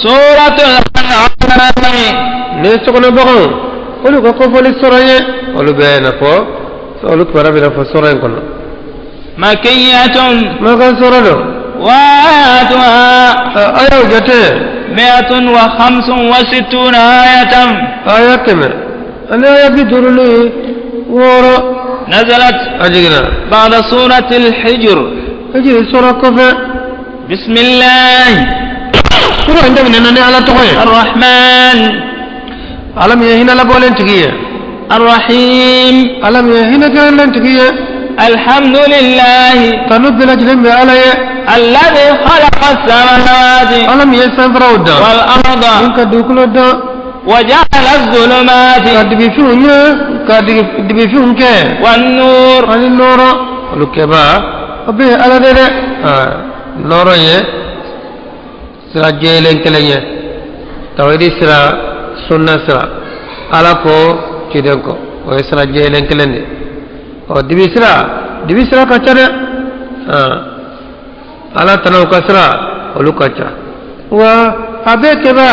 سورة الأنعام. Ni sokɔnɔ baganw, olu ka kofɔli sɔrɔ ye, olu bɛ na fɔ, olu kibaruya bɛ na fɔ sɔrɔ in kɔnɔ. مكية. Makan sɔrɔ don. وآياتها A y'aw jate. 165 آية. Aya 156. نزلت A jiginna بعد سورة الحجر. A jigin sɔrɔ kɔfɛ. بسم الله Sura in daminɛna ni Ala tɔgɔ ye. الرحمن Ala min ye hinɛ labɔlen tigi ye. الرحيم. Ala min ye hinɛ kɛrɛnlen tigi ye. الحمد لله Tanu bɛɛ lajɛlen bɛ Ala ye. الذي خلق السماوات Ala min ye sanfaraw dan والأرض ni ka dugukolo dan وجعل الظلمات ka dibifinw ye, ka dibifinw kɛ والنور. ani nɔrɔ, olu kɛba o bɛ Ala de dɛ. Nɔrɔ ye sira jɛlen kelen ye, tawhidi sira, sunna sira, Ala ko ciden ko, o ye sira jɛlen kelen de. Ɔ, dibi sira, dibi sira ka ca dɛ. Ala tanaw ka sira, olu ka ca wa a bɛɛ kɛba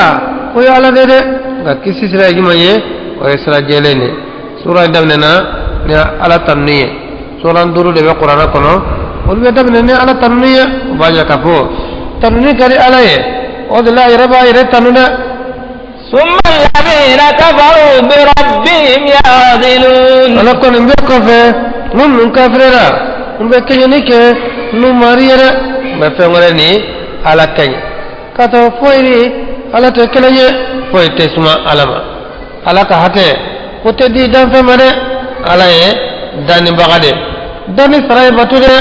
o ye Ala de dɛ. Nka kisi sira ye jumɛn ye? O ye sira jɛlen de. Sura in daminɛna ni Ala tanuni ye. Sura duuru de bɛ kuranɛ kɔnɔ, olu bɛ daminɛ ni Ala tanuni ye. O b'a jira k'a fɔ tanuni ka di Ala ye, o de la a yɛrɛ b'a yɛrɛ tanu dɛ. ثم الذين كفروا بربهم يعدلون. Ala ko nin bɛɛ kɔfɛ, minnu kafirera, n bɛ kɛɲɛni kɛ n'u mari ye dɛ, n bɛ fɛn wɛrɛ ni Ala kɛɲɛ ka taa. Foyi ni Ala tɛ kelen ye, foyi tɛ suma Ala ma. Ala ka hatɛ o tɛ di danfɛn ma dɛ. Ala ye dannibaga de, danni sara ye bato dɛ.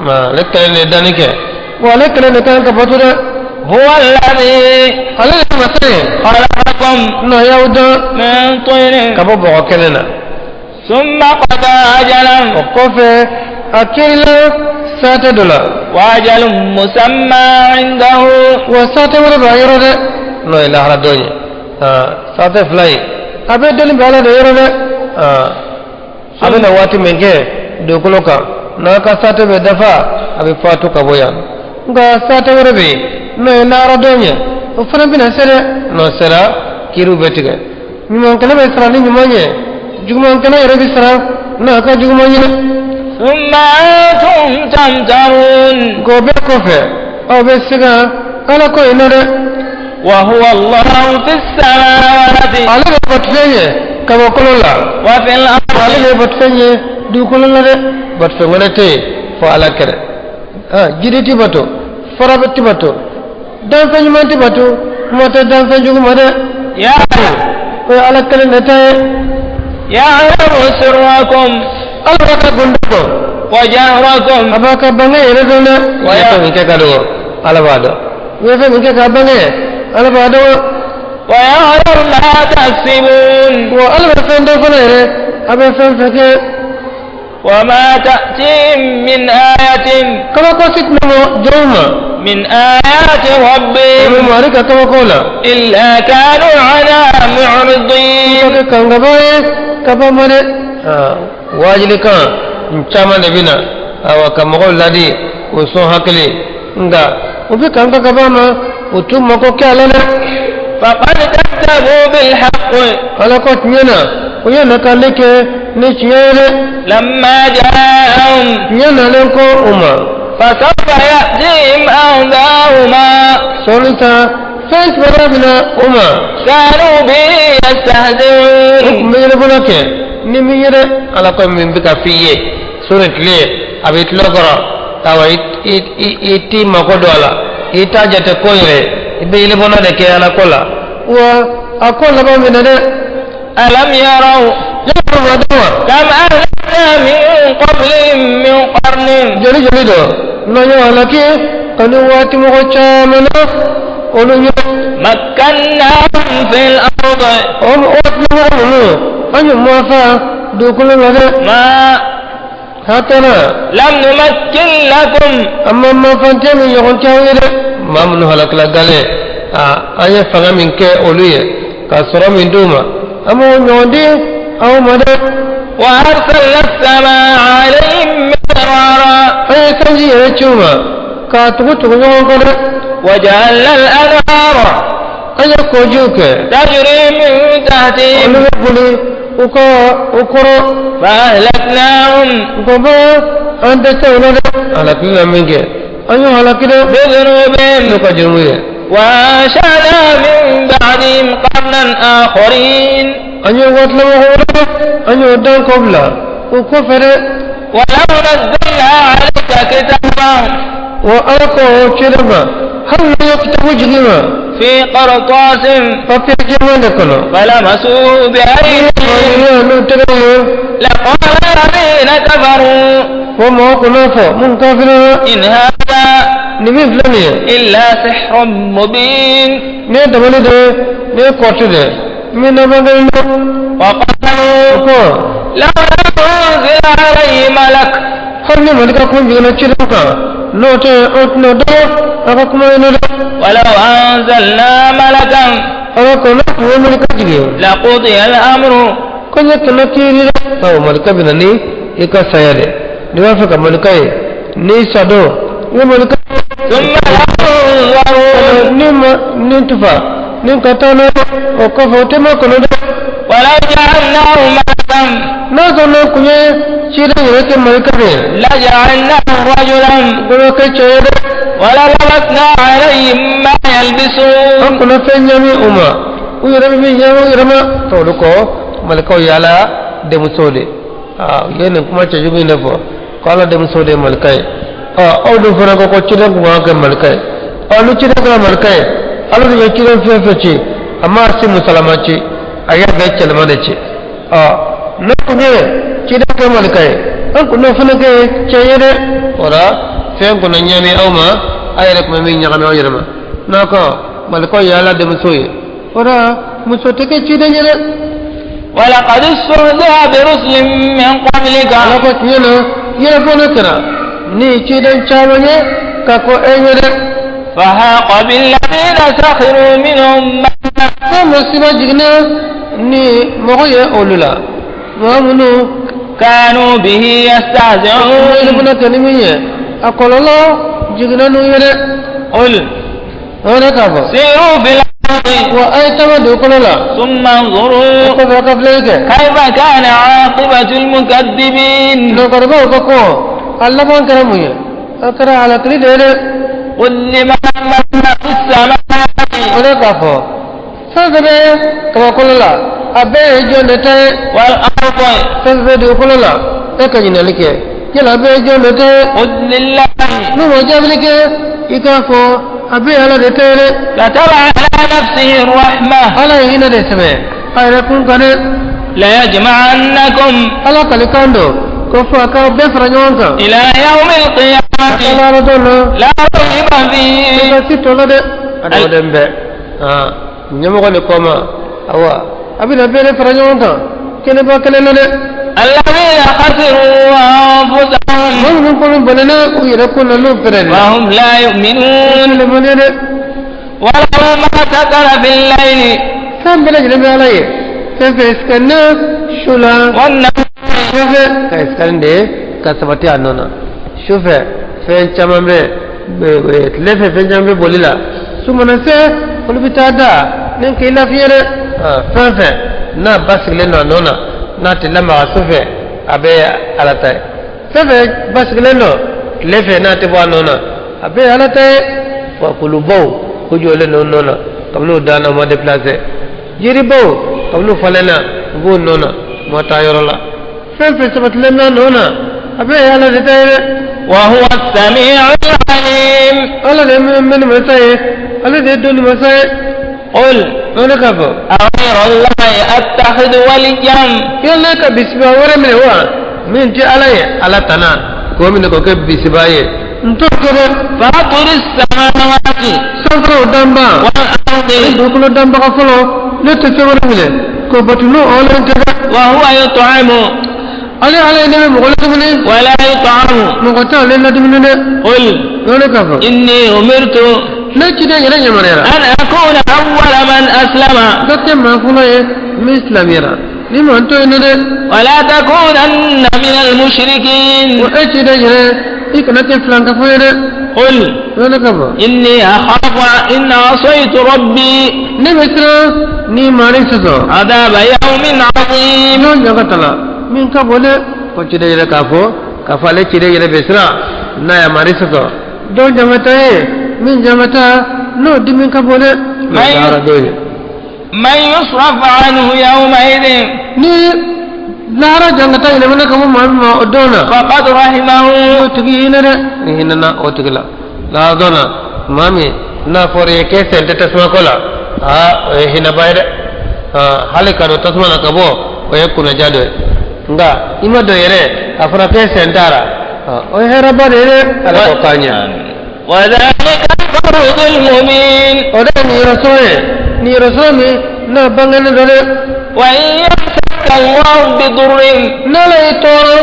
Ma ale kelen de ye danni kɛ wa ale kelen de kan ka bato dɛ. هو الذي Ale de ye masa ye خلقكم n'a y'aw dan من طين ka bɔ bɔgɔ kelen na. ثم قضى أجلا O kɔfɛ, a kirila saate dɔ la. وأجل مسمى عنده. Wa saate wɛrɛ b'a yɔrɔ dɛ, n'o ye lahara don ye. Saate fila ye, a bɛ dɔnni bɛ Ala de yɔrɔ dɛ. A bɛna waati min kɛ dugukolo kan, n'a ka saate bɛ dafa, a bɛ fatu ka bɔ yan. Nka saate wɛrɛ bɛ yen, n'o ye lahara don ye, o fana bɛna se dɛ. N'o sera, kiiriw bɛ tigɛ. Ɲumankɛla bɛ sara ni ɲuman ye, jugumankɛla yɛrɛ bɛ sara n'a ka juguman ye. ثم أنتم تمترون. Nka o bɛɛ kɔfɛ, aw bɛ siga Ala ko in na dɛ. وهو الله في السماوات Ale bɛ batofɛn ye kabakolo la وفي ale الأرض. bɛ batofɛn ye dugukolo la dɛ. Batofɛn wɛrɛ tɛ yen fo Ala kɛrɛ. Jiri ti bato, fara ti bato, danfɛn ɲuman ti bato, kuma tɛ danfɛn jugu ma dɛ. يا O ye Ala kelen de ta ye. يعلم سركم Ala b'a ka gundo dɔn. وجهركم. A b'a ka bange yɛrɛ dɔn dɛ. I ye fɛn min kɛ ka dogo, Ala b'a dɔn. I ye fɛn min kɛ ka bange, Ala b'a dɔn. ويعلم ما تكسبون. Wa Ala bɛ fɛn dɔn fana yɛrɛ, a bɛ fɛn fɛn kɛ. وما تأتيهم من آية Kabako si tɛna bɔ jɔnw ma من آيات o bɛ ربهم mari ka kabako la إلا كانوا عنها معرضين. kɛ kangaba ye ka bɔ ma dɛ. Waajilikan n caman de bɛ na, awa, ka mɔgɔw ladi k'u sɔn hakili, nka u bɛ kan ka bɔ a ma, u t'u mako kɛ a la dɛ. فقد كذبوا بالحق Ala ko tiɲɛ na, u ye nakali kɛ ni tiɲɛ ye dɛ. لما جاءهم Tiɲɛ nalen ko u ma. فسوف يأتيهم أنباء ما Sɔɔni sa, fɛn kibaruya bɛ na u ma كانوا به u يستهزئون. tun bɛ yɛlɛbolo kɛ ni min ye dɛ. Ala ko min bɛ ka f'i ye su ni tile, a bɛ tulo kɔrɔ, awa, i t'i mako don a la, i t'a jate ko yɛrɛ, i bɛ yɛlɛbolo de kɛ Ala ko la, wa a ko laban bɛ na dɛ. ألم يروا Yala ma dɔn wa كم أهلكنا من قبلهم من قرن joli joli dɔ n'an y'o halaki ka ni waati mɔgɔ caman na olu ɲɛ. مكناهم في الأرض O waati mɔgɔ ninnu, an y'u mafa dugukolo la dɛ. ما Hatana لم نمكن لكم. An ma mafantɛ min ɲɔgɔn t'aw ye dɛ. Maa minnu halakila gale, an ye fanga min kɛ olu ye ka sɔrɔ min d'u ma, an m'o ɲɔgɔn di aw ma dɛ. وأرسلنا السماء عليهم مدرارا An ye sanji yɛrɛ ci u ma k'a tugu tugu ɲɔgɔn kɔ dɛ. وجعلنا الأنهار An ye kɔjiw kɛ. تجري من تحتهم. Olu bɛ boli u kɔ u kɔrɔ. فأهلكناهم. Nka bɔ an dɛsɛ u la dɛ. Halakili la min kɛ an y'o halaki dɛ. بذنوبهم. N'u ka jurumu ye. وأنشأنا من بعدهم قرنا آخرين. An ye waati laban wɛrɛ an y'o dan kɔ bila o kɔfɛ dɛ. ولو نزلنا عليك كتابا. Wa ala ko o ciden ma hali n'an ye kitabu jigin ma. في قرطاس. Papiye jɛman de kɔnɔ. فلمسوه بأيديهم. N'u n'u tɛgɛ ye. لقال الذين كفروا. Fo mɔgɔw kunna fɔ mun kafiri. إن هذا Nin min filɛ nin ye. إلا سحر مبين. Nin ye dabali de ye nin ye kɔrɔti de ye min na man kelen dɛ. وقالوا. O ko. لولا أنزل عليه ملك. Hali ni malika kun jiginna ciden kan n'o tɛ o tɛna dɔn a ka kuma ye dɛ. ولو أنزلنا ملكا. Ala ko n'a tun ye malika jigin. لقضي الأمر. Ko n ye kɛmɛ kiiri dɛ. Bawo malika bɛ na ni i ka saya de n'i b'a fɛ ka malika ye n'i sa don i ye malika. ثم لا ينظرون. Ni ma ni tufa ni ka taa n'a ye o kɔfɛ o tɛ ma kɔnɔ dɛ. ولو جعلناه ملكا. N'a sɔrɔ n'a kun ye ciden yɛrɛ kɛ malika de ye. لجعلناه رجلا. O bɛ kɛ cɛ ye dɛ. وللبسنا عليهم ما An يلبسون. kana fɛn ɲami u ma u yɛrɛ bɛ min ɲami u yɛrɛ ma olu kɔ malikaw ye ala denmuso de aa u ye nin kuma cɛjugu in de fɔ ko ala denmuso de ye malika ye ɔ aw dun fana ko ko ciden kun kan ka kɛ malika ye ɔ ni ciden kɛra malika ye ala dun ye ciden fɛn fɛn ci a ma si musalama ci a y'a bɛɛ cɛlama de ci ɔ ne kun ye ciden kɛ malika ye an kun n'o fana kɛ cɛ ye dɛ o la fɛn kun na ɲami aw ma a yɛrɛ kun bɛ min ɲagami aw yɛrɛ ma n'a ko malikaw ye ala denmuso ye o la muso tɛ kɛ ciden ye dɛ. ولقد استهزئ برسل من قبلك. Ala ko tiɲɛ na yɛrɛ kɛra ni ciden caman ye ka ko e ye dɛ. فحاق بالذين سخروا منهم ما Fɛn masiba jiginna ni mɔgɔ ye olu la mɔgɔ minnu كانوا به يستهزئون. bɛna kɛ ni min ye a kɔlɔlɔ jiginna n'u ye dɛ. قل. O yɛrɛ k'a fɔ. سيروا في الأرض. Wa a ye taama dugukolo la. ثم انظروا. O kɔfɛ a ka filɛli kɛ. كيف كان عاقبة المكذبين. Nɔkɔrɔbaw ko ko a laban kɛra mun ye a kɛra halakili de ye dɛ. قل لمن ما في السماوات. O de k'a fɔ fɛn fɛn bɛ kabakolo la a bɛɛ ye jɔn de ta ye. والأرض. Fɛn fɛn bɛ dugukolo la e ka ɲininkali kɛ yala a bɛɛ ye jɔn de ta ye. قل لله. N'u ma jaabili kɛ i k'a fɔ a bɛɛ ye ala de ta ye dɛ. كتب على نفسه الرحمة. Ala ye hinɛ de sɛbɛn a yɛrɛ kun kan dɛ. ليجمعنكم. Ala kalikan don ko fo a k'aw bɛɛ fara ɲɔgɔn kan. إلى يوم القيامة. Ala ala don na. لا ريب فيه. I ka si tɔ la dɛ. Adamaden bɛɛ ɲɛmɔgɔ ni kɔma awa a bɛna bɛɛ de fara ɲɔgɔn kan kɛnɛba kelen na dɛ. الذين خسروا أنفسهم. Mɔgɔ minnu kɔni bɔnɛna u yɛrɛ kun na n'u pɛrɛnna. وهم لا يؤمنون. Limaniya dɛ. وله ما سكن في الليل. Fɛn bɛɛ lajɛlen bɛ ala ye fɛn fɛn sikanna su la. والنهار. Sufɛ ka sikani de ka sabati a nɔ na sufɛ fɛn caman bɛ tile fɛ fɛn caman bɛ boli la su mana se olu bɛ taa da ni k'i lafiya dɛ fɛn fɛn n'a basigilen don a nɔ na n'a tɛ lamaga sufɛ a bɛɛ ye ala ta ye fɛn fɛn basigilen don tile fɛ n'a tɛ bɔ a nɔ na a bɛɛ ye ala ta ye wa kulubaw u jɔlen don nɔ na kabini u danna u ma déplacé yiribaw kabini u falenna u b'u nɔ na u ma taa yɔrɔ la fɛn fɛn sabatilen bɛ a nɔ na a bɛɛ ye ala de ta ye dɛ. وهو السميع العليم. Ala de ye mɛnni masa ye ale de ye dɔnni masa ye. قل. O de k'a fɔ. أغير الله أتخذ وليا. Yala ka bisiba wɛrɛ minɛ wa min tɛ ala ye ala tana k'o minɛ k'o kɛ bisiba ye n t'o kɛ dɛ. فاطر السماوات. Sanfɛlaw danba. والأرض. Ani dugukolo danbaga fɔlɔ ne tɛ fɛn wɛrɛ minɛ k'o bato n'o ɔlɔn tɛ dɛ. وهو يطعم. Ale ala ye ne bɛ mɔgɔ ladumuni. ولا يطعم. Mɔgɔ tɛ ale ladumuni dɛ. قل. O de k'a fɔ. إني أمرت. Ne ciden yɛrɛ yamaruyara. أن أكون أول من أسلم. N ka kɛ maa fɔlɔ ye min silamɛyara ni maa to yen dɛ. ولا تكونن من المشركين. Wa e ciden yɛrɛ i kana kɛ filankafo ye dɛ. قل ne ka fɔ إني أخاف إن عصيت ربي ne bɛ siran ni maa ni sɔsɔ عذاب يوم عظيم n'o ɲaga la min ka bon dɛ ko ciden yɛrɛ k'a fɔ k'a fɔ ale ciden yɛrɛ bɛ siran n'a ye mari sɔsɔ don jamata ye min jamata n'o dimi ka bon dɛ lahara don ye من يصرف عنه يومئذ ni lahara jangata yɛlɛmana ka bɔ maa min ma o don na فقد رحمه o tigi hinɛ dɛ ni hinɛna o tigi la lahara don na maa min n'a fɔra i ye k'e sen tɛ tasuma ko la aa o ye hinɛba ye dɛ hali ka don tasuma na ka bɔ o ye kunnaja dɔ ye nka i ma don yɛrɛ a fɔra k'e sen t'a la o ye hɛrɛba de ye dɛ ala k'o k'an ɲɛ وذلك الفوز المبين o de ye niyɔrɔsɔrɔ ye niyɔrɔsɔrɔ min n'a bangenen don dɛ وإن يمسك الله بضر n'ala y'i tɔɔrɔ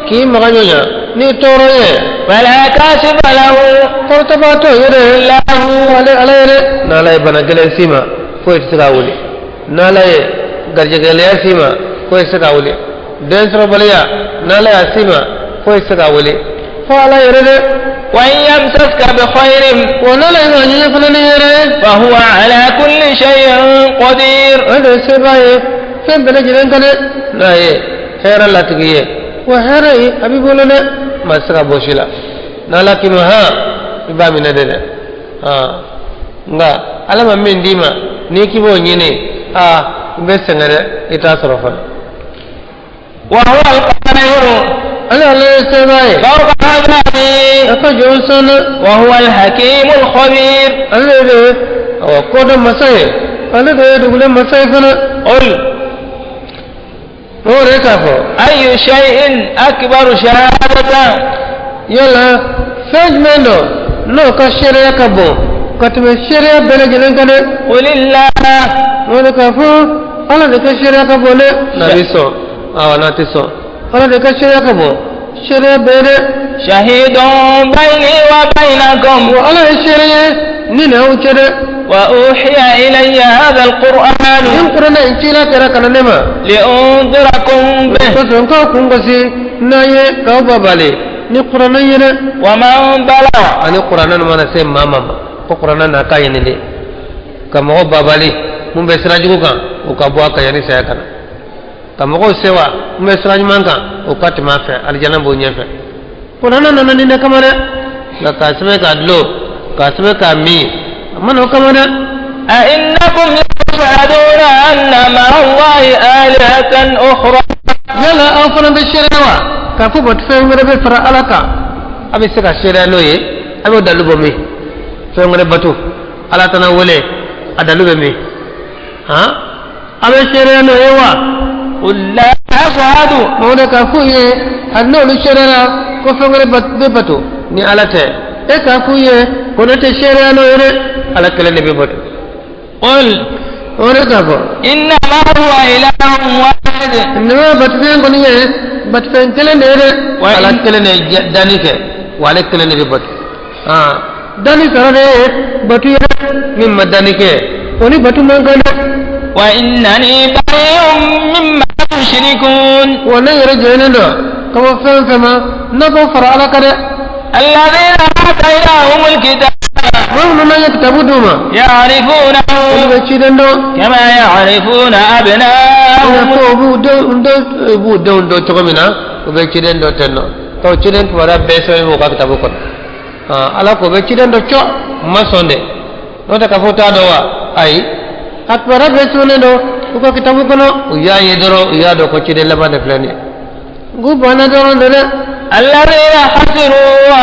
k'i maga ɲɔɲa n'i tɔɔrɔ ye فلا كاشف له kɔrɔtɔbaatɔ yɛrɛ إلا هو ale ala yɛrɛ n'ala ye bana gɛlɛn s'i ma foyi tɛ se k'a wuli n'ala ye garijɛgɛlɛya s'i ma foyi tɛ se k'a wuli den sɔrɔbaliya n'ala y'a s'i ma foyi tɛ se k'a wuli fo ala yɛrɛ dɛ وإن يمسسك بخير wa n'ala ye maa ɲini fana ni yɛrɛ ye فهو على كل شيء قدير o de ye seba ye fɛn bɛɛ lajɛlen kan dɛ n'a ye hɛrɛ latigi ye wa hɛrɛ ye a b'i bolo dɛ maa tɛ se ka bɔ si la n'ala k'i ma han i b'a minɛ de dɛ nka ala ma min d'i ma n'i k'i b'o ɲini aa i bɛ sɛgɛn dɛ i t'a sɔrɔ fana وهو القاهر ala ale ye seba ye فوق عباده a ka jɔn sɔn dɛ وهو الحكيم الخبير ale de ye awa kodɔn masa ye ale de ye dugulen masa ye fana قل o de k'a fɔ أي شيء أكبر شهادة yala fɛn jumɛn don n'o ka seereya ka bon ka tɛmɛ seereya bɛɛ lajɛlen kan dɛ قل الله o de k'a fɔ ala de ka seereya ka bon dɛ n'a bɛ sɔn awa n'a tɛ sɔn ala de ka seereya ka bon seereya bɛɛ dɛ شهيد بيني وبينكم wa ala ye seere ye ni n'aw cɛ dɛ وأوحي إلي هذا القرآن nin kuranɛ in cila kɛra ka na ne ma لأنذركم به kosɔn k'aw kun gosi n'a ye k'aw babali ni kuranɛ ye dɛ ومن بلغ ani kuranɛ nin mana se maa ma ko kuranɛ n'a ka ɲini de ka mɔgɔ babali mun bɛ sira jugu kan o ka bɔ a kan yanni saya ka na ka mɔgɔw sewa mun bɛ sira ɲuman kan o ka tɛmɛ a fɛ alijana b'o ɲɛfɛ kuranɛ nana nin de kama dɛ nka k'a sɛbɛn k'a dulon k'a sɛbɛn k'a min a ma na o kama dɛ أئنكم لتشهدون أن مع الله آلهة أخرى yala aw fana bɛ seereya wa k'a fɔ bɔn fɛn wɛrɛ bɛ fara ala kan a bɛ se ka seereya n'o ye a b'o dalu bɔ min fɛn wɛrɛ bato ala tana wele a dalu bɛ min han a bɛ seereya n'o ye wa قل لا أشهد mɔgɔ de k'a f'u ye hali n'olu seereyara ko fɛn wɛrɛ bɛ bato ni ala tɛ e k'a f'u ye ko ne tɛ seereya n'o ye dɛ ala kelen de bɛ bato قل o de k'a fɔ إنما هو إله واحد nin ma batofɛn kɔni ye batofɛn kelen de ye dɛ ala kelen de ye danni kɛ wa ale kelen de bɛ bato danni sara de ye bato ye dɛ min ma danni kɛ o ni bato man kan dɛ وإنني بريء مما تشركون wa ne yɛrɛ jɛnnen don ka bɔ fɛn fɛn ma n'a b'o fara ala kan dɛ الذين آتيناهم الكتاب maa minnu n'an ye kitabu d'u ma يعرفونه olu bɛ ciden dɔn كما يعرفون i n'a أبناءهم fɔ u b'u denw dɔn u b'u denw dɔn cogo min na u bɛ ciden dɔn ten nɔ ka o ciden kibaruya bɛɛ sɛbɛn b'u ka kitabu kɔnɔ ala ko u bɛ ciden dɔn cɔ u ma sɔn dɛ n'o tɛ k'a fɔ u t'a dɔn wa ayi a kibaruya bɛɛ sɛbɛnnen don u ka kitabu kɔnɔ u y'a ye dɔrɔn u y'a dɔn ko ciden laban de filɛ nin ye k'u banna dɔrɔn de dɛ الذين خسروا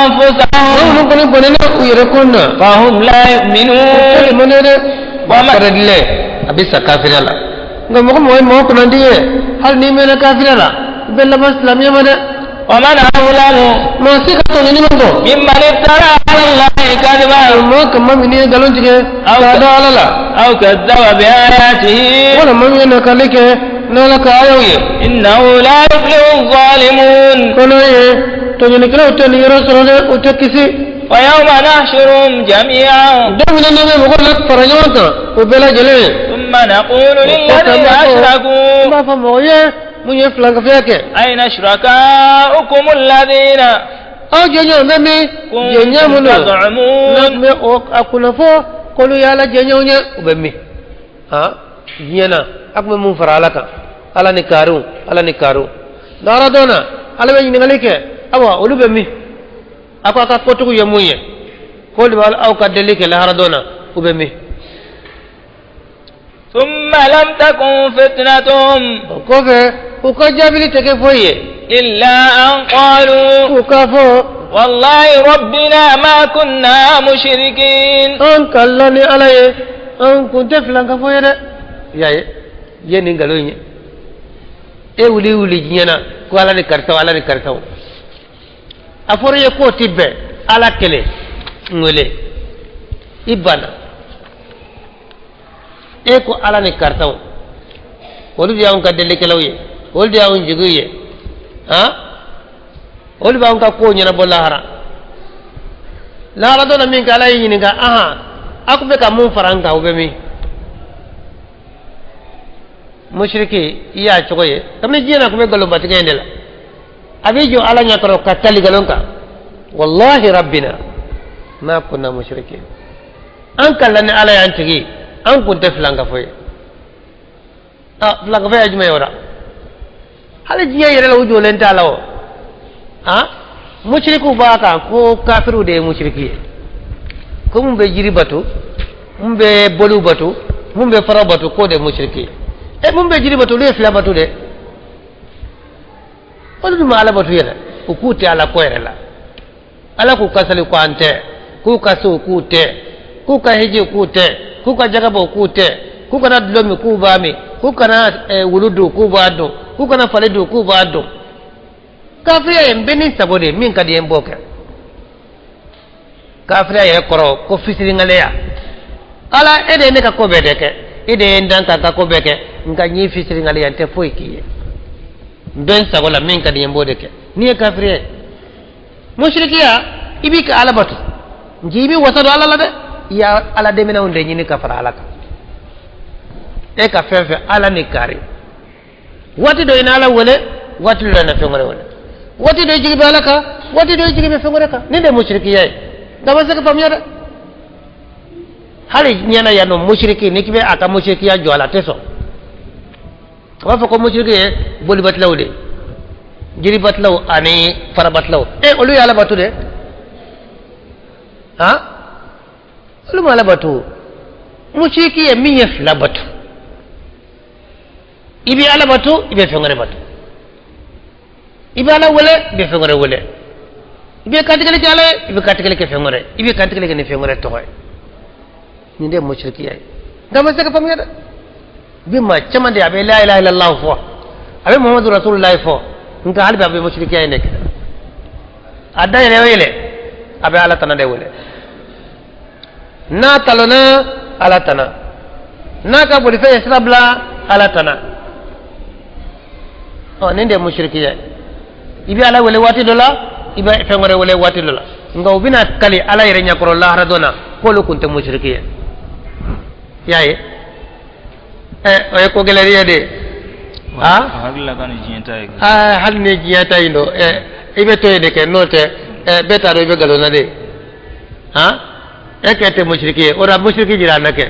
أنفسهم minnu kɔni bɔnɛna u yɛrɛ kun na فهم لا يؤمنون o man dɛ Wa ma- kɛrɛdilɛ a bɛ sa kafiriya la nka mɔgɔ mɔgɔ ye mɔgɔ kunnandi ye hali n'i mɛnna kafiriya la i bɛ laban silamɛya ma dɛ ومن أظلم maa si ka tɔɲɔni man bɔ ممن افترى على الله كذبا maa ka maa min ye nkalon tigɛ k'a da ala la أو كذب بآياته wala maa min ye nakali kɛ n'ala ka ayaw ye إنه لا يفلح الظالمون ko n'o ye tɔɲɔnikɛlaw tɛ nin yɔrɔ sɔrɔ dɛ u tɛ kisi ويوم نحشرهم جميعا don min na n'an bɛ mɔgɔw la fara ɲɔgɔn kan o bɛɛ lajɛlen ثم نقول للذين n أشركوا b'a fɔ mɔgɔ ye mun ye filankafoya kɛ أين شركاؤكم الذين Aw jɛɲɔgɔn bɛ min? Jɛɲɔgɔn minnu n'a tun bɛ a kunnafɔ k'olu ye Ala jɛɲɔgɔnw ye, u bɛ min? Han, diɲɛ na a tun bɛ mun fara Ala kan? Ala ni kariw, Ala ni kariw. Lahara don na, Ala bɛ ɲininkali kɛ, awa olu bɛ min? A ko a ka kotigiw ye mun ye k'olu bɛ aw ka deli kɛ lahara don na, u bɛ min? Thumma lam takun fitnatuhum. O kɔfɛ u ka jaabili tɛ kɛ foyi ye. Illa an qalu. U k'a fɔ. Wallahi rabbina ma kunna mushrikin. An kalila ni Ala ye, an kun tɛ filankafo ye dɛ. I y'a ye, i ye nin nkalon in ye. E wuli wuli diɲɛ na ko Ala ni karisaw, Ala ni karisaw. A fɔra i ye k'o tɛ bɛn, Ala kelen n wele. I banna. E ko Ala ni karisaw, olu de y'anw ka delikɛlaw ye, olu de y'anw jigiw ye, han, olu b'anw ka kow ɲɛnabɔ lahara. Lahara don na min kɛ, Ala y'i ɲininka, ahan, aw tun bɛ ka mun fara an kan, o bɛ min? Musiriki, i y'a cogo ye kabini diɲɛ na, tun bɛ nkalonbatigɛ in de la. A b'i jɔ Ala ɲɛkɔrɔ ka kali nkalon kan, wallahi rabbina ma kunna mushrikin. An kalila ni Ala y'an tigi, an kun tɛ filankafo ye. Ah, filankafo ye jumɛn ye o la? Hali diɲɛ yɛrɛ la, u jɔlen t'a la o. Ah, musirikiw b'a kan ko kafiriw de ye musiriki ye, ko mun bɛ jiri bato, mun bɛ boliw bato, mun bɛ faraw bato, k'o de ye musiriki ye. E, mun bɛ jiri bato, olu ye fila bato dɛ. Olu dun ma Ala bato yɛrɛ, u k'u tɛ Ala ko yɛrɛ la. Ala k'u ka sali ko an tɛ, k'u ka sun k'u tɛ, k'u ka hiji k'u tɛ, k'u ka jagabɔ k'u tɛ, k'u kana dulɔ min k'u b'a min, k'u kana wulu dun k'u b'a dun, k'u kana fali dun k'u b'a dun. Kafiriya ye n bɛ ni sago de ye, min ka di ye n b'o kɛ. Kafiriya yɛrɛ kɔrɔ ko fisiriŋaleya. Ala, e de ye ne ka ko bɛɛ de kɛ, e de ye n dan ka n ka ko bɛɛ kɛ, nka n y'i fisiriŋaleya, n tɛ foyi k'i ye, n bɛ n sago la, min ka di n ye n b'o de kɛ. N'i ye kafiriya ye. Musirikiya, i b'i ka Ala bato, nka i b'i wasa don Ala la dɛ, i y'a Ala dɛmɛnanw de ɲini ka fara Ala kan. E ka fɛn fɛn Ala ni kari, waati dɔ i na Ala wele, waati dɔ i na fɛn wɛrɛ wele, waati dɔ i jigi bɛ Ala kan, waati dɔ i jigi bɛ fɛn wɛrɛ kan. Nin de ye musirikiya ye. Nka ma se ka faamuya dɛ. Hali ɲɛna yan nɔ, musiriki, n'i k'i bɛ a ka musirikiya jɔ a la, a tɛ sɔn. A b'a fɔ ko musiriki ye bolibatilaw de ye, jiribatilaw ani farabatilaw. E, olu ye Ala bato de? Han, olu ma Ala bato. Musiriki ye min ye fila bato. I bɛ Ala bato, i bɛ fɛn wɛrɛ bato. I bɛ Ala wele, i bɛ fɛn wɛrɛ wele. I bɛ kantigɛli kɛ Ala ye, i bɛ kantigɛli kɛ fɛn wɛrɛ, i bɛ kantigɛli kɛ ni fɛn wɛrɛ tɔgɔ ye. Nin de ye musirikiya ye. Nka ma se ka faamuya dɛ. Bi maa caman de a bɛ la ilaha illallah fɔ, a bɛ muhammadu rasulullah fɔ, nka hali bi a bɛ musirikiya in de kɛ. A da yɛlɛ o yɛlɛ, a bɛ Ala tana de wele. N'a talonna, Ala tana. N'a ka bolifɛn ye sira bila, Ala tana. Ɔ, nin de ye musirikiya ye. I bɛ Ala wele waati dɔ la, i bɛ fɛn wɛrɛ wele waati dɔ la. Nka u bɛna kali Ala yɛrɛ ɲɛkɔrɔ lahara don na k'olu kun tɛ musiriki ye. I y'a ye, ɛ, o ye ko gɛlɛn ye de. Ha, hali ni diɲɛ ta in don, ɛ, i bɛ to yen de kɛ, n'o tɛ, ɛ, bɛɛ t'a dɔn i bɛ nkalon na de. Han, e kɛ tɛ musiriki ye, o la musiriki jira an na kɛ.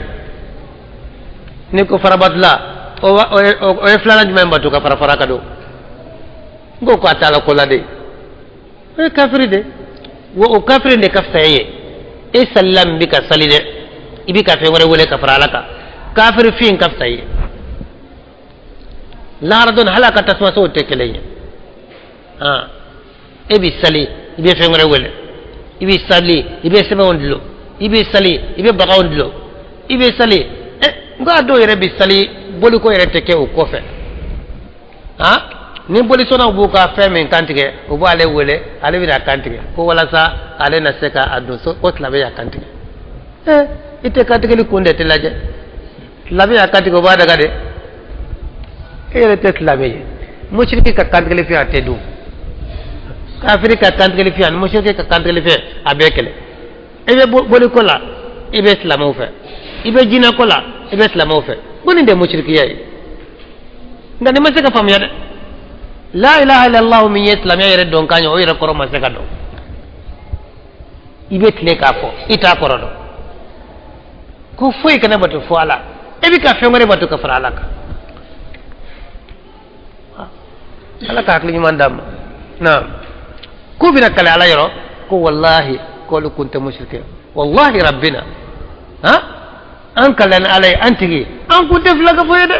Ni ko farabatula, o ye filanan jumɛn bato ka fara fara kan don? N ko k'a t'a la ko la de, o ye kafiri de. Wa o kafiri de ka fisa e ye. E salila min bɛ ka sali dɛ, i bɛ ka fɛn wɛrɛ wele ka fara Ala kan, kafiri fin ka fisa i ye. Lahara don, hali a ka tasumasow tɛ kelen ye. Han, e bɛ sali, i bɛ fɛn wɛrɛ wele, i bɛ sali, i bɛ sɛbɛnw dulon, i bɛ sali, i bɛ baganw dulon, i bɛ sali. Ɛ, nka dɔw yɛrɛ bɛ sali, boliko yɛrɛ tɛ kɛ o kɔfɛ. Han, ni bolisɔnnaw b'u ka fɛn min kantigɛ, u b'ale wele, ale bɛna kantigɛ ko walasa ale na se ka a don so, ko silamɛ y'a kantigɛ. Ɛ, i tɛ kantigɛli kun de tɛ lajɛ. Silamɛ y'a kantigɛ, o b'a daga de. E yɛrɛ tɛ silamɛ ye. Musiriki ka kantigɛli fɛn, a tɛ dun. Kafiri ka kantigɛli fɛn ani musiriki ka kantigɛli fɛn, a bɛɛ kɛlɛ. E bɛ boliko la, i bɛ silamɛw fɛ. I bɛ jinɛko la, i bɛ silamɛw fɛ. Ko nin de ye musirikiya ye. Nka nin ma se ka faamuya dɛ. La ilaha illallah min ye silamɛya yɛrɛ dɔn kan ye, o yɛrɛ kɔrɔ ma se ka dɔn. I bɛ tile k'a fɔ i t'a kɔrɔ dɔn ko foyi kana bato fo Ala, e bɛ ka fɛn wɛrɛ bato ka fara Ala kan. Ala ka hakili ɲuman d'an ma. Naam, k'u bɛna kale Ala yɔrɔ ko walahi k'olu kun tɛ musirike, wallahi rabbina, ha an kalan Ala ye an tigi, an kun tɛ filankafo ye dɛ.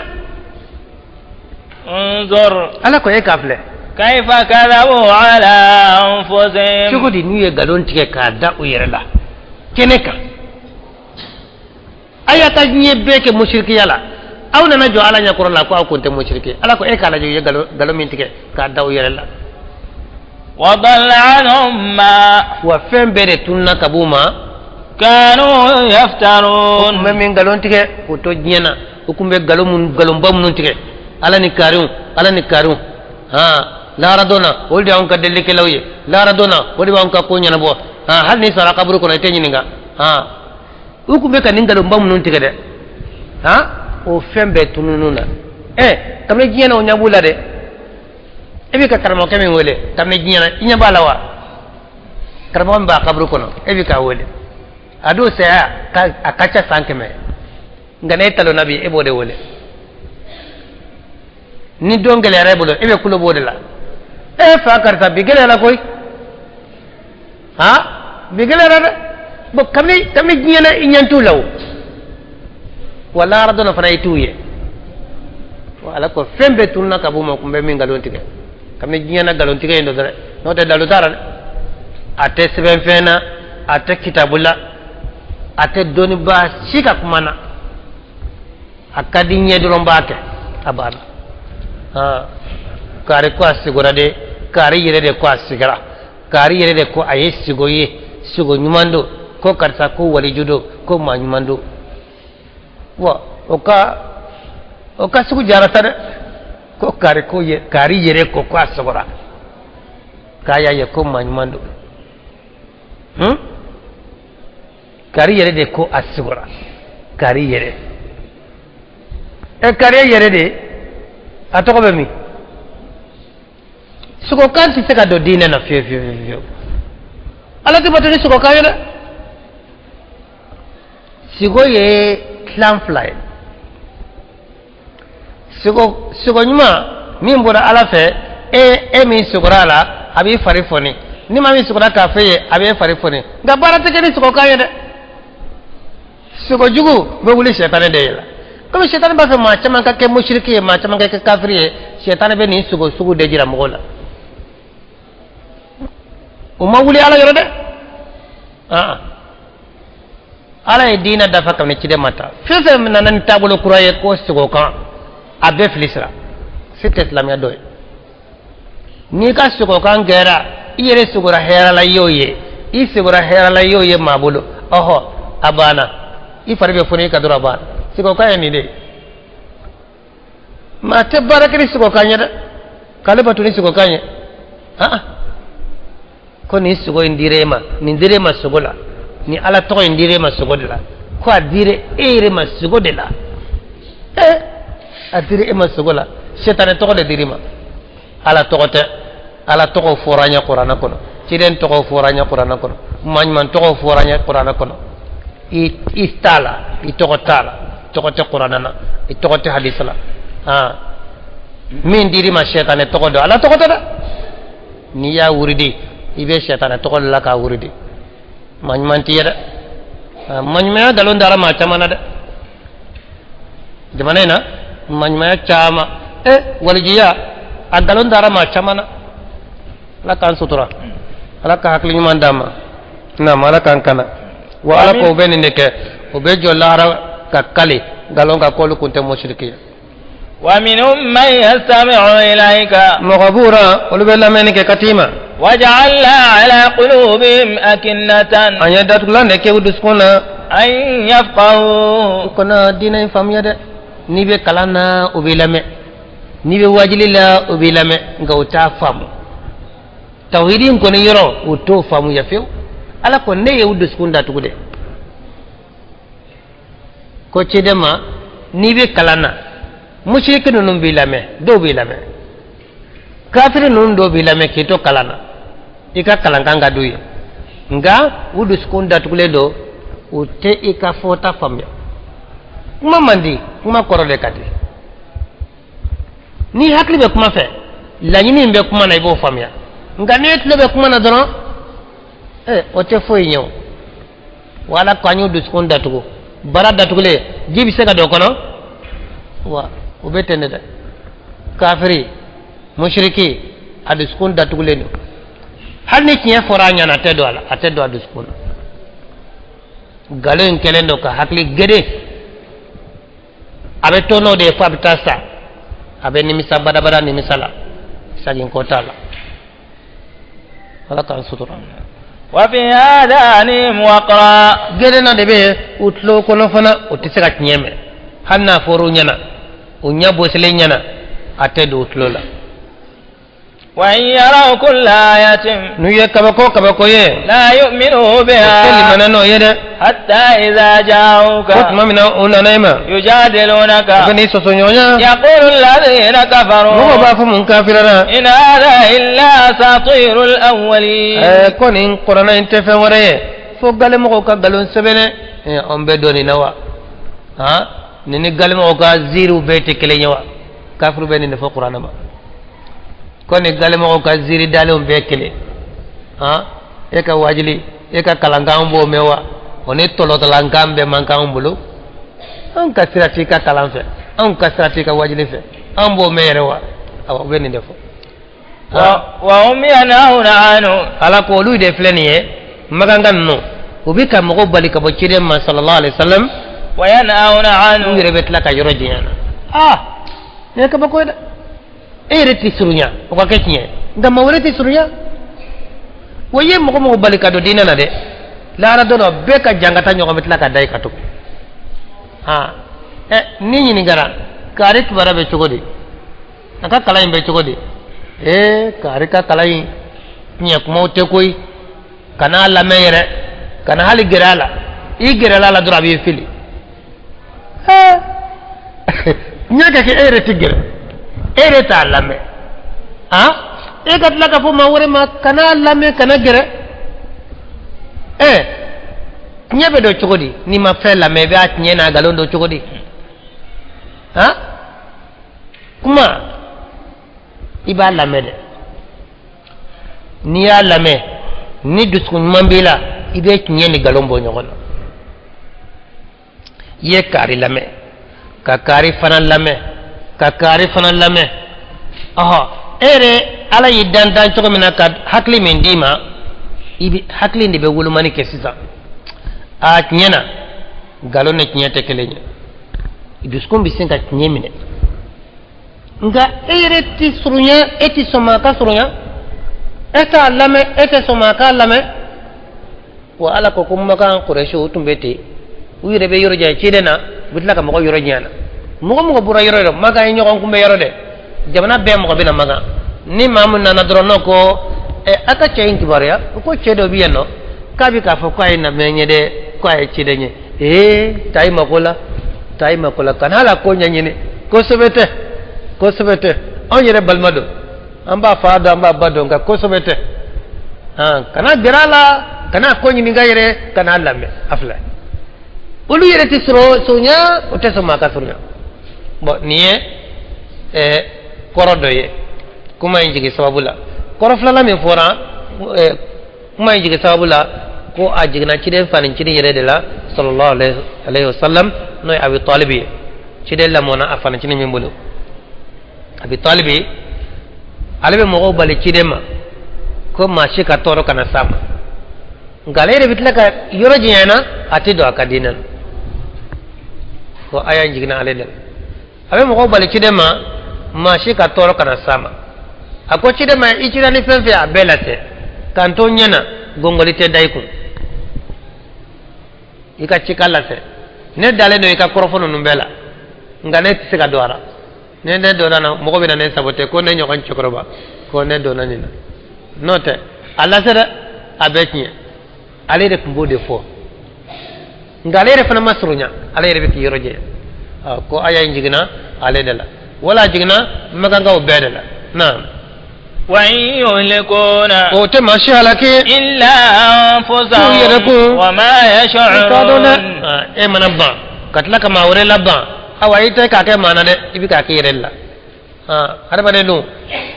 انظر Ala ko e k'a filɛ كيف كذبوا على أنفسهم cogo di n'u ye nkalon tigɛ k'a da u yɛrɛ la kɛnɛ kan. A y'a ka diɲɛ bɛɛ kɛ musirikiya la, aw nana jɔ Ala ɲɛkɔrɔ la ko aw kun tɛ musiriki. Ala ko e k'a lajɛ u ye nkalon min tigɛ k'a da u yɛrɛ la. وضل عنهم ما Wa fɛn bɛɛ de tununa ka b'u ma كانوا u يفترون kun bɛ min nkalon tigɛ k'o to diɲɛ na, u kun bɛ nkalon minnu, nkalonba minnu tigɛ Ala ni kariw, Ala ni kariw, han lahara don na olu de y'anw ka delilikɛlaw ye, lahara don na o de b'anw ka ko ɲɛnabɔ, han hali n'i sara kaburu kɔnɔ i tɛ ɲininka, han u kun bɛ ka nin nkalonba minnu tigɛ dɛ, han o fɛn bɛɛ tunun'u na. Ɛ kabini diɲɛ na o ɲɛ b'u la dɛ. E bɛ ka karamɔgɔkɛ min wele kabini diɲɛ na, i ɲɛ b'a la wa? Karamɔgɔ min b'a kaburu kɔnɔ, e bɛ k'a wele, a dun saya a ka ca san 100, nka n'e talonna bi e b'o de wele. Ni don gɛlɛyara e bolo, e bɛ kulo b'o de la. E fa karisa, bi gɛlɛyara koyi, han bi gɛlɛyara dɛ. Bon, kabini diɲɛ na i ɲɛ t'u la o, wa lahara dɔ la fana i t'u ye. Wa Ala ko fɛn bɛɛ tununa ka b'u ma kun bɛ min nkalon tigɛ kabini diɲɛ na. Nkalon tigɛ in dɔ dɛ, n'o tɛ dalu t'a la dɛ, a tɛ sɛbɛn fɛn na, a tɛ kitabu la, a tɛ dɔnnibaa si ka kuma na. A ka di n ye dɔrɔn b'a kɛ, a banna. Han kari ko a sigora de, kari yɛrɛ de ko a sigira, kari yɛrɛ de ko a ye sigo ye, sigo ɲuman don, ko karisa ko waliju don, ko maa ɲuman don. Wa o ka sugu jara sa dɛ, ko kari ko ye, kari yɛrɛ ko a sigora k'a y'a ye ko maa ɲuman don. Kari yɛrɛ de ko a sigora, kari yɛrɛ, ɛ kari yɛrɛ de a tɔgɔ bɛ min? Sogokan tɛ se ka don diinɛ na fiyewu fiyewu fiyewu. Ala tɛ bato ni sogokan ye dɛ. Sigo ye tilan fila ye. Sigo ɲuman min bɔra Ala fɛ, e min sogora a la, a b'i fari foni. Ni maa min sogora k'a fɛ ye, a b'e fari foni, nka baara tɛ kɛ ni sogokan ye dɛ. Sogo jugu bɛ wuli sɛtanɛ de ye la. Komi sɛtanɛ b'a fɛ maa caman ka kɛ musiriki ye, maa caman ka kɛ kafiri ye, sɛtanɛ bɛ nin sogo sugu de jira mɔgɔw la. U ma wuli Ala yɔrɔ dɛ. Ala ye diinɛ dafa kabini ciden ma taa. Fɛn fɛn nana ni taabolo kura ye ko sogo kan, a bɛɛ fili sira si tɛ silamɛya dɔ ye. N'i ka sogokan kɛra i yɛrɛ sogora hɛrɛ la, i y'o ye, i sogora hɛrɛ la, i y'o ye maa bolo, ɔhɔ a banna, i fari bɛ foni i ka dɔrɔn, a banna. Sogokan ye nin de ye. Maa tɛ baara kɛ ni sogokan ye dɛ, k'ale bato ni sogokan ye. Ko nin sogo in dira e ma, nin dira e ma sogo la, ni Ala tɔgɔ in dira e ma sogo de la, ko a dira e yɛrɛ ma sogo de la. A dira e ma sogo la, sɛtanɛ tɔgɔ de dira i ma, Ala tɔgɔ tɛ. Ala tɔgɔ fɔra an ye kuranɛ kɔnɔ, ciden tɔgɔ fɔra an ye kuranɛ kɔnɔ, maa ɲuman tɔgɔ fɔra an ye kuranɛ kɔnɔ. I t'a la, i tɔgɔ t'a la, tɔgɔ tɛ kuranɛ na, i tɔgɔ tɛ hadisa la. Min dir'i ma, sɛtanɛ tɔgɔ don, Ala tɔgɔ tɛ dɛ. N'i y'a wuridi, i bɛ sɛtanɛ tɔgɔ de la k'a wuridi. Maa ɲuman t'i ye dɛ. Maa ɲumanya nkalon dara maa caman na dɛ jamana in na. Maa ɲumanya caman, walijiya a nkalon dara maa caman na. Ala k'an sutura, Ala ka hakili ɲuman d'an ma. Naam, Ala k'an kana wa. Ala ko u bɛ nin de kɛ, u bɛ jɔ lahara ka kale nkalon kan k'olu kun tɛ musiriki ye. ومنهم من يستمع إليك Mɔgɔ b'u ra, olu bɛ lamɛnni kɛ ka t'i ma. وجعلنا على قلوبهم أكنة An ye datugulan de kɛ u dusukun na أن يفقهوه u kana diinɛ in faamuya dɛ. N'i bɛ kalan na, u b'i lamɛn, n'i bɛ wajuli la, u b'i lamɛn, nka u t'a faamu. Tawhidi in kɔni yɔrɔ, u t'o faamuya fiyewu. Ala ko ne ye u dusukun datugu dɛ. Ko ciden ma, n'i bɛ kalan na, musiriki ninnu b'i lamɛn, dɔw b'i lamɛn, kafiri ninnu dɔw b'i lamɛn k'i to kalan na, i ka kalankan ka d'u ye. Nka u dusukun datugulen don, u tɛ i ka fɔta faamuya. Kuma man di, kuma kɔrɔ de ka di. N'i hakili bɛ kuma fɛ, laɲini min bɛ kuma na, i b'o faamuya. Nka n'e tulo bɛ kuma na dɔrɔn, o tɛ foyi ɲɛ o. Wala ko an y'u dusukun datugu, bara datugulen, ji bɛ se ka don o kɔnɔ wa? O bɛ ten de dɛ. Kafiri, musiriki, a dusukun datugulen don. Hali ni tiɲɛ fɔra a ɲɛna, a tɛ don a la, a tɛ don a dusukun na. Nkalon in kɛlen don ka hakili geren, a bɛ to n'o de ye fo a bɛ taa sa, a bɛ nimisa badabada, nimisa la, sagin ko t'a la. Ala k'an sutura. Wa fi adanihim waqra. Gerenna de bɛ u tulo kɔnɔ fana, u tɛ se ka tiɲɛ mɛn. Hali n'a fɔra u ɲɛna, u ɲɛ bɔsilen ɲɛna, a tɛ don u tulo la. Wa in yaraw kulla ayatin. N'u ye kabako kabako ye, la yu'minu u tɛ biha. limana n'o ye dɛ. Hatta idha ja'uka. Ko tuma min na u nana i ma, yujadilunaka. U bɛ n'i sɔsɔ ɲɔgɔn. Yaqulu alladhina kafaru. Mɔgɔw b'a fɔ mun kafirara? In hadha illa asatirul awwalin. Ko nin kuranɛ in tɛ fɛn wɛrɛ ye fo galemɔgɔw ka nkalon sɛbɛnnen. Anw bɛ don nin na wa? Han, nin ni galemɔgɔw ka ziiriw bɛɛ tɛ kelen ye wa? Kafiru bɛ nin de fɔ kuranɛ ma, ko ni galemɔgɔw ka ziiri dalenw bɛɛ kelen. Han, e ka wajuli, e ka kalankan b'o mɛn wa? O ni tɔlɔtɔlankan bɛɛ man kan anw bolo. Anw ka sira t'i ka kalan fɛ, anw ka sira t'i ka wajuli fɛ, anw b'o mɛn yɛrɛ wa? Awa, u bɛ nin de fɔ. Wa hum yanhauna anhu. Ala ko olu de filɛ nin ye, makanka ninnu, u bɛ ka mɔgɔw bali ka bɔ ciden ma sallallahu alaihi wasallam. Wa yanhauna anhu. U yɛrɛ bɛ tila ka yɔrɔ janya na. Aa, nin ye kabako ye dɛ. E yɛrɛ tɛ surunya o ka kɛ tiɲɛ, nka maa wɛrɛ tɛ surunya wa. I ye mɔgɔ mɔgɔ bali ka don diinɛ na dɛ, lahara don dɔ bɛɛ ka jankata ɲɔgɔn bɛ tila ka da i kan tugun. Aa, n'i ɲininkara kaari kibaruya bɛ cogo di, a ka kalan in bɛ cogo di? Kaari ka kalan in tiɲɛ kumaw tɛ koyi, kana lamɛn yɛrɛ, kana hali gɛrɛ a la. I gɛrɛla a la dɔrɔn, a b'i fili. Tiɲɛ ka kɛ, e yɛrɛ tɛ gɛrɛ, e yɛrɛ t'a lamɛn, han, e ka tila k'a fɔ maa wɛrɛ ma kana lamɛn, kana gɛrɛ. Tiɲɛ bɛ dɔn cogo di? N'i ma fɛn lamɛn, i b'a tiɲɛ n'a nkalon dɔn cogo di? Han, kuma i b'a lamɛn dɛ. N'i y'a lamɛn ni dusukun ɲuman b'i la, i bɛ tiɲɛ ni nkalon bɔ ɲɔgɔn na. I ye kaari lamɛn, ka kaari fana lamɛn, ka kaari fana lamɛn. Ɔhɔ, e yɛrɛ, Ala y'i dan dan cogo min na, ka hakili min d'i ma, i bɛ hakili de bɛ wolomani kɛ sisan. A tiɲɛ na, nkalon ni tiɲɛ tɛ kelen ye. Dusukun bɛ sin ka tiɲɛ minɛ, nka e yɛrɛ tɛ surunya, e tɛ sɔn maa ka surunya, e t'a lamɛn, e tɛ sɔn maa k'a lamɛn wa. Ala ko ko Makan Kurɛsi, o tun bɛ ten. U yɛrɛ bɛ yɔrɔ jan ciden na, u bɛ tila ka mɔgɔ yɔrɔ jan na. Mɔgɔ mɔgɔ bɔra yɔrɔ yɔrɔ, Makan ye ɲɔgɔn kunbɛ yɔrɔ dɛ. Jamana bɛɛ mɔgɔ bɛ na Makan. Ni maa min nana dɔrɔn, n'o ko a ka cɛ in kibaruya, u ko cɛ dɔ bɛ yen nɔ k'a bɛ k'a fɔ k'a ye nabiya ye dɛ, k'a ye ciden ye. Taa i mako la, taa i mako la, kana ala ko ɲɛɲini. Kosɛbɛ tɛ, kosɛbɛ tɛ. Anw yɛrɛ balima don, an b'a fa dɔn, an b'a ba dɔn, nka kosɛbɛ tɛ. Kana gɛrɛ a la, kana ko ɲininka yɛrɛ, kana lamɛn. A filɛ, olu yɛrɛ tɛ sɔrɔ surunya, o tɛ sɔn maa ka surunya. Bɔn, nin ye kɔrɔ dɔ ye kuma in jigin sababu la. Kɔrɔ filanan min fɔra kuma in jigin sababu la, ko a jiginna ciden fanicinin yɛrɛ de la sallallahu alaihi wasallam, n'o ye Abi Talib ye. Ciden lamɔna a fanicinin min bolo, Abi Talib, ale bɛ mɔgɔw bali ciden ma ko maa si ka tɔɔrɔ kana s'a ma, nka ale yɛrɛ bɛ tila ka yɔrɔ janya na, a tɛ don a ka diinɛ na. Ko aya in jiginna ale de la. A bɛ mɔgɔw bali ciden ma, maa si ka tɔɔrɔ kana s'a ma. A ko ciden ma, i cira ni fɛn fɛn, a bɛɛ lase k'an to ɲɛ na, gɔngɔli tɛ da i kun, i ka cikan lase. Ne dalen don i ka kɔrɔfɔ ninnu bɛɛ la, nka ne tɛ se ka don a la. Ni ne donna na, mɔgɔ bɛ na ne sabote ko ne ɲɔgɔn cɛkɔrɔba, ko ne donna nin na. N'o tɛ, a lase dɛ, a bɛɛ tiɲɛ. Ale de tun b'o de fɔ, nka ale yɛrɛ fana ma surunya, ale yɛrɛ bɛ k'i yɔrɔ janya. Ko aya in jiginna ale de la, wala a jiginna makankaw bɛɛ de la. Naam. Wa in yuhlikuna. O tɛ maa si halaki. Illa anfusahum. F'u yɛrɛ kun. Wa ma I t'a dɔn dɛ. yash'urun. E mana ban ka tila ka maa wɛrɛ laban, awa, i tɛ k'a kɛ maa na dɛ, i bɛ k'a kɛ i yɛrɛ de la. Hadamaden dun,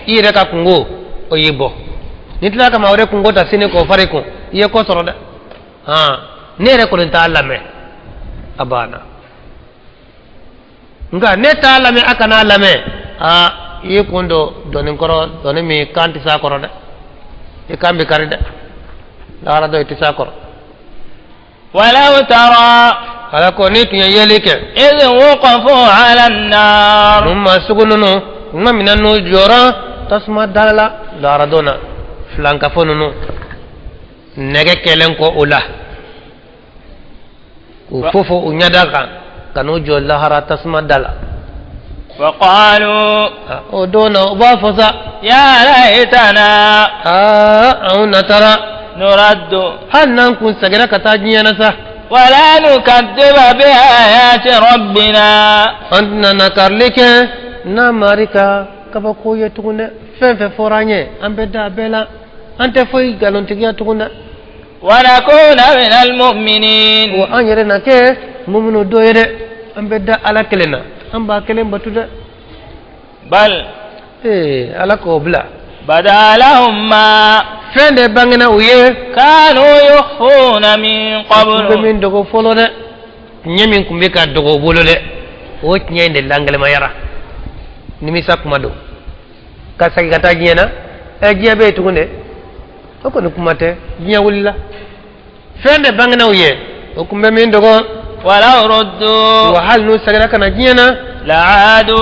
i yɛrɛ ka kunko o y'i bɔ, n'i tilala ka maa wɛrɛ kunko ta sini k'o fara i kun, i ye ko sɔrɔ dɛ. Ne yɛrɛ kɔni t'a lamɛn, a banna, nka ne t'a lamɛn, a kana lamɛn. Aa, i ye kun don dɔnni kɔrɔ, dɔnni min kan tɛ s'a kɔrɔ dɛ, i kan bɛ kari dɛ, lahara dɔ i tɛ s'a kɔrɔ. Walaw tara. Ala ko n'i tun ye yeli kɛ. Idh wuqafu ala an-nar. Ninnu maa sugu ninnu, tuma min na n'u jɔra tasuma da la lahara don na, filankafo ninnu nɛgɛ kɛlen kɔ o la k'u fofo u ɲɛda kan ka n'u jɔ lahara tasuma da la. Wa qalu. O don na, u b'a fɔ sa. Ya laytana. Aa, anw natara. Nuraddu. Hali n'an kun seginna ka taa diɲɛ na sa. Wala nukaddiba bi ayati rabbina. An tɛna nakarili kɛ n'a mari ka kabako ye tugun dɛ. Fɛn fɛn fɔra an ye, an bɛ da a bɛɛ la, an tɛ foyi nkalontigiya tugun dɛ. Wa nakuna min almu'minin. Wa an yɛrɛ na kɛ muminu dɔ ye dɛ. An bɛ da Ala kelen na, an b'a kelen batu dɛ. Bal. Ee, Ala k'o bila. Bada lahum ma. Fɛn de bangena u ye. Kanu yukhfuna min qablu. U bɛ min dogo fɔlɔ dɛ, tiɲɛ min tun bɛ ka dogo u bolo dɛ, o tiɲɛ in de langɛlɛmayara. Nimisa kuma don ka segin ka taa diɲɛ na. Ɛ, diɲɛ bɛ yen tugun de, o kɔni kuma tɛ, diɲɛ wulila. Fɛn de bangena u ye, o tun bɛ min dogo. Walaw ruddu. Wa hali n'u seginna ka na diɲɛ na. La'adu.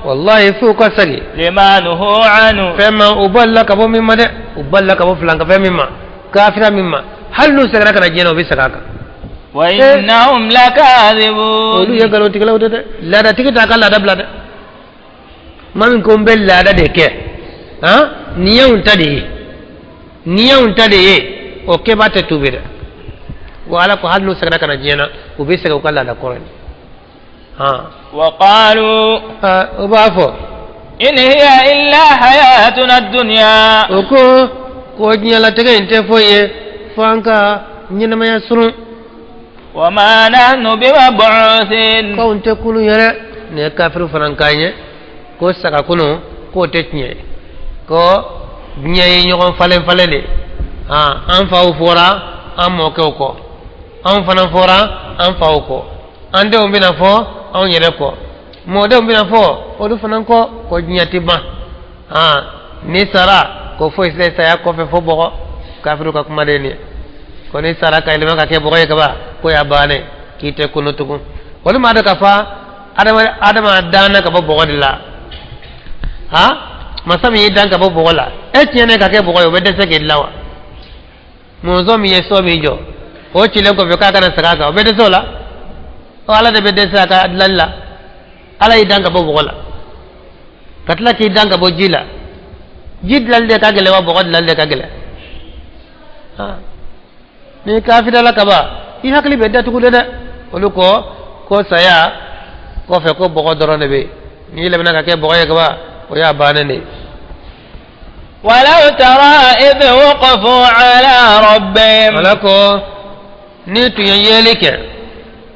Wallahi, f'u ka segin. Lima nuhu anhu. Fɛn ma u balila ka bɔ min ma dɛ, u balila ka bɔ filankafɛn min ma, kafira min ma, hali n'u seginna ka na diɲɛ na, u bɛ segin a kan. Wa innahum lakadhibun. Olu ye nkalontigɛlaw de dɛ. Laadatigi t'a ka laada bila dɛ. Maa min ko n bɛ laada de kɛ, han, nin y'anw ta de ye, nin y'anw ta de ye, o kɛba tɛ tuubi dɛ. Wa Ala ko hali n'u seginna ka na diɲɛ na, u bɛ segin u ka laada kɔrɔ ye, han. Wa qalu. U b'a fɔ. In hiya illa hayatuna ad-dunya. O ko ko diɲɛlatigɛ in tɛ foyi ye fo an ka ɲɛnamaya surun. Wa ma nahnu bimab'uthin. K'anw tɛ kunu yɛrɛ. Nin ye kafiriw fana kan ye ko saga kunu k'o tɛ tiɲɛ ye, ko diɲɛ ye ɲɔgɔn falen falen de. Han, an faw fɔra an mɔkɛw kɔ, anw fana fɔra an faw kɔ, an denw bɛna fɔ anw yɛrɛ kɔ, mɔdenw bɛna fɔ olu fana kɔ, ko diɲɛ tɛ ban. Han, ni sara ko foyi tɛ saya kɔfɛ fo bɔgɔ. Kafiriw ka kuma de ye nin ye, ko ni sara ka yɛlɛma ka kɛ bɔgɔ ye kaban, ko y'a bannen, k'i tɛ kunu tugun. Olu m'a dɔn k'a fɔ adama adama danna ka bɔ bɔgɔ de la. Han, masa min y'i dan ka bɔ bɔgɔ la, e tiɲɛnen ka kɛ bɔgɔ ye, o bɛ dɛsɛ k'i dilan wa? Mɔnzɔn min ye so min jɔ, o cilen kɔfɛ k'a kana segin a kan, o bɛ dɛsɛ o la? Ɔ, Ala de bɛ dɛsɛ a ka dilanli la. Ala y'i dan ka bɔ bɔgɔ la, ka tila k'i dan ka bɔ ji la. Ji dilanli de ka gɛlɛn wa bɔgɔ dilanli de ka gɛlɛn? N'i kafirala kaban, i hakili bɛ datugu de dɛ. Olu ko ko saya kɔfɛ ko bɔgɔ dɔrɔn de bɛ yen, n'i yɛlɛmana ka kɛ bɔgɔ ye kaban, o y'a bannen de ye. Walaw tara idh wuqafu ala rabbihim. Ala ko n'i tun ye yeli kɛ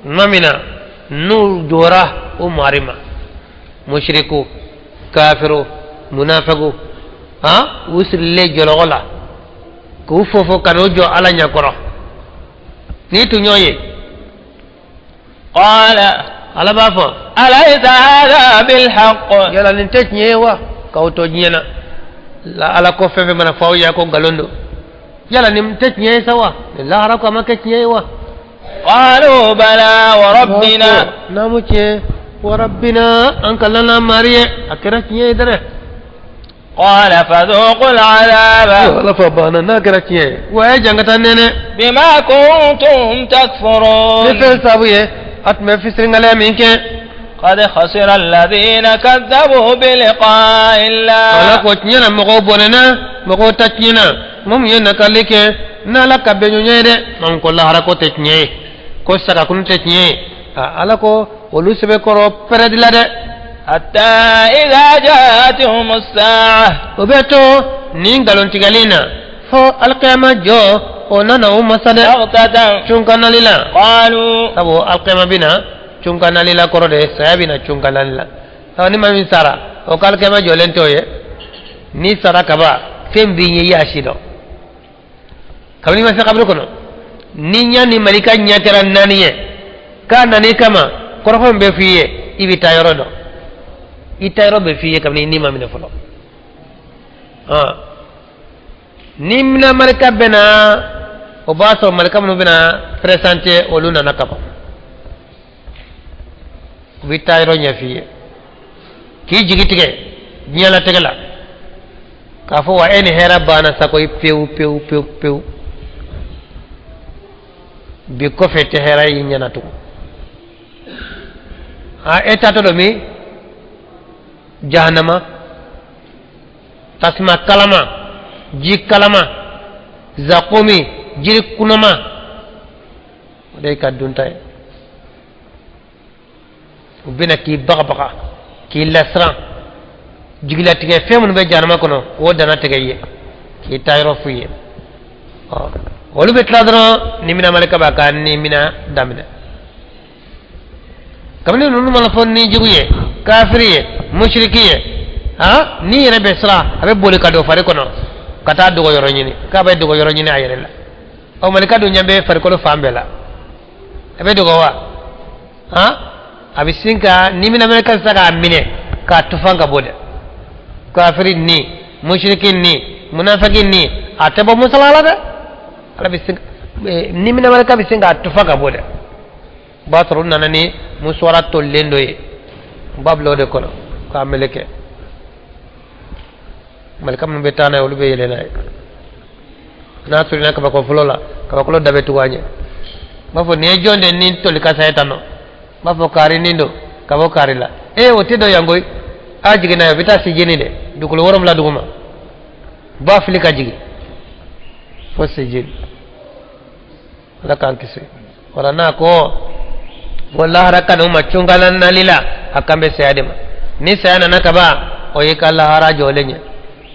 tuma min na n'u jɔra u mari ma, mushriku, kafiru, munafiku, han, u sirilen jɔlɔkɔ la k'u fofo ka n'u jɔ Ala ɲɛkɔrɔ, n'i tun y'o ye. Qala. Ala b'a fɔ. Alaysa hadha bil haqq. Yala nin tɛ tiɲɛ ye wa? K'aw to diɲɛ na la, Ala ko fɛn fɛn mana fɔ aw ye ko nkalon don, yala nin tɛ tiɲɛ ye sa wa? Nin lahara ko a ma kɛ tiɲɛ ye wa? Qalu bala wa rabbina. Naamu, tiɲɛ, wa rabbina, an ka lana mari ye, a kɛra tiɲɛ ye dɛrɛ. Qala fadhuqu al'adaba. Ala fa banna, n'a kɛra tiɲɛ ye wa, a ye jan ka taa nɛnɛ. Bima kuntum takfurun. Ni fɛn sabu ye a tun bɛ fisiringaliya min kɛ. قد خسر الذين كذبوا بلقاء الله. Ala ko tiɲɛ na, mɔgɔw bɔnɛna, mɔgɔw ta tiɲɛ na, mɔgɔ min ye nakali kɛ n'Ala ka bɛn ɲɔgɔn ye dɛ, maa min ko lahara ko tɛ tiɲɛ ye, ko sagakunu tɛ tiɲɛ ye, Ala ko olu sɛbɛkɔrɔ pɛrɛdi la dɛ. حتى إذا جاءتهم الساعة. O bɛ to Nin nkalontigɛli in na fo alikiyama jɔ o nana u ma sa dɛ. بغتة. Cunkanali la. قالوا. Sabu alikiyama bɛ na cunkanali la, kɔrɔ de ye saya bɛ na cunkanali la. Sabu ni maa min sara, o ka alikiyama jɔlen t'o ye. N'i sara kaban, fɛn b'i ɲɛ, i y'a si dɔn kabini i ma se kaburu kɔnɔ. Ni ɲa ni malika ɲɛ kɛra naani ye k'a nan'i kama, kɔrɔfɔ min bɛ f'i ye, i bɛ taa yɔrɔ dɔn. I taa yɔrɔ bɛ f'i ye kabini i ni ma minɛ fɔlɔ. Ni mina malika bɛ na, o b'a sɔrɔ malika minnu bɛna présenter, olu nana kaban. U bɛ taa yɔrɔ ɲɛf'i ye k'i jigi tigɛ diɲɛlatigɛ la, k'a fɔ wa e ni hɛrɛ banna sa koyi, pewu pewu pewu pewu. Bi kɔfɛ tɛ hɛrɛ y'i ɲɛna tugun. A e taatɔ don min? Jahanama, tasuma kalama, ji kalama, zakomi jiri kunama, o de y'i ka dunta ye. U bɛna k'i bagabaga, k'i lasiran, jigilatigɛ fɛn minnu bɛ jahanama kɔnɔ, k'o dana tigɛ i ye, k'i taa yɔrɔ f'u ye. Ɔ, olu bɛ tila dɔrɔn, ni mina malika b'a ka ni mina daminɛ. Kabini ninnu mana fɔ ni jugu ye, kafiri ye, musiriki ye, han, ni yɛrɛ bɛ siran, a bɛ boli ka don fari kɔnɔ ka taa dogo yɔrɔ ɲini, k'a bɛ dogo yɔrɔ ɲini a yɛrɛ la. Ɔ, malika dun ɲɛ bɛ farikolo fan bɛɛ la, a bɛ dogo wa? Han, a bɛ sin ka ni mina malika sisan k'a minɛ k'a tufan ka bɔ dɛ. Kafiri ni musiriki ni munafiki ni, a tɛ bɔ musala la dɛ. Ala bɛ sin, ni mina malika bɛ sin k'a tufa ka bɔ dɛ. O b'a sɔrɔ u nana ni musuwara tolilen dɔ ye, u b'a bila o de kɔnɔ k'a meleke. Malika minnu bɛ taa n'a ye, olu bɛ yɛlɛ n'a ye. N'a surunya kabako fɔlɔ la, kabakolo da bɛ tugu a ɲɛ. U b'a fɔ nin ye jɔn de ni toli kasa ye tan nɔ? U b'a fɔ kaari nin don ka bɔ kaari la. Ee, o tɛ dɔn yan koyi. A jiginna ye, o bɛ taa sijini de, dugukolo 7 duguma. U b'a fili ka jigin fo sijini. Ala k'an kisi. Wala n'a ko ko lahara ka n'u ma cunkala nali la, a kan bɛ saya de ma. Ni saya nana kaban, o y'i ka lahara jɔlen ye.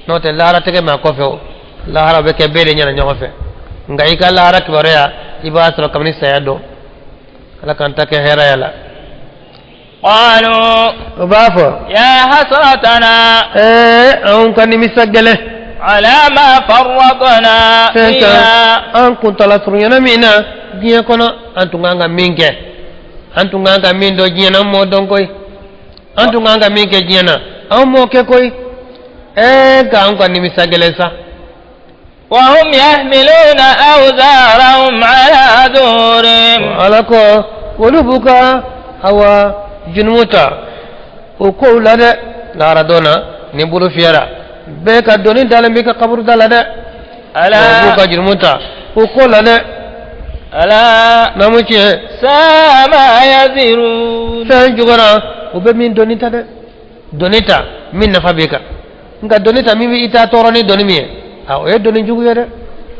N'o tɛ, lahara tɛgɛ ma kɔfɛ, o lahara bɛ kɛ bɛɛ de ɲɛna ɲɔgɔn fɛ. Nka i ka lahara kibaruya, i b'a sɔrɔ kabini saya don. Ala k'an ta kɛ hɛrɛ ya la. قالوا. O b'a fɔ. يا حسرتنا. Ee, anw ka nimisa gɛlɛn. على ما فرطنا fɛn kan فيها. An kuntala surunyana min na diɲɛ kɔnɔ, an tun kan ka min kɛ, an tun kan ka min dɔn diɲɛ na, an m'o dɔn koyi. An tun kan ka min kɛ diɲɛ na, an m'o kɛ koyi. Ee, nka an ka nimisa gɛlɛn sa. وهم يحملون أوزارهم على ظهورهم. Ala ko olu b'u ka awa junumu ta o kow la dɛ. Lahara don na, ni bolo fiyɛra, bɛɛ ka doni dalen b'i ka kaburu da la dɛ. ألا. O b'u ka jurumu ta o ko la dɛ. ألا. Naamu, tiɲɛ. ساء ما يزرون. Fɛn jugura o bɛ min doni ta dɛ. Doni ta min nafa b'i kan, nka doni ta min bɛ i ta tɔɔrɔ ni doni min ye, a o ye doni jugu ye dɛ.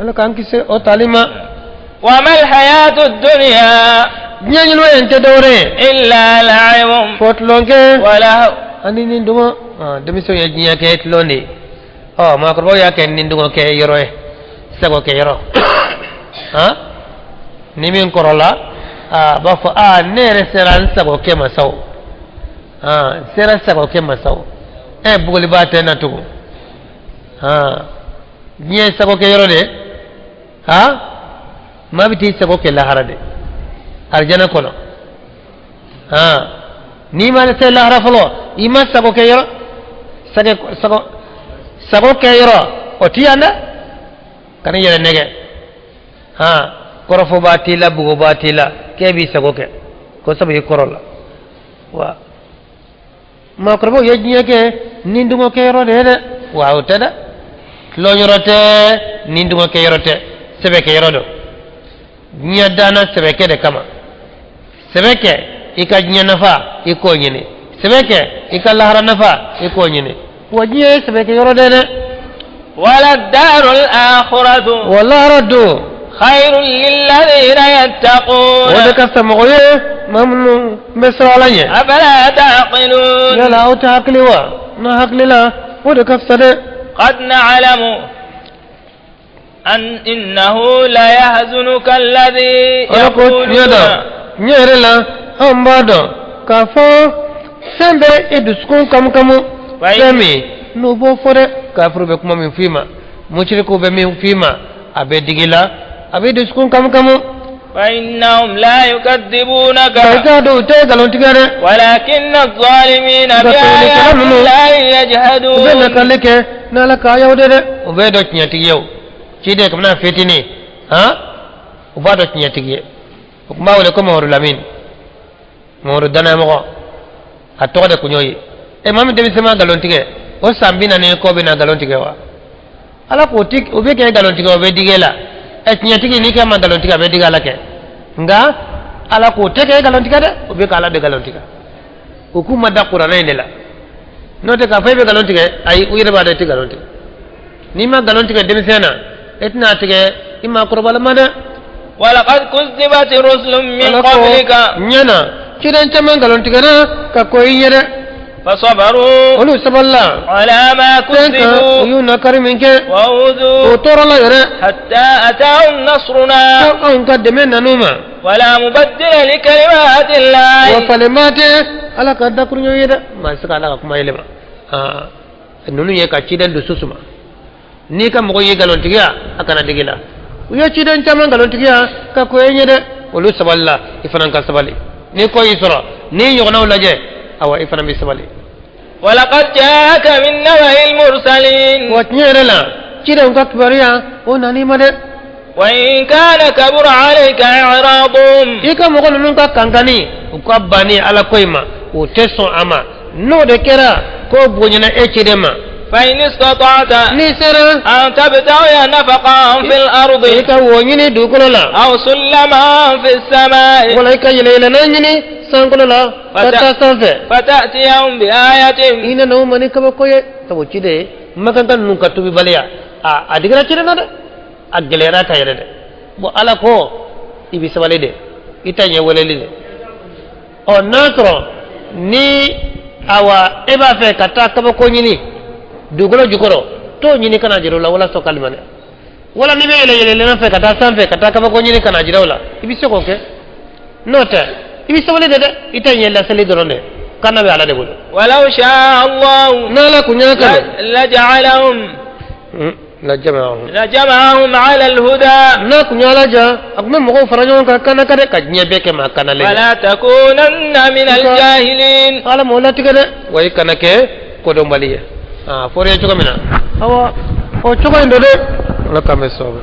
Ala k'an kisi o tali ma. وما الحياة الدنيا. Diɲɛ ɲɛnama in tɛ dɔwɛrɛ ye. إلا لعب. Fɔ tulonkɛ. ولهو. Ani ni dungɔ. Denmisɛnw ye diɲɛ kɛ tulon de ye. Ɔ, maakɔrɔbaw y'a kɛ ni dungɔ kɛ yɔrɔ ye, sago kɛ yɔrɔ. Han, ni min kɔrɔla, a b'a fɔ aa, ne yɛrɛ sera n sago kɛ ma sa o. N sera sago kɛ ma sa o. Ɛ, bugɔliba tɛ na tugun. Han, diɲɛ ye sago kɛ yɔrɔ de ye. Han, maa bɛ t'i sago kɛ lahara de, arijana kɔnɔ. Han, n'i ma se lahara fɔlɔ, i ma sago kɛ yɔrɔ, sago sago sago kɛ yɔrɔ, o ti yan dɛ. Kana yɛrɛ nɛgɛ. Han, kɔrɔfɔba t'i la, bugoba t'i la, k'e b'i sago kɛ ko sabu i kɔrɔ la wa. Maakɔrɔbaw ye diɲɛ kɛ ni dungɔ kɛ yɔrɔ de ye dɛ. Wa o tɛ dɛ, tulon yɔrɔ tɛ, ni dungɔ kɛ yɔrɔ tɛ, sɛbɛ kɛ yɔrɔ don. Diɲɛ danna sɛbɛ kɛ de kama. Sɛbɛ kɛ i ka diɲɛ nafa, i k'o ɲini. Sɛbɛ kɛ i ka lahara nafa, i k'o ɲini. Wa diɲɛ ye sɛbɛ kɛ yɔrɔ de dɛ. وللدار الآخرة. Wa lahara don. خير للذين يتقون. O de ka fisa mɔgɔ ye, maa minnu bɛ siran Ala ɲɛ. أفلا تعقلون؟ Yala aw tɛ hakili wa? N'a hakili la, o de ka fisa dɛ. قد نعلم أن إنه ليحزنك الذي Ala ko tiɲɛ dɔn يقولون tiɲɛ yɛrɛ la anw b'a dɔn k'a fɔ fɛn bɛ e dusukun kamukamu fɛn min n'u b'o fɔ dɛ kafiru bɛ kuma min f'i ma musirikuw bɛ min f'i ma a bɛ digi la a bɛ dusukun kamukamu فإنهم لا يكذبونك nka i k'a dɔn u tɛ nkalon tigɛ dɛ ولكن الظالمين nka tɔɲɔlikɛla بآيات ninnu الله u bɛ يجحدون nakali kɛ n'ala ka ayaw de dɛ u bɛ dɔn tiɲɛtigi ye o ciden kabini a fitinin han u b'a dɔn tiɲɛtigi ye u tun b'a wele ko Mamadu Lamini Mamadu danayamɔgɔ a tɔgɔ de kun y'o ye e maa min denmisɛn ma nkalon tigɛ o san 40 kɔ bɛ na nkalon tigɛ wa ala k'o ti o bɛ kɛ nkalon tigɛ o bɛ digi e la ɛ tiɲɛtigi n'i kɛ ma nkalon tigɛ a bɛ digi ala kɛ nka ala k'o tɛ kɛ nkalon tigɛ dɛ o bɛ k'ala de nkalon tigɛ o k'u ma da kuranɛ in de la n'o tɛ k'a fɔ e bɛ nkalon tigɛ ayi u yɛrɛ b'a dɔn i tɛ nkalon tigɛ n'i ma nkalon tigɛ denmisɛn na e tɛna tigɛ i maa kɔrɔbalama dɛ ولقد كذبت رسل من ala ko قبلك ɲɛ na ciden caman nkalon tigɛra ka kɔn i ɲɛ dɛ فصبروا olu sabalila على ما fɛn kan u كذبوا y'u nakari min kɛ o وأوذوا tɔɔrɔla yɛrɛ حتى أتاهم نصرنا ko anw ka dɛmɛ nan'u ma ولا مبدل لكلمات wa الله falenba tɛ ala ka dakuruɲɛ ye dɛ maa tɛ se ka ala ka kuma yɛlɛma aa ninnu ye ka ciden dusu suma n'i ka mɔgɔ ye nkalontigiya a kana digi la u ye ciden caman nkalontigiya ka kɔn e ɲɛ dɛ olu sabalila i fana ka sabali ni ko y'i sɔrɔ n'i ɲɔgɔnnaw lajɛ awa i fana bɛ sabali ولقد جاءك من نبأ المرسلين wa tiɲɛ yɛrɛ la cidenw ka kibaruya o nan'i ma dɛ وإن كان كبر عليك إعراضهم i ka mɔgɔ ninnu ka kankani u ka banni ala ko in ma u tɛ sɔn a ma n'o de kɛra k'o bonyana e ciden ma فإن استطعت n'i sera أن تبتغي نفقا في الأرض i ka wo ɲini dugukolo la أو سلما في السماء wala i ka yɛlɛyɛlɛnna ɲini sankolo la ka taa sanfɛ فتأتيهم بآية i nana o ma ni kabako ye sabu ciden makanka ninnu ka tubibaliya a a digira ciden na dɛ a gɛlɛyara ta yɛrɛ dɛ bon ala ko i bi sabali de i ta ɲɛ weleli de ɔ n'a sɔrɔ ni awa e b'a fɛ ka taa kabako ɲini dugukolo jukɔrɔ t'o ɲini ka na jira o la walasa o ka limaniya wala n'i bɛ yɛlɛ yɛlɛlɛnna fɛ ka taa sanfɛ ka taa kabako ɲini ka na jira o la i bɛ se k'o kɛ n'o tɛ i bɛ sabali de dɛ i ta ɲɛ laseli dɔrɔn de kana bɛ ala de bolo ولو شاء الله n'ala kun y'a kanu لجعلهم lajama'ahum لجمعهم على الهدى n'a kun y'ala ja a kun bɛ mɔgɔw fara ɲɔgɔn kan kana ka dɛ ka diɲɛ bɛɛ kɛ maa kanalen ye ولا تكونن من الجاهلين ala m'o latigɛ dɛ wa i kana kɛ kodɔnbali ye aa fɔra ye cogo min na awa o cogo in don dɛ ala k'an bɛ sababu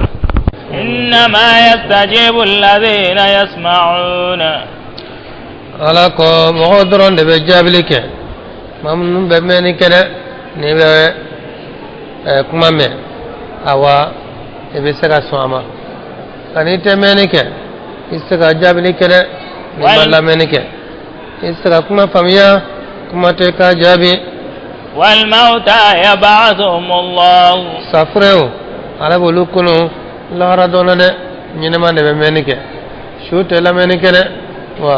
إنما يستجيب الذين يسمعون ala ko mɔgɔw dɔrɔn de bɛ jaabili kɛ maa minnu bɛ mɛnni kɛ dɛ n'i bɛ kuma mɛn awa i bɛ se ka sɔn a ma nka n'i tɛ mɛnni kɛ i tɛ se ka jaabili kɛ dɛ n'i ma Wali. lamɛnni kɛ i tɛ se ka kuma faamuya kuma tɛ k'a jaabi والموتى يبعثهم الله safurew ala b'olu kunu lahara dɔ la dɛ ɲɛnɛma de bɛ mɛnni kɛ su tɛ lamɛnni kɛ dɛ wa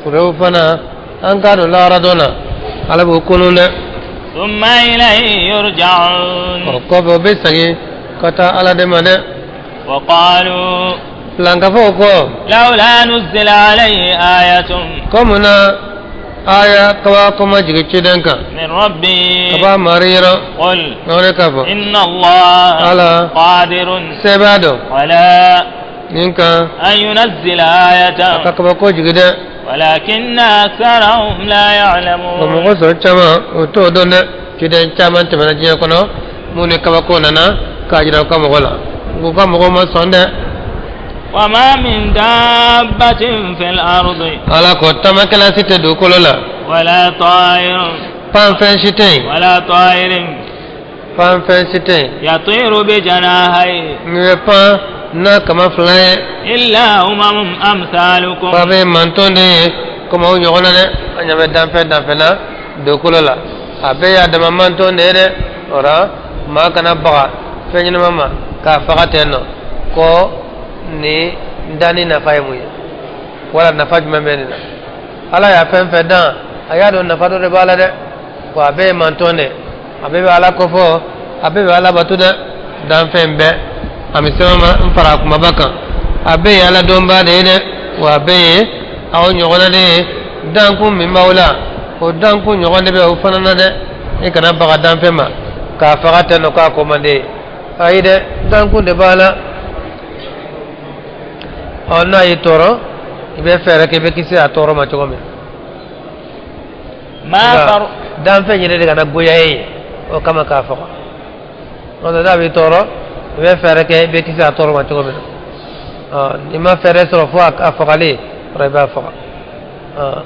furew fana an k'a don lahara dɔ la ala b'o kunu dɛ ثم إليه يرجعون o kɔfɛ o bɛ segin ka taa ala de ma dɛ وقالوا filankafow ko لولا نزل عليه آية ko mun na aya kabako ma jigin ciden kan من ربه ka b'a mari yɔrɔ قل o de k'a fɔ إن الله ala قادر se b'a dɔn على nin kan أن ينزل a آية ka kabako jigin dɛ ولكن أكثرهم لا o يعلمون mɔgɔ sɔrɔ caman o t'o dɔn dɛ ciden caman tɛmɛna diɲɛ kɔnɔ mun ni kabako nana k'a jira u ka mɔgɔ la u ka mɔgɔw ma sɔn dɛ وما من دابة في الأرض ala ko taamakɛla si tɛ dugukolo la ولا طائر panfɛn si tɛ yen ولا طائر panfɛn si tɛ yen يطير بجناحيه min bɛ pan n'a kama fila ye إلا أمم أمثالكم fa bɛ mantɔn de ye komi aw ɲɔgɔn na dɛ an ɲɛ bɛ danfɛn danfɛn na dugukolo la a bɛɛ y'a dama mantɔn de ye dɛ o la maa kana baga fɛn ɲɛnama ma k'a faga ten nɔ ko ni danni nafa ye mun ye wala nafa jumɛn bɛ nin na ala y'a fɛn fɛn dan a y'a dɔn nafa dɔ de b'a la dɛ wa a bɛɛ ye mantɔn de ye a bɛɛ bɛ ala kofɔ A bɛɛ bɛ Ala bato dɛ. Danfɛn bɛɛ, a misɛnman ma fara a kumaba kan, a bɛɛ ye Ala dɔnbaa de ye dɛ. Wa a bɛɛ ye aw ɲɔgɔnna de ye. Dankun min b'aw la, o dankun ɲɔgɔn de bɛ o fana na dɛ. I kana baga danfɛn ma k'a faga tɛ nɔ k'a ko man di ye. Ayi dɛ, dankun de b'a la. Ɔ, n'a y'i tɔɔrɔ, i bɛ fɛɛrɛ kɛ i bɛ kisi a tɔɔrɔ ma cogo min. Ma danfɛn yɛrɛ de kana goya e ye, o kama k'a faga. N'o tɛ, n'a b'i tɔɔrɔ, i bɛ fɛɛrɛ kɛ i bɛ kisi a tɔɔrɔ ma cogo min na. Ɔ, n'i ma fɛɛrɛ sɔrɔ fo a fagali, o i b'a faga. Ɔ,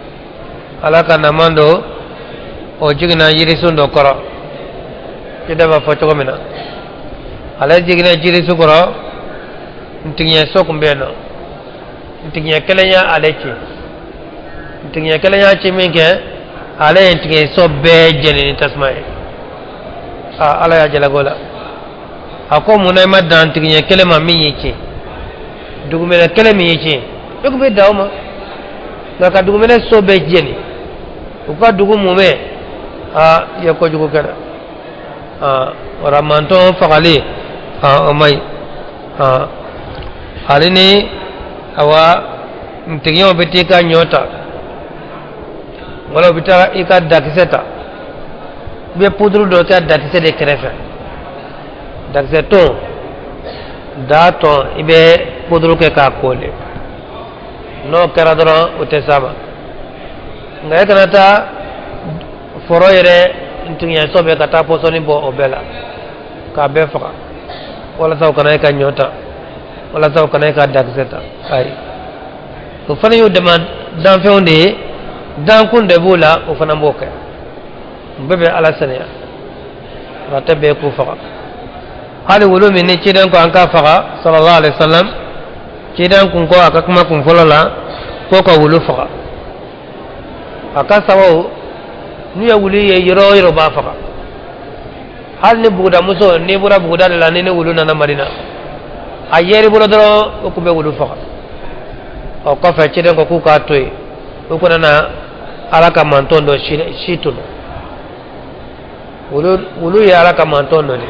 Ala ka naman don, o jiginna yirisun dɔ kɔrɔ. Ciden b'a fɔ cogo min na, ale jiginna jirisun kɔrɔ, ntigiɲɛ so tun bɛ yen nɔ. Ntigiɲɛ kelen y'ale ci. Ntigiɲɛ kelen y'a ci min kɛ, ale ye ntigiɲɛ so bɛɛ jeni ni tasuma ye. Aa, Ala y'a jalaki o la. A ko: mun na i ma dan ntigiɲɛ kelen ma min y'i ci? Dugumɛnɛ kelen min y'i ci, e tun bɛ dan o ma, nka ka dugumɛnɛ so bɛɛ jeni, u ka dugu mumɛ, aa, i ye kojugu kɛ dɛ. Aa, o mantɔn fagali, aa, o man ɲi. Aa, hali ni awa ntigiɲɛw bɛ t'i ka ɲɔ ta, wala u bɛ taa i ka dakisɛ ta, i bɛ puduru dɔ kɛ dakisɛ de kɛrɛfɛ. Dakisɛ ton, daa tɔn, i bɛ puduru kɛ k'a kole. N'o kɛra dɔrɔn, o tɛ s'a ma. Nka e kana taa foro yɛrɛ ntigiɲɛso bɛɛ ka taa pɔsɔni bɔ o bɛɛ la k'a bɛɛ faga, walasa u kana e ka ɲɔ ta, walasa u kana e ka dakisɛ ta. Ayi, o fana y'u dama danfɛnw de ye, dankun de b'u la, o fana b'o kɛ. U bɛɛ bɛ Ala saniya, nka tɛ bɛɛ k'u faga. Hali wulu min ni ciden ko an k'a faga, sallallahu alaihi wasallam, ciden kun ko a ka kuma kun fɔlɔ la ko ka wulu faga. A ka sababu n'u ye wulu ye yɔrɔ o yɔrɔ, b'a faga. Hali ni bugudamuso, n'i bɔra buguda de la, ni wulu nana Madina, a yer'i bolo dɔrɔn, o tun bɛ wulu faga. O kɔfɛ, ciden ko k'u k'a to yen, u kana na Ala ka mantɔn dɔ si tunu. Wulu ye Ala ka mantɔn dɔ de,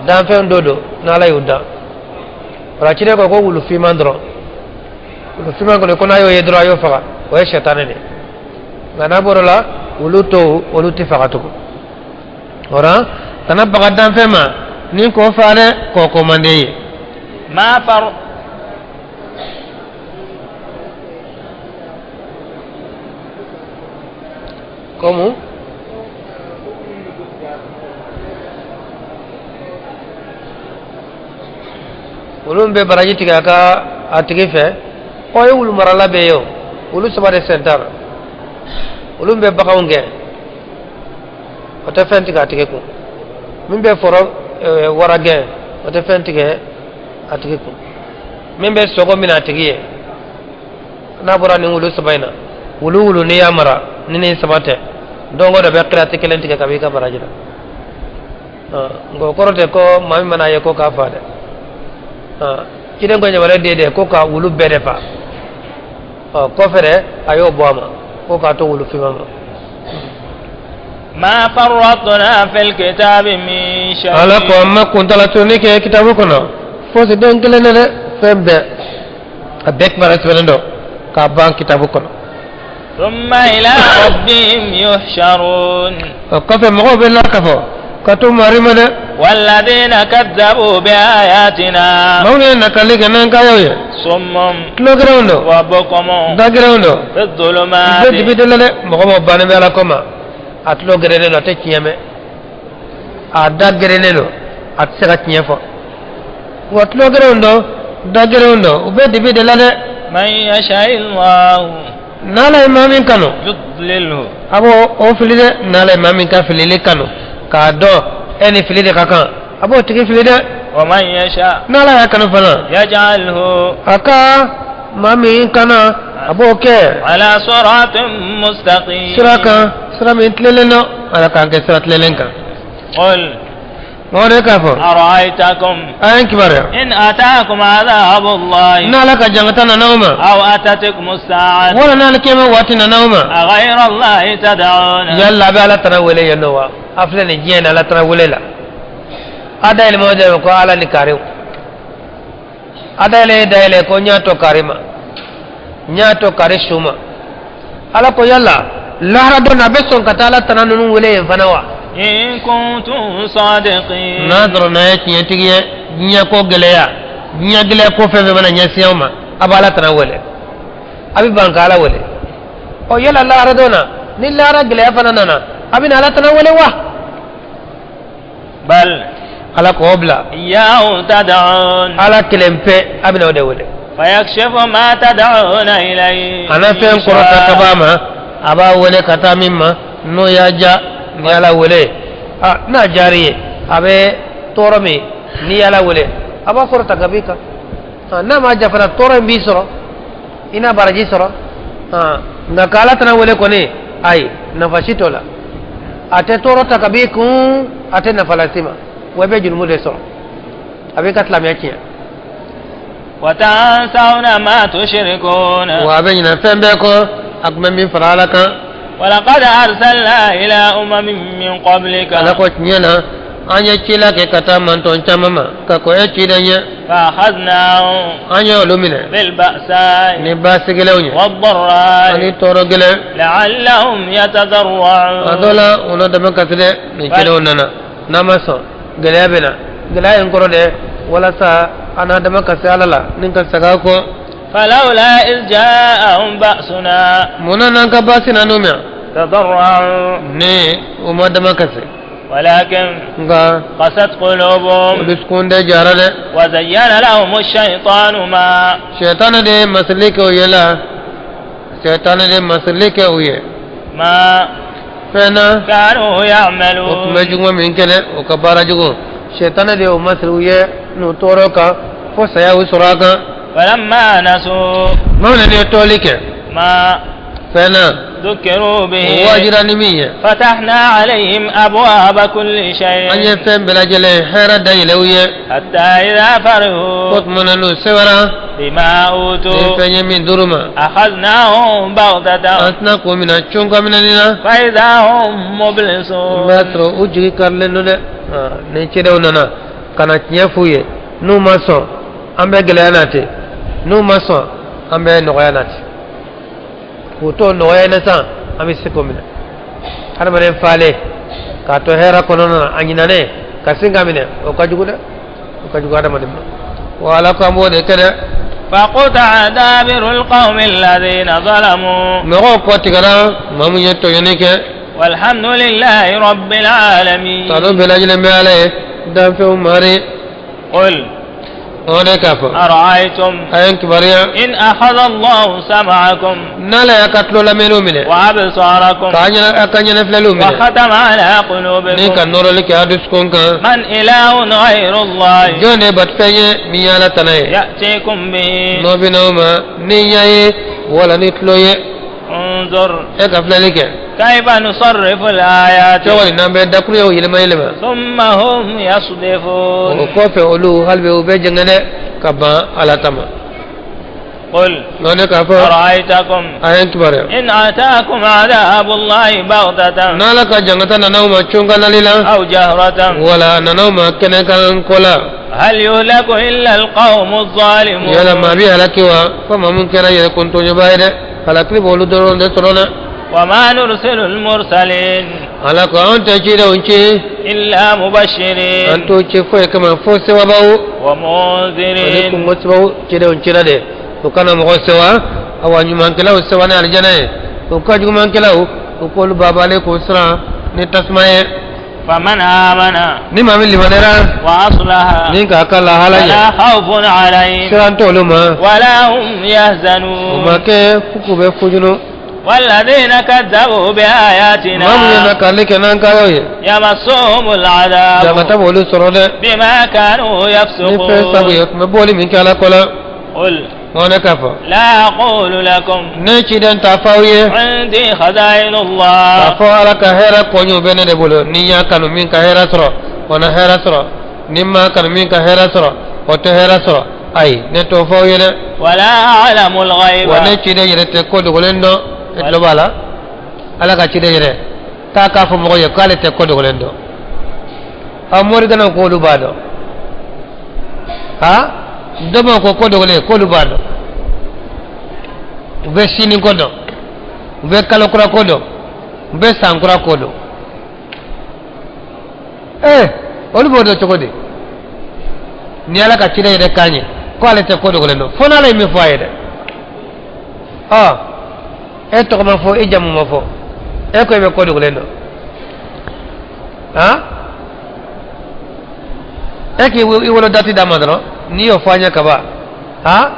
danfɛn dɔ don n'Ala y'u dan. O la, ciden ko ko wulu finman dɔrɔn, wulu finman kɔni, ko n'a y'o ye dɔrɔn, a y'o faga, o ye sɛtanɛ de. Nka n'a bɔr'o la, wulu tɔw, olu tɛ faga tugun. O la, kana baga danfɛn ma ni k'o fa dɛ, k'o ko man di ye. Ma far Comme olu bɛ baraji tigɛ a ka a tigi fɛ. Ɔ, ye wulu marala bɛ ye, o wulu saba de sen t'a la. Olu bɛ baganw gɛn, o tɛ fɛn tigɛ a tigi kun. Min bɛ foro wara gɛn, o tɛ fɛn tigɛ a tigi kun. Min bɛ sogo minɛ a tigi ye, n'a bɔra nin wulu saba in na, wulu wulu n'i y'a mara ni nin saba tɛ, don o dɔ bɛ kirati kelen tigɛ ka bɔ i ka baraji la. Nka o kɔrɔ tɛ ko maa min mana ye ko k'a fa dɛ. Ciden ko ɲamare den de ko ka wulu bɛɛ de fa. Ɔ, kɔfɛ dɛ, a y'o bɔ a ma ko k'a to wulu finman ma. ما فرطنا في الكتاب من شيء. Ala ko an ma kuntala turuni kɛ kitabu kɔnɔ fosi den kelen na dɛ. Fɛn bɛɛ, a bɛɛ kibaruya sɛbɛnnen don k'a ban kitabu kɔnɔ. ثم إلى ربهم يحشرون. O kɔfɛ, mɔgɔw bɛ lakafɔ ka to mari ma dɛ. والذين كذبوا بآياتنا Maaw ye nakali kɛ n'an kayaw ye, صم tulo gɛrɛnw don, وبكم da gɛrɛnw don, في الظلمات. Bɛɛ dibi de la dɛ. Mɔgɔ mɔgɔ bannen bɛ Ala kɔ ma, a tulo gɛrɛnen don, a tɛ tiɲɛ mɛn. A da gɛrɛnen don, a tɛ se ka tiɲɛ fɔ. Wa tulo gɛrɛnw don, da gɛrɛnw don, u bɛ dibi de la dɛ. من يشاء الله N'Ala ye maa min kanu, يضلله. a b'o o fili dɛ. N'Ala ye maa min ka filili kanu, k'a dɔn e ni fili de ka kan, a b'o tigi fili dɛ. ومن يشاء N'Ala y'a kanu fana, يجعله a ka maa min kana, a b'o kɛ على صراط مستقيم. sira kan, sira min tilennen don. Ala k'an kɛ sira tilennen kan. قل Mɔgɔ de k'a fɔ: أرأيتكم a ye n kibaruya, إن أتاكم عذاب الله n'Ala ka jangata nana aw ma, أو أتتكم الساعة wala n'Ala kiyama waati nana aw ma, أغير الله تدعون؟ yala a bɛ Ala tana wele yen nɔ wa? A filɛ nin diɲɛ in na, Ala tana wele la. A dayɛlɛ ma o dayɛlɛ ko ala ni kariw a dayɛlɛ dayɛlɛ ko n y'a to kari ma n y'a to kari su ma ala ko yala lahara don na a bɛ sɔn ka taa ala tana ninnu wele yen fana wa إن كنتم صادقين n'a sɔrɔ n'a ye tiɲɛtigi ye diɲɛ ko gɛlɛya diɲɛ gɛlɛya ko fɛn fɛn mana ɲɛsin aw ma a bɛ ala tana wele a bɛ ban ka ala wele ɔ yala lahara don na ni lahara gɛlɛya fana nana a bɛna ala tana wele wa بل ala k'o bila إياه تدعون ala kelen pe a bɛna o de wele فيكشف ما تدعون إليه a na fɛn إن kɔrɔta شاء. ka b'a ma a b'a wele ka taa min ma n'o y'a ja ni ala wele a n'a diyar'i ye a bɛ tɔɔrɔ min n'i y'ala wele a b'a kɔrɔta ka b'i kan n'a ma ja fana tɔɔrɔ in b'i sɔrɔ i n'a baraji sɔrɔ nka k'ala tana wele kɔni ayi nafa si t'o la a tɛ tɔɔrɔ ta ka b'i kun a tɛ nafa las'i ma wa i bɛ jurumu de sɔrɔ a b'i ka silamɛya tiɲɛ وتنسون ما تشركون wa a bɛ ɲinɛ fɛn bɛɛ kɔ a tun bɛ min fara ala kan ولقد أرسلنا إلى أمم من قبلك ala ko tiɲɛ na an ye cila kɛ ka taa mantɔn caman ma ka kɔn e ciden ɲɛ فأخذناهم an ye olu minɛ بالبأساء ni baasi gɛlɛnw ye والضراء ani tɔɔrɔ gɛlɛn لعلهم a dɔ يتضرعون la u na dama kasi dɛ nin cidenw nana n'a ma sɔn gɛlɛya bɛ na gɛlɛya in kɔrɔ dɛ walasa an na dama kasi ala la ni ka segin a kɔ فلولا إذ جاءهم بأسنا mun na n'an ka baasi nan'u ma تضرعوا ni u ma dama kasi ولكن nka قست u قلوبهم dusukun de jara dɛ وزين لهم الشيطان ما sɛtanɛ de ye masirili kɛ u ye la sɛtanɛ de ye masirili kɛ u ye ما fɛn na كانوا o tun bɛ يعملون juguman min kɛ dɛ o ka baara jugu sɛtanɛ de y'o masiri u ye n'u tɔɔrɔ kan fo saya y'u sɔrɔ a kan فلما نسوا maa min ye tɔɔli kɛ ما fɛn na ذكروا o به waajira ni min ye فتحنا عليهم أبواب كل an شيء ye fɛn bɛɛ lajɛlen hɛrɛ dayɛlɛ u ye حتى إذا fo فرحوا tuma na n'u sɛbɛra بما ni أوتوا fɛn ye min d'olu ma أخذناهم an بغتة tɛna k'u minɛ cunka minɛni na فإذا هم i b'a مبلسون sɔrɔ u jigi karilen don dɛ ni cidenw nana ka na tiɲɛ f'u ye n'u ma sɔn an bɛ gɛlɛya nati n'u ma sɔn an bɛ nɔgɔya nati k'u to nɔgɔya in na sisan an bɛ se k'o minɛ hadamaden falen k'a to hɛrɛ kɔnɔna na a ɲinanen ka sin ka minɛ o ka jugu dɛ o ka jugu hadamaden ma wa ala ko an b'o de kɛ dɛ فقطع دابر القوم الذين ظلموا mɔgɔw kɔ tigɛra maa min ye tɔɲɔni kɛ والحمد لله رب العالمين tanu bɛɛ lajɛlen bɛ ala ye danfɛnw mari قل o de k'a fɔ أرأيتم a ye n kibaruya إن أخذ الله سمعكم n'ala y'a ka tulo lamɛnniw minɛ وأبصاركم k'a ɲɛna a ka ɲɛnafilɛliw minɛ وختم على ni ka قلوبكم nɔrɔli kɛ a dusukun kan من إله غير الله jɔn de ye batofɛn ye min ye ala tana ye يأتيكم به n'o bɛ n'aw ma ni ɲɛ ye wala ni tulo ye انظر e ka filɛli kɛ كيف نصرف الآيات cogo di n'an bɛ dakuruɲɛw yɛlɛma yɛlɛma ثم هم o يصدفون kɔfɛ olu hali bi u bɛ jɛngɛ dɛ ka ban ala ta ma قل n'o de k'a fɔ أرأيتكم a ye n kibaruya إن أتاكم عذاب الله بغتة n'ala ka jangata nana aw ma cunkanali la أو جهرة wala a nana aw ma kɛnɛkan ko la هل يهلك إلا القوم الظالمون yala maa bɛ halaki wa fo maa mun kɛra yɛrɛ kuntɔɲɔba ye dɛ halakili b'olu dɔrɔn de sɔrɔ dɛ وما نرسل المرسلين ala ko anw tɛ cidenw ci إلا an مبشرين t'o ci foyi kama fo sewabaw ani ومنذرين kungo sebaw cidenw cira de u kana mɔgɔ sewa awa ɲumankɛlaw sewa ni alijana ye u ka jugumankɛlaw u k'olu babalen k'u siran ni tasuma ye فمن آمن ni maa min limaniyara وأصلح ni k'a ka lahala ɲɛ فلا خوف عليهم siran t'olu ma ولا هم u يحزنون ma kɛ f'u k'u bɛ fujunu والذين كذبوا بآياتنا maa min ye nakarili kɛ n'an kayaw ye يمسهم العذاب jangata b'olu sɔrɔ dɛ بما كانوا ni fɛn sabu يفسقون ye u tun bɛ bɔli min kɛ ala kɔ la قل o ne k'a fɔ لا أقول لكم ne ciden t'a fɔ aw ye عندي خزائن k'a الله fɔ ala ka hɛrɛ kɔɲɔw bɛ ne de bolo ni n y'a kanu min ka hɛrɛ sɔrɔ o na hɛrɛ sɔrɔ ni n m'a kanu min ka hɛrɛ sɔrɔ o tɛ hɛrɛ sɔrɔ ayi ne t'o fɔ aw ye dɛ ولا أعلم الغيب wa ne ciden yɛrɛ tɛ ko dogolen dɔn e tulo b'a la ala ka ciden yɛrɛ k'a k'a fɔ mɔgɔ ye k'ale tɛ ko dogolen dɔn A moriganaw k'olu b'a dɔn, ha dɔbɔ ko ko dogolen k'olu b'a dɔn. U bɛ sini ko dɔn, u bɛ kalo kura ko dɔn, u bɛ san kura ko dɔn. Ee, olu b'o dɔn cogo di? Ni Ala ka ciden yɛrɛ kan ye ko ale tɛ ko dogolen dɔn, fo n'Ala ye min fɔ a ye dɛ. Ɔ, e tɔgɔ ma fɔ, e jamu ma fɔ, e ko e bɛ ko dogolen dɔn, han? E k'i i wolo dati d'a ma dɔrɔn, n'i y'o fɔ an ye kaban, han,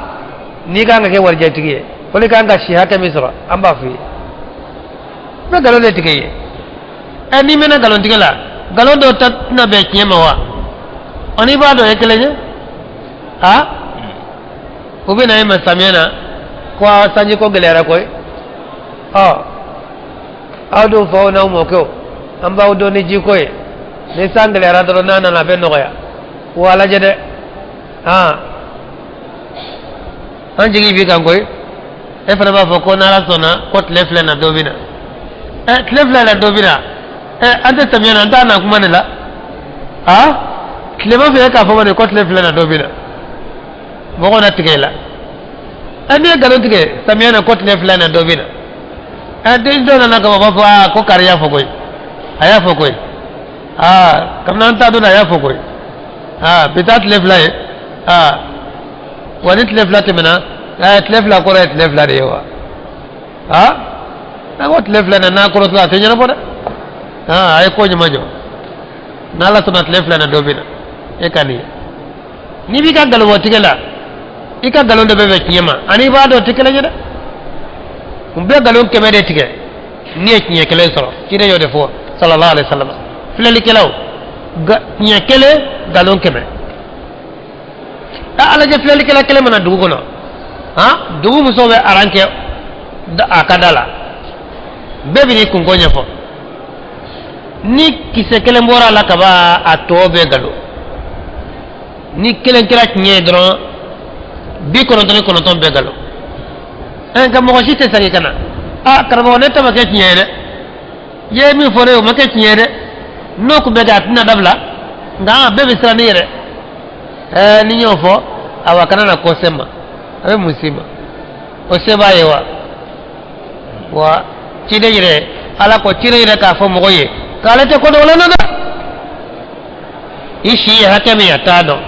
n'i kan ka kɛ warijɛtigi ye, wala i kan ka si hakɛ min sɔrɔ, an b'a f'i ye. I bɛ nkalon de tigɛ i ye. Ɛ, n'i mɛnna nkalon tigɛ la, nkalon dɔw ta tɛna bɛn tiɲɛ ma wa? Ɔ, n'i b'a dɔn, ye kelen ye, ha u bɛ na e ma samiyɛ na ko sanji ko gɛlɛyara koyi. Ɔ, aw dun faw n'aw mɔkɛw, an b'aw dɔn ni jiko ye. Ni san gɛlɛyara dɔrɔn, n'a nana, a bɛ nɔgɔya. Wa lajɛ dɛ, han, an jigi b'i kan koyi. E fana b'a fɔ ko n'Ala sɔnna, ko tile filɛ na, dɔ bɛ na. Ɛ, tile filɛ na, dɔ bɛ na. Ɛ, an tɛ samiyɛ na, an t'a na kuma de la. Ha, tilema fɛ, e k'a fɔ ma ko tile filɛ na, dɔ bɛ na, mɔgɔw na tigɛ i la. Ɛ, n'i ye nkalon tigɛ samiyɛ na ko tile filɛ na, dɔ bɛ na, ɛ, den dɔ nana ka ban, b'a fɔ aa, ko kari y'a fɔ koyi, a y'a fɔ koyi. Aa, kabini an t'a dɔn, a y'a fɔ koyi. Aa, bi taa tile fila ye. Aa, wa ni tile 2 tɛmɛna, ɛ, tile 2 kɔrɔ ye tile 2 de ye wa? Aa, n'a ko tile 2 na, n'a kɔrɔ a tɛ ɲɛnabɔ dɛ. Aa, a ye ko ɲuman jɔ. N'Ala sɔnna, tile 2 na, dɔ bɛ na. E ka nin ye, n'i b'i ka nkalon tigɛ la, i ka nkalon dɔ bɛ bɛn tiɲɛ ma, ani i b'a dɔn tɛ kelen ye dɛ. U bɛ nkalon 100 de tigɛ n'i ye tiɲɛ kelen sɔrɔ. Ciden y'o de fɔ, sallallahu alaihi wa sallam. Filɛlikɛlaw, tiɲɛ kelen, nkalon 100. A alajɛ, filɛlikɛla kelen mana dugu kɔnɔ, han, dugu musow bɛ aran kɛ a ka da la, bɛɛ bɛ n'i kunko ɲɛfɔ. Ni kisɛ kelen bɔra a la kaban, a tɔ bɛɛ nkalon. Ni kelen kɛra tiɲɛ ye dɔrɔn, 99 bɛɛ nkalon. Ɛ, nka mɔgɔ si tɛ segin ka na: a karamɔgɔ, ne ta ma kɛ tiɲɛ ye dɛ, i ye min fɔ ne ye, o ma kɛ tiɲɛ ye dɛ. N'o tun bɛ kɛ, a tɛna dabila. Nka bɛɛ bɛ siran ne yɛrɛ. Ɛɛ, ni n y'o fɔ, awa, kana na ko se ma, a bɛ mun s'i ma? O se b'a ye wa? Wa ciden yɛrɛ, Ala ko ciden yɛrɛ k'a fɔ mɔgɔ ye k'ale tɛ ko dogolen na dɛ. I si ye hakɛ min ye, a t'a dɔn.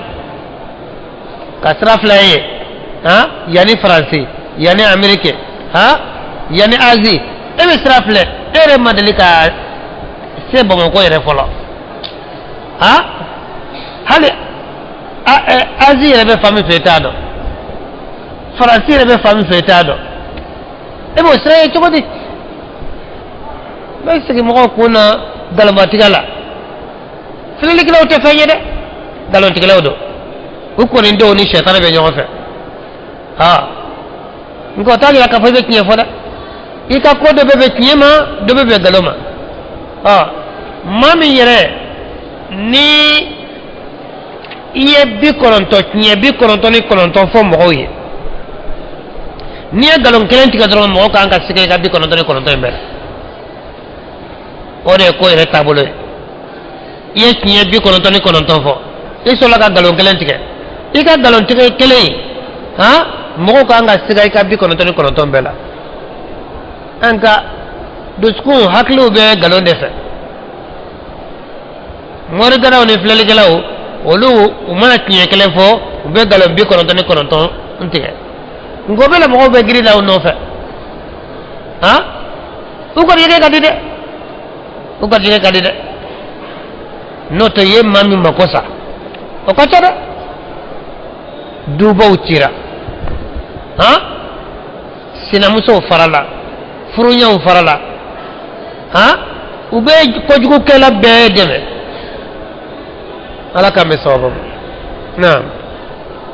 Ka sira fila ye, han, yanni Faransi, yanni Ameriki, han, yanni Azi, e bɛ sira filɛ, e yɛrɛ ma deli ka se Bamakɔ yɛrɛ fɔlɔ. Han, hali Azi yɛrɛ bɛ fan min fɛ, e t'a dɔn. Faransi yɛrɛ bɛ fan min fɛ, e t'a dɔn. E b'o sira ye cogo di? N bɛ sigi mɔgɔw kun na nkalonbatigɛ la. Filɛlikɛlaw tɛ fɛn ye dɛ, nkalontigɛlaw don. U kɔni dɔw ni sɛtanɛ bɛ ɲɔgɔn fɛ. Ha, nka o t'a yira k'a fɔ i bɛ tiɲɛ fɔ dɛ. I ka ko dɔ bɛ bɛn tiɲɛ ma, dɔ bɛ bɛn nkalon ma. Ɔ, maa min yɛrɛ ni i ye 90, tiɲɛ 99 fɔ mɔgɔw ye, n'i ye nkalon kelen tigɛ dɔrɔn, mɔgɔw kan ka siga i ka 99 in bɛɛ la. O de ye ko yɛrɛ taabolo ye. I ye tiɲɛ 99 fɔ, i sɔrɔla ka nkalon kelen tigɛ, i ka nkalon tigɛ kelen in, han, mɔgɔw kan ka siga i ka 99 bɛɛ la. Nka dusukun hakiliw bɛ nkalon de fɛ. Morikɛlaw ni filɛlikɛlaw, olu u mana tiɲɛ kelen fɔ, u bɛ nkalon 99 tigɛ. Nka o bɛɛ la, mɔgɔw bɛ girin la u nɔfɛ. Han, u garijɛgɛ ka di dɛ, u garijɛgɛ ka di dɛ. N'o tɛ, i ye maa min mako sa, o ka ca dɛ. Dubaw cira, han, sinamusow farala, furuɲɛw farala, han, u bɛ kojugukɛla bɛɛ dɛmɛ. Ala k'an bɛ sababu ma. Naam.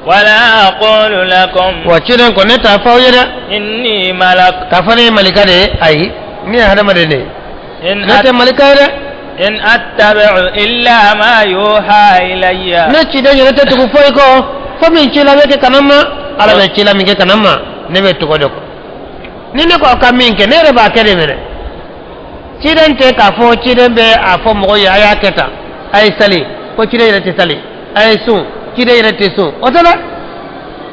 ولا أقول لكم Wa ciden ko ne t'a fɔ aw ye dɛ إني ملك. K'a fɔ ne ye malika de ye. Ayi, ne ye hadamaden de ye. إن Ne tɛ malika ye dɛ. إن أتبع إلا ما يوحى إلي. Ne ciden yɛrɛ tɛ tugu foyi kɔ fo min cila bɛ kɛ kana ma. Ala bɛ cila min kɛ kana ma, ne bɛ tugu o de kɔ. Ni ne ko aw ka min kɛ, ne yɛrɛ b'a kɛ de minɛ. Ciden tɛ k'a fɔ ciden bɛ a fɔ mɔgɔw ye a y'a kɛ tan, a ye sali. ko ciden yɛrɛ tɛ sali, a ye sun, ciden yɛrɛ tɛ sun, o tɛ dɛ.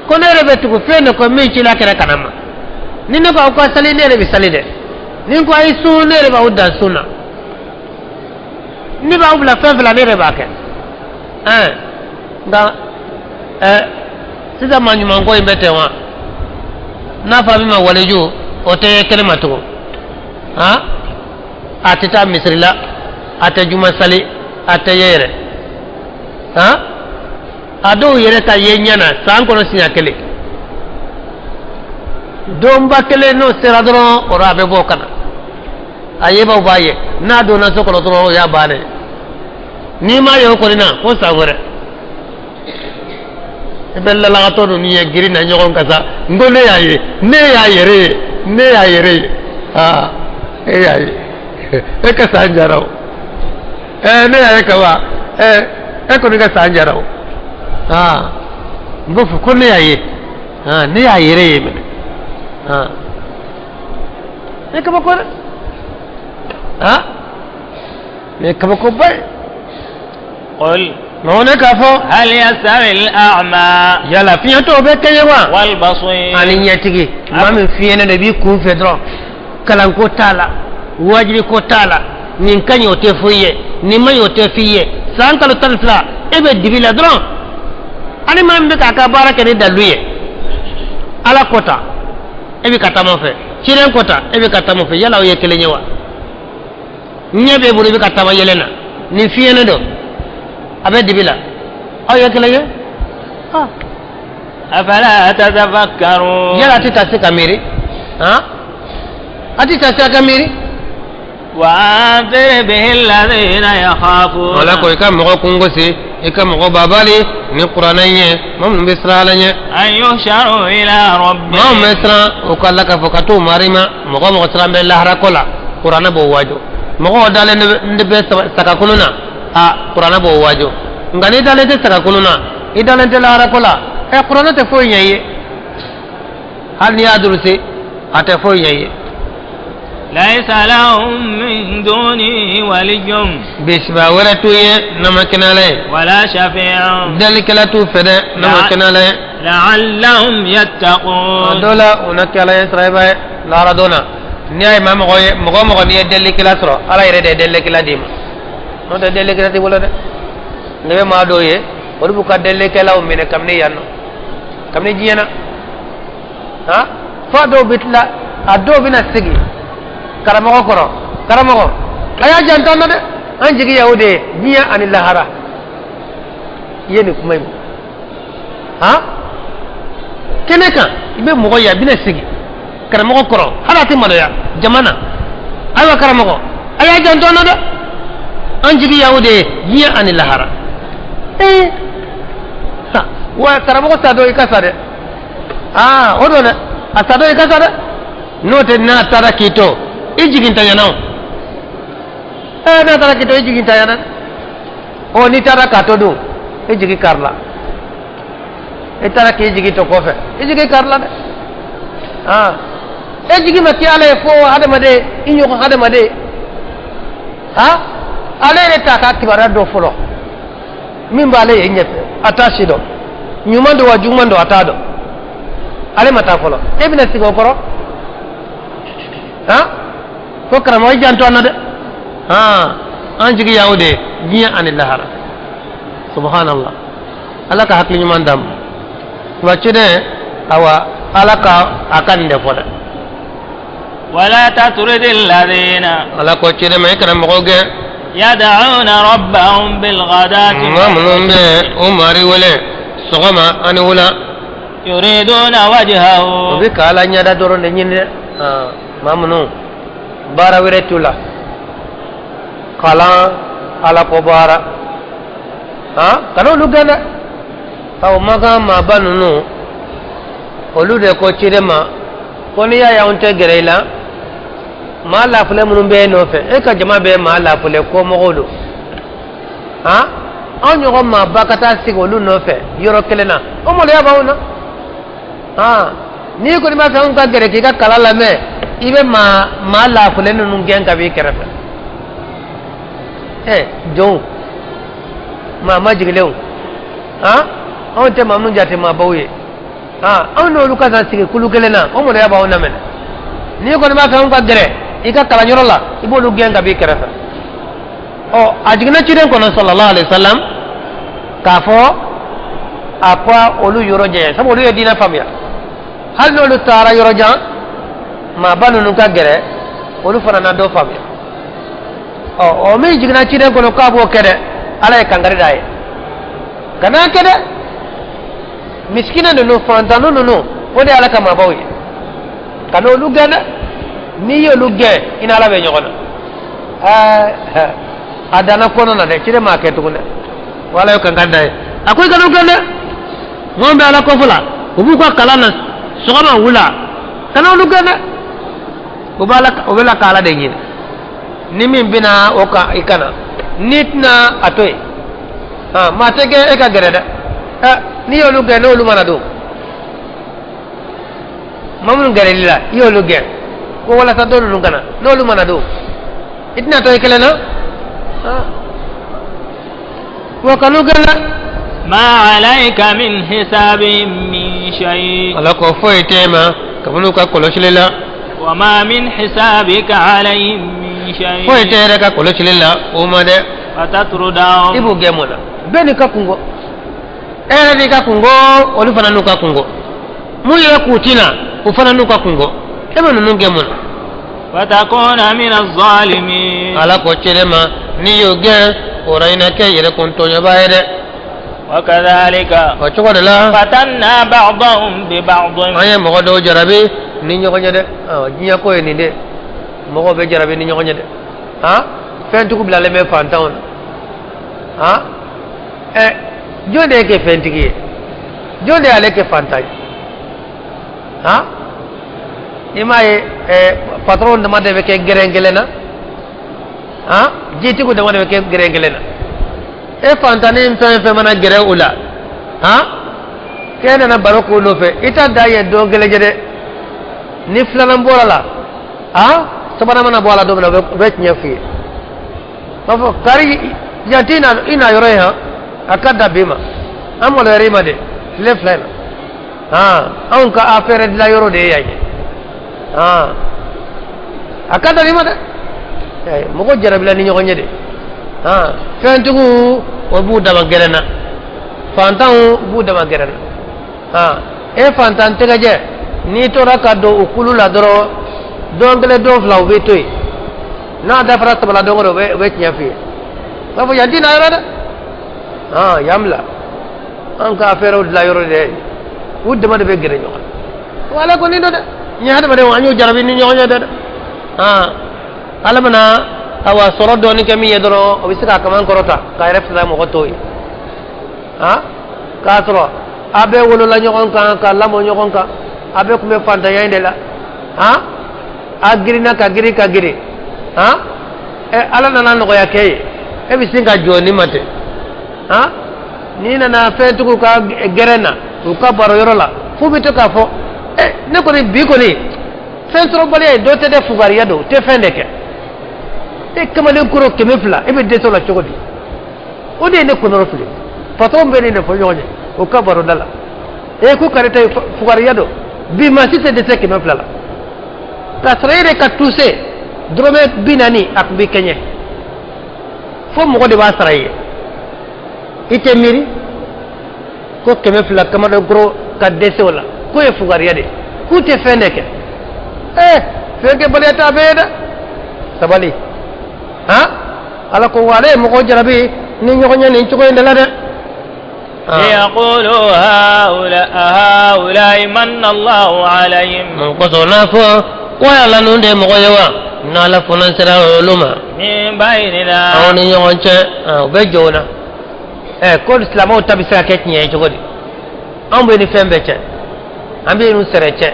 Ko ne yɛrɛ bɛ tugu fɛn de kɔ min cila kɛra ka na ma. Ni ne ko aw ka sali, ne yɛrɛ bɛ sali dɛ. Ni n ko a ye sun, ne yɛrɛ b'aw dan sun na. Ne b'aw bila fɛn fɛn la, ne yɛrɛ b'a kɛ. Ɛn, nka ɛ sisan maa ɲuman ko in bɛ ten wa? N'a fɔra min ma waliju, o tɛ ye kɛnɛ ma tugun. Han, a tɛ taa misiri la, a tɛ juma sali, a tɛ ye yɛrɛ. Han, a dɔw yɛrɛ ka ye ɲɛ na san kɔnɔ siɲɛ kelen, donba kelen n'o sera dɔrɔn, o rɔ a bɛ bɔ ka na, a yebaw b'a ye. N'a donna so kɔnɔ dɔrɔn, o y'a bannen. N'i m'a ye o kɔni na fo san wɛrɛ. I bɛ lalagatɔ ninnu ye girin na ɲɔgɔn kan sa. N ko ne y'a ye, ne y'a yɛrɛ ye, ne y'a yɛrɛ ye. Aa, e y'a ye, e ka san jara o. Ɛɛ, ne y'a ye kaban. Ɛɛ, e kɔni ka san jara o. Aa, n b'o fɔ ko ne y'a ye. Aa, ne y'a yɛrɛ ye mɛnɛ. Aa, e kabako dɛ. Aa, nin ye kabakoba ye. قل Mɔgɔ ne k'a fɔ. هل يستوي الأعمى Yala fiɲɛtɔw bɛ kɛɲɛ wa والبصير؟ Ani ɲɛtigi, maa min fiɲɛnen don, i b'i kun fɛ dɔrɔn, kalanko t'a la, wajibi ko t'a la, nin ka ɲi o tɛ fɔ i ye, nin ma ɲi o tɛ f'i ye, san kalo 12 e bɛ dibi la dɔrɔn. Ani maa min bɛ k'a ka baara kɛ ni dalu ye, Ala kɔta e bɛ ka taama o fɛ, ciden kɔta e bɛ ka taama o fɛ, yala aw ye kelen ye wa? Ɲɛ b'e bolo, i bɛ ka taama yɛlɛ na, nin fiɲɛnen don, a bɛ dibi la, aw ye kelen ye? Ah. أفلا تتفكرون؟ Yala a tɛ taa se ka miiri? Han, a tɛ taa se ka miiri? وأنذر به الذين يخافون Wala ko i ka mɔgɔ kungo se, i ka mɔgɔ babali ni kuranɛ ye, maa minnu bɛ siran Ala ɲɛ. أن يحشروا إلى Maa min bɛ ربهم. Siran o ka Ala k'a fɔ ka t'o mari ma. Mɔgɔ mɔgɔ siran bɛ lahara ko la, kuranɛ b'o waaju. Mɔgɔ dalen ne bɛ saga kunun na, a kuranɛ b'o waaju. Nka n'i dalen tɛ saga kunun na, i dalen tɛ lahara ko la, ɛ, kuranɛ tɛ foyi ɲɛ i ye. Hali n'i y'a durusi, a tɛ foyi ɲɛ i ye. ليس لهم من دونه ولي Bisiba wɛrɛ t'u ye n'a ma kɛ n'Ala ye. ولا شفيع. Dalikɛla t'u fɛ dɛ n'a ma kɛ n'Ala ye. لعلهم A يتقون. Dɔw la, u na kɛ Ala ye siraba ye lahara don na. N'i y'a ye maa mɔgɔ ye, mɔgɔ o mɔgɔ n'i ye delikɛla sɔrɔ, Ala yɛrɛ de ye delikɛla d'i ma. N'o tɛ, delikɛla t'i bolo dɛ. Ne bɛ maa dɔw ye, olu b'u ka delikɛlaw minɛ kabini yan nɔ, kabini diɲɛ na. Han, fo a dɔw bɛ tila, a dɔw bɛna sigi karamɔgɔ kɔrɔ: karamɔgɔ, a y'a janto an na dɛ, an jigi y'aw de ye diɲɛ ani lahara. I ye nin kuma in han kɛnɛ kan, i bɛ mɔgɔ ye a bɛna sigi karamɔgɔ kɔrɔ, hali a tɛ maloya jama na: ayiwa karamɔgɔ, a y'a janto an na dɛ, an jigi y'aw de ye diɲɛ ani lahara. Ee ha, wa karamɔgɔ sa dɔn i ka sa dɛ. Aa, o don dɛ, a sa dɔn i ka sa dɛ. N'o tɛ, n'a taara k'i to, i jigintanyana o. Ee, n'a taara k'i to, i jigintanyana ɔ. N'i taara k'a to dun, i jigi karila. I taara k'i jigi to kɔfɛ, i jigi karila dɛ. Aa, e jigi ma kɛ Ala ye fo hadamaden, i ɲɔgɔn hadamaden. Ha, ale yɛrɛ t'a ka kibaruya dɔn fɔlɔ. Min b'ale ye ɲɛfɛ, a t'a si dɔn, ɲuman don wa juguman don, a t'a dɔn. Ale ma taa fɔlɔ, e bɛna sigi o kɔrɔ. Han, fo karamɔgɔ, i janto an na dɛ. Han, an jigi y'aw de ye diɲɛ ani lahara. Subhanallah, Ala ka hakili ɲuman d'an ma. Wa ciden, awa, Ala ka a ka nin de fɔ dɛ. ولا تطرد الذين Ala ko ciden ma, i kana mɔgɔw gɛn. يدعون ربهم بالغداة Maa minnu bɛ o mari wele sɔgɔma ani wula. يريدون وجهه. O bɛ ka Ala ɲɛda dɔrɔn de ɲini dɛ. Ah, maa minnu baara wɛrɛ t'u la, kalan, Ala ko baara, han, kana olu gɛn dɛ. Aw makan maaba ninnu, olu de ko ciden ma ko n'i y'a ye anw tɛ gɛrɛ i la, maa lafilɛ minnu bɛ e nɔfɛ, e ka jama bɛ maa lafilɛ kɔmɔgɔw don. Han, anw ɲɔgɔn maaba ka taa sigi olu nɔfɛ yɔrɔ kelen na, o maloya b'anw na. Han, n'i kɔni b'a fɛ anw ka gɛrɛ k'i ka kalan lamɛn, i bɛ maa maa lafilɛ ninnu gɛn ka b'i kɛrɛfɛ. Ɛ, jɔnw. Maa majigilenw, han, anw tɛ maa minnu jate maabaw ye, han, anw n'olu ka taa sigi kulu kelen na, o maloya b'anw na mɛnɛ. N'i kɔni b'a fɛ anw ka gɛrɛ i ka kalanyɔrɔ la, i b'olu gɛn ka b'i kɛrɛfɛ. Ɔ, a jiginna ciden kɔnɔ sallallahu alaihi wasallam k'a fɔ a ko olu yɔrɔ janya, sabu olu ye diinɛ faamuya. Hali n'olu taara yɔrɔ jan, maaba ninnu ka gɛrɛ olu fana na dɔ faamuya. Ɔ, o min jiginna ciden kɔnɔ k'a b'o kɛ dɛ, Ala ye kankari d'a ye, kan'a kɛ dɛ. Misikina ninnu, fantannu ninnu, o de ye Ala ka maabaw ye, kana olu gɛn dɛ. N'i y'olu gɛn, i n'Ala bɛ ɲɔgɔn na. Ɛɛ, a danna kɔnɔ na dɛ, ciden m'a kɛ tugun dɛ. Wala y'o kankari d'a ye, a ko i kan'u gɛn dɛ. Minnu bɛ Ala kɔfɛ la, u b'u ka kalan na sɔgɔma wula, kana olu gɛn dɛ. U b'a la, u bɛ la ka Ala de ɲini. Ni min bɛna o kan, i kana n'i tɛna a to yen. Maa tɛ gɛn e ka gɛrɛ dɛ. Ɛ, n'i y'olu gɛn, n'olu mana don, maa minnu gɛrɛli la, i y'olu gɛn ko walasa dɔ ninnu kana, n'olu mana don, i tɛna to i kelen na wa kan'u gɛn dɛ. ما عليك من حسابهم من شيء. Ala ko foyi tɛ e ma kabini u ka kɔlɔsili la. وما من حسابك عليهم من شيء. Foyi tɛ yɛrɛ ka kɔlɔsili la o ma dɛ. فتطردهم. I b'u gɛn mun na? Bɛɛ n'i ka kungo, e yɛrɛ n'i ka kungo, olu fana n'u ka kungo. Mun ye k'u tina, u fana n'u ka kungo. E bɛ ninnu gɛn mun na? فتكون من الظالمين. Ala ko cɛ ma, n'i y'o gɛn, o la i na kɛ yɛrɛ kun tɔɲɔbaa ye dɛ. وكذلك O cogo de la, فتنا بعضهم ببعض. An ye mɔgɔ dɔw jarabi ni ɲɔgɔn ye dɛ. Diɲɛ ko ye nin de, mɔgɔw bɛ jarabi ni ɲɔgɔn ye dɛ. Han, fɛntigiw bilalen bɛ fantanw na. Han, ɛ, jɔn de ye kɛ fɛntigi ye? Jɔn de y'ale kɛ fantan ye? Han, i m'a ye, ɛ, patron dama de bɛ kɛ gɛrɛn kelen na, han, jitigiw dama de bɛ kɛ gɛrɛn kelen na. E fantanni fɛn fɛn mana gɛrɛ u la, han, k'e nana baro k'u nɔfɛ, i t'a da ye don kelen kɛ dɛ. Ni filanan bɔra la, han, sabanan mana bɔ a la don min na, u bɛ tiɲɛ f'i ye. U b'a fɔ kari yan t'i na, i na yɔrɔ ye. Han, a ka da bi ma, an maloyara i ma dɛ. Tile 2 in na, han, anw ka affaire dilan yɔrɔ de ye yan ye. Han, a ka da bi ma dɛ. Mɔgɔ jarabila ni ɲɔgɔn ye de. Han, fɛntigiw o b'u dama gɛrɛ na, fantanw b'u dama gɛrɛ na. Han, e fantan tɛgɛjɛ, n'i tora ka don u kulu la dɔrɔn, don kelen, don fila, u b'i to yen. N'a dafara saba la, don o don, u bɛ tiɲɛ f'i ye. U b'a fɔ yan t'i na yɔrɔ dɛ. Han, yan bila, an ka affaire dilan yɔrɔ de ye. U dama de bɛ gɛrɛ ɲɔgɔn na. Wa Ala kɔni don dɛ, n ye hadamadenw, an y'u jarabi ni ɲɔgɔn ye dɛ. Han, Ala mana awa sɔrɔ dɔɔni kɛ min ye dɔrɔn, o bɛ se k'a kaman kɔrɔta k'a yɛrɛ fisaya mɔgɔ tɔw ye. Han, k'a sɔrɔ a bɛɛ wolola ɲɔgɔn kan, ka lamɔ ɲɔgɔn kan, a bɛɛ tun bɛ fantanya in de la. Han, a girinna ka girin ka girin. Han, ɛ, Ala nana nɔgɔya kɛ ye, e bɛ sin ka jɔ nin ma ten. Han, n'i nana fɛntigiw ka gɛrɛn na, u ka baro yɔrɔ la, f'u bɛ to k'a fɔ: ɛ, ne kɔni bi kɔni fɛn sɔrɔbaliya ye dɔ tɛ dɛ, fugariya don, u tɛ fɛn de kɛ. E kamalen kɔrɔ 200, e bɛ dɛsɛ o la cogo di? O de ye ne kɔnɔrɔ fili. Patron bɛ nin de fɔ ɲɔgɔn ye o ka baroda la. E ko karita ye fugariya don, bi maa si tɛ dɛsɛ 200 la, k'a sɔrɔ e yɛrɛ ka tuse dɔrɔmɛ 40, a tun bɛ kɛɲɛ fo mɔgɔ de b'a sara i ye. I tɛ miiri ko 200 kamalen kɔrɔ ka dɛsɛ o la, k'o ye fugariya de ye, k'u tɛ fɛn de kɛ. Ɛɛ, fɛn kɛbaliya t'a bɛɛ ye dɛ, sabali. Han, Ala ko wa ale ye mɔgɔ jarabi ni ɲɔgɔn ye nin cogo in de la dɛ. ليقولوا هؤلاء هؤلاء من الله عليهم. Mun kosɔn n'a fɔ ko yala ninnu de ye mɔgɔ ye wa, n'Ala fana sera olu ma من بيننا. Anw ni ɲɔgɔn cɛ, u bɛ jɔ o la. Ɛ, ko silamɛw ta bɛ se ka kɛ tiɲɛ ye cogo di? Anw bɛ ni fɛn bɛɛ cɛ, an bɛ n'u sɛrɛ cɛ,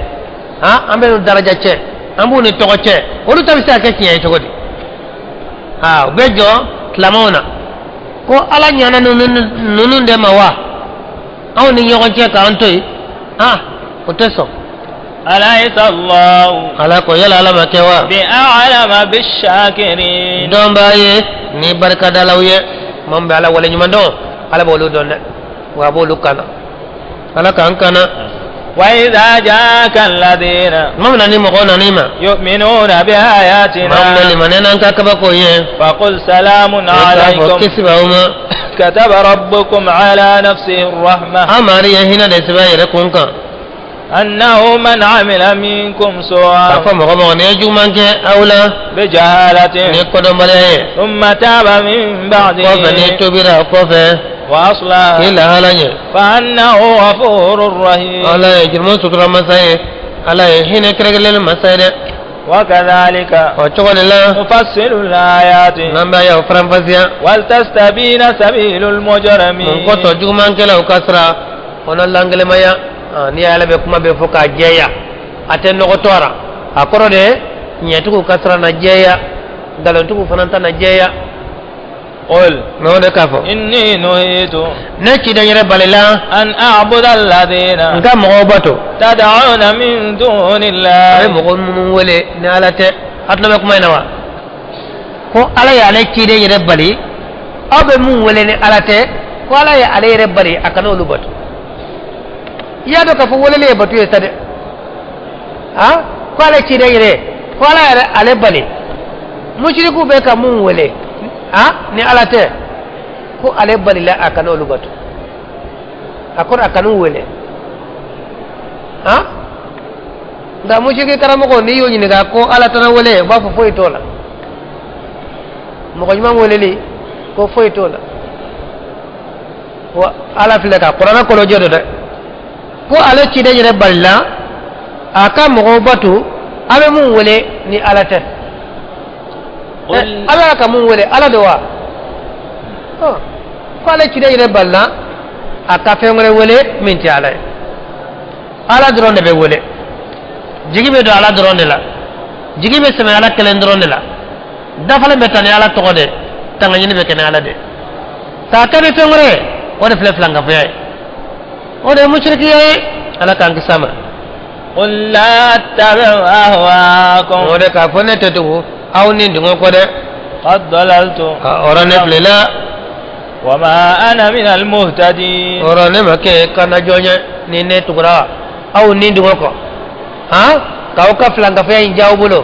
han, an bɛ n'u daraja cɛ, an b'u ni tɔgɔ cɛ, olu ta bɛ se ka kɛ tiɲɛ ye cogo di? Ha, u bɛ jɔ silamɛw na ko Ala ɲana ninnu de ma wa, anw ni ɲɔgɔn cɛ k'an to yen. Ah, o tɛ sɔn. أليس الله Ala ko yala Ala ma kɛ wa بأعلم بالشاكرين dɔn b'a ye ni barikadalaw ye. Maa min bɛ Ala wale ɲuman dɔn, Ala b'olu dɔn dɛ, wa a b'olu kana. Ala k'an kana. وإذا جاءك الذين Tuma min na ni mɔgɔw nan'i ma, يؤمنون maa min na بآياتنا limaniya n'an ka kabako ye, فقل سلام i k'a fɔ عليكم kisi b'aw ma. كتب ربكم على نفسه الرحمة An mari ye hinɛ de sɛbɛn a yɛrɛ kun kan. أنه من عمل منكم K'a سوءا fɔ mɔgɔ mɔgɔ n'i ye juguman kɛ aw la ni بجهالة kodɔnbaliya ye, ثم تاب من kɔfɛ n'i بعده tobira o kɔfɛ وأصلح k'i lahala ɲɛ, فأنه غفور رحيم. Ala ye jurumu sutura masa ye, Ala ye hinɛ kɛrɛnkɛrɛnlen masa ye dɛ. وكذلك O cogo de la نفصل الآيات n'an bɛ y'aw faranfasiya. ولتستبين سبيل Mun المجرمين. kɔtɔ jugumankɛlaw ka sira o na lankelemaya. N'i y'ale bɛ kuma bɛ fɔ k'a jɛya, a tɛ nɔgɔ to a ra. A kɔrɔ de tiɲɛtigiw ka sira na jɛya, nkalontigiw fana ta na jɛya. قل Mɛ o de k'a fɔ إني نهيت ne ciden yɛrɛ balila أن أعبد الذين n ka mɔgɔw bato تدعون من دون a bɛ الله. mɔgɔ minnu wele ni Ala tɛ. A tulo bɛ kuma in na wa? Ko Ala y'ale ciden yɛrɛ bali, aw bɛ mun wele ni Ala tɛ, ko Ala ye ale yɛrɛ bali a kana olu bato. I y'a dɔn k'a fɔ weleli ye bato ye sa dɛ. A ko ale ciden yɛrɛ, ko Ala yɛrɛ ale bali musiriku bɛ ka mun wele a ni Ala tɛ, ko ale balila a kana olu bato. A kɔrɔ a kan'u wele. A nka musiriki karamɔgɔ, n'i y'o ɲininka ko Ala tana wele, u b'a fɔ foyi t'o la. Mɔgɔ ɲuman weleli ko foyi t'o la. Wa Ala filɛ ka kuranɛ kɔlɔjɛ dɔ dɛ, ko ale ciden yɛrɛ balila a ka mɔgɔw bato a bɛ mun wele ni Ala tɛ. قل A bɛ ka mun wele, Ala de wa? Ɔ, ko ale ciden yɛrɛ balila a ka fɛn wɛrɛ wele min tɛ Ala ye. Ala dɔrɔn de bɛ wele, jigi bɛ don Ala dɔrɔn de la, jigi bɛ sɛmɛ Ala kelen dɔrɔn de la, dafalen bɛ ta ni Ala tɔgɔ de, tangaɲini bɛ kɛ ni Ala de. K'a kɛ ni fɛn wɛrɛ ye, o de filɛ filankafoya ye, o de ye musirikiya ye. Ala k'an kisi a ma. قل لا أتبع أهواءكم O de k'a fɔ ne tɛ tugu aw ni dungɔ kɔ dɛ. قد ضللت O rɔ ne filila. وما أنا من المهتدين. O rɔ ne ma kɛ kana jɔn ye ni ne tugura aw ni dungɔ kɔ, han, k'aw ka filankafoya in diya aw bolo.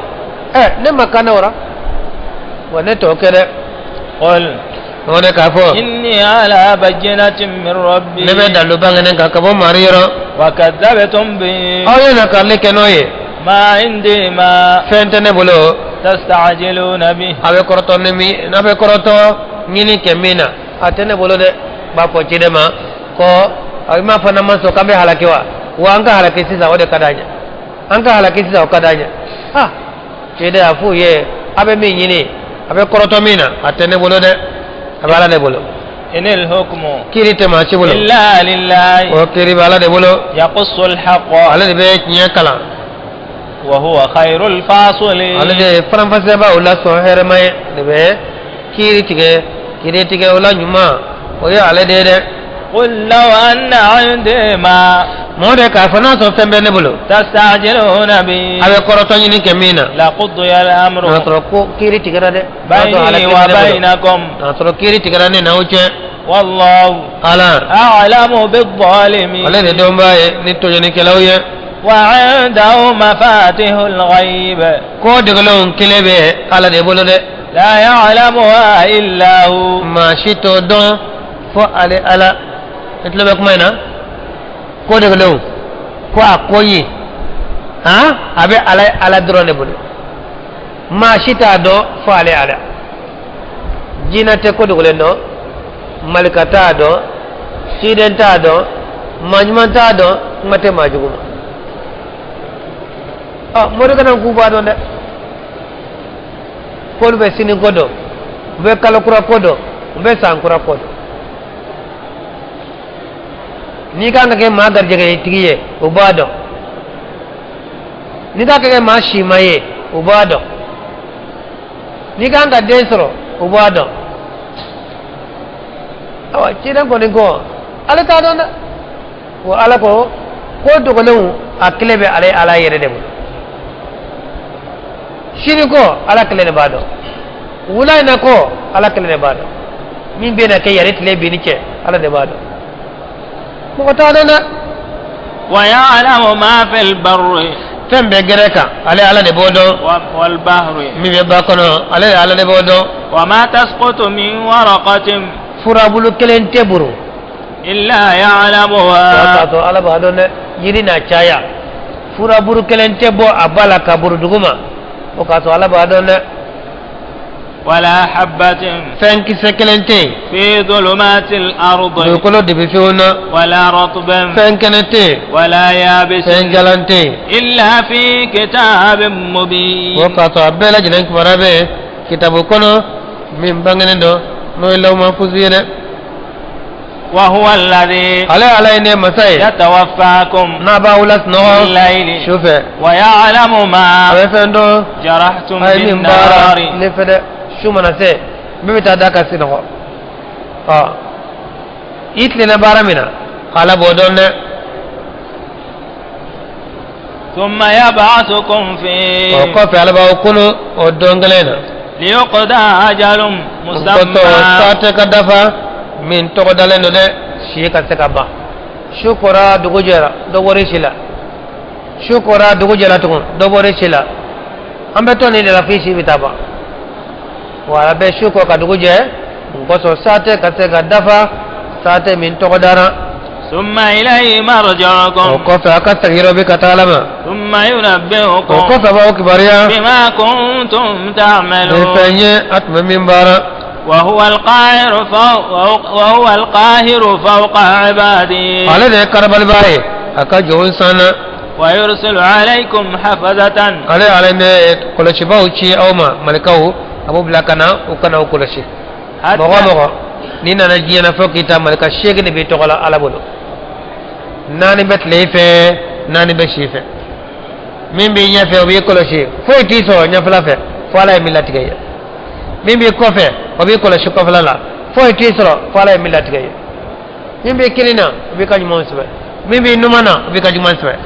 Ɛ, ne ma kana o la wa, ne t'o kɛ dɛ. قل O de k'a fɔ إني على بينة من ربي ne bɛ dalu bangenen kan ka bɔ mari yɔrɔ وكذبتم به aw ye nakarili kɛ n'o ye. ما عندي ما Fɛn tɛ ne bolo تستعجلون به. a bɛ kɔrɔtɔ ni min, n'a bɛ kɔrɔtɔ ɲini kɛ min na, a tɛ ne bolo dɛ. B'a fɔ ciden ma ko a m'a fɔ n'an ma sɔn k'an bɛ halaki wa? Wa an ka halaki sisan, o de ka d'an ye. An ka halaki sisan, o ka d'an ye. Ah, ciden a f'u ye a bɛ min ɲini, a bɛ kɔrɔtɔ min na, a tɛ ne bolo dɛ, a bɛ Ala de bolo. إن الحكم Kiiri tɛ maa si bolo إلا لله o kiiri bɛ Ala de bolo. يقص الحق Ale de bɛ tiɲɛ kalan. وهو خير الفاصلين. Ale de ye faranfasiyaba o la sɔn hɛrɛma ye, de bɛ kiiri tigɛ, kiiri tigɛ o la ɲuman, o ye ale de ye dɛ. قل لو أن عندي ما Mɔgɔ de k'a fɔ n'a sɔrɔ fɛn bɛ ne bolo تستعجلون به a bɛ kɔrɔtɔ ɲini kɛ min na, لقضي الأمر n'a sɔrɔ ko kiiri tigɛra dɛ, n'a sɔrɔ بيني halaki bɛ ne bolo, وبينكم n'a sɔrɔ kiiri tigɛra ne n'aw cɛ. والله Ala أعلم بالظالمين. ale de dɔnbaa ye ni tɔɲɔnikɛlaw ye. وعنده مفاتيح الغيب Ko degelenw kelen bɛ Ala de bolo dɛ. لا يعلمها إلا هو. Maa si t'o dɔn fo ale Ala. I tulo bɛ kuma in na? Ko degelenw, ko a ko ye han, a bɛ Ala, Ala dɔrɔn de bolo, maa si t'a dɔn fo ale Ala. Jinɛ tɛ ko dogolen dɔn, malika t'a dɔn, ciden t'a dɔn, maa ɲuman t'a dɔn, kuma tɛ maa jugu ma. Ɔ, mori kana k'u b'a dɔn dɛ, k'olu bɛ sini ko dɔn, u bɛ kalo kura ko dɔn, u bɛ san kura ko dɔn. N'i kan ka kɛ maa garijɛgɛ tigi ye, o b'a dɔn. N'i kan ka kɛ maa sima ye, o b'a dɔn. N'i kan ka den sɔrɔ, o b'a dɔn. Awa, ciden kɔni ko ale t'a dɔn dɛ. Wa Ala ko ko dogolenw a kile bɛ ale Ala yɛrɛ de bolo. Sini ko Ala kelen de b'a dɔn, wula in na ko Ala kelen de b'a dɔn, min bɛ na kɛ yanni tile binni cɛ. Ala de b'a dɔn, mɔgɔ t'a dɔn dɛ. ويعلم ما في البر Fɛn bɛɛ gɛrɛ kan, ale Ala de b'o dɔn. والبحر. Min bɛ ba kɔnɔ, ale Ala de b'o dɔn. وما تسقط من ورقة Furabulu kelen tɛ buru إلا يعلمها. K'a to Ala b'a dɔn dɛ. Yiri n'a caya, furaburu kelen tɛ bɔ a ba la ka buru duguma, o k'a to Ala b'a dɔn dɛ. ولا حبة Fɛn kisɛ kelen tɛ yen في ظلمات الأرض dugukolo dibi fiw na. ولا رطب Fɛn kɛnɛ tɛ yen ولا يابس fɛn jalan tɛ yen إلا في كتاب مبين. O k'a to a bɛɛ lajɛlen kibaruya bɛ kitabu kɔnɔ min bangenen don, n'o ye lawu mafuzu ye dɛ. وهو الذي Ale Ala ye ne masa ye يتوفاكم n'a b'aw lasunɔgɔ بالليل su fɛ. ويعلم A ما bɛ fɛn dɔn جرحتم a ye min baara بالنهار. tile fɛ dɛ. Su mana se, min bɛ taa da ka sinɔgɔ, ɔ i tilenna baara min na, Ala b'o dɔn dɛ. ثم يبعثكم O فيه kɔfɛ, Ala b'aw kunu o don kelen na ليقضى أجل o kɔtɔ مسمى. Saate ka dafa min tɔgɔ dalen don dɛ, si ka se ka ban. Su kora, dugu jɛra, dɔ bɔra si la. Su kora, dugu jɛra tugun, dɔ bɔra si la. An bɛ to nin de la f'i si bɛ taa ban. Wala bɛ su kɔ ka dugu jɛ o kosɔn, saate ka se ka dafa, saate min tɔgɔ dara. ثم إليه O مرجعكم. kɔfɛ, a ka segin yɔrɔ bɛ ka taa Ala ma. ثم O ينبئكم kɔfɛ, a b'aw kibaruya بما كنتم ni تعملون. fɛn ye a tun bɛ min baara. وهو القاهر فوق عباده. Ale de ye karabalibaa ye a ka jɔnw san na. ويرسل عليكم حفظة. Ale Ala bɛ kɔlɔsibaw ci aw ma, malikaw, a b'u bila ka na, u ka na aw kɔlɔsi. Mɔgɔ حتى mɔgɔ n'i nana diɲɛ na fo k'i ta, malika 8 de b'i tɔgɔ la Ala bolo. 4 bɛ tile fɛ, 4 bɛ si fɛ. Min b'i ɲɛfɛ, o b'i kɔlɔsi, foyi t'i sɔrɔ ɲɛfɛla fɛ fo Ala ye min latigɛ ye. Min b'i kɔfɛ, o b'i kɔlɔsi kɔfɛla la, foyi t'i sɔrɔ fo Ala ye min latigɛ ye. Min b'i kinin na, o b'i ka ɲumanw sɛbɛn. Min b'i numan na, o b'i ka ɲuman sɛbɛn.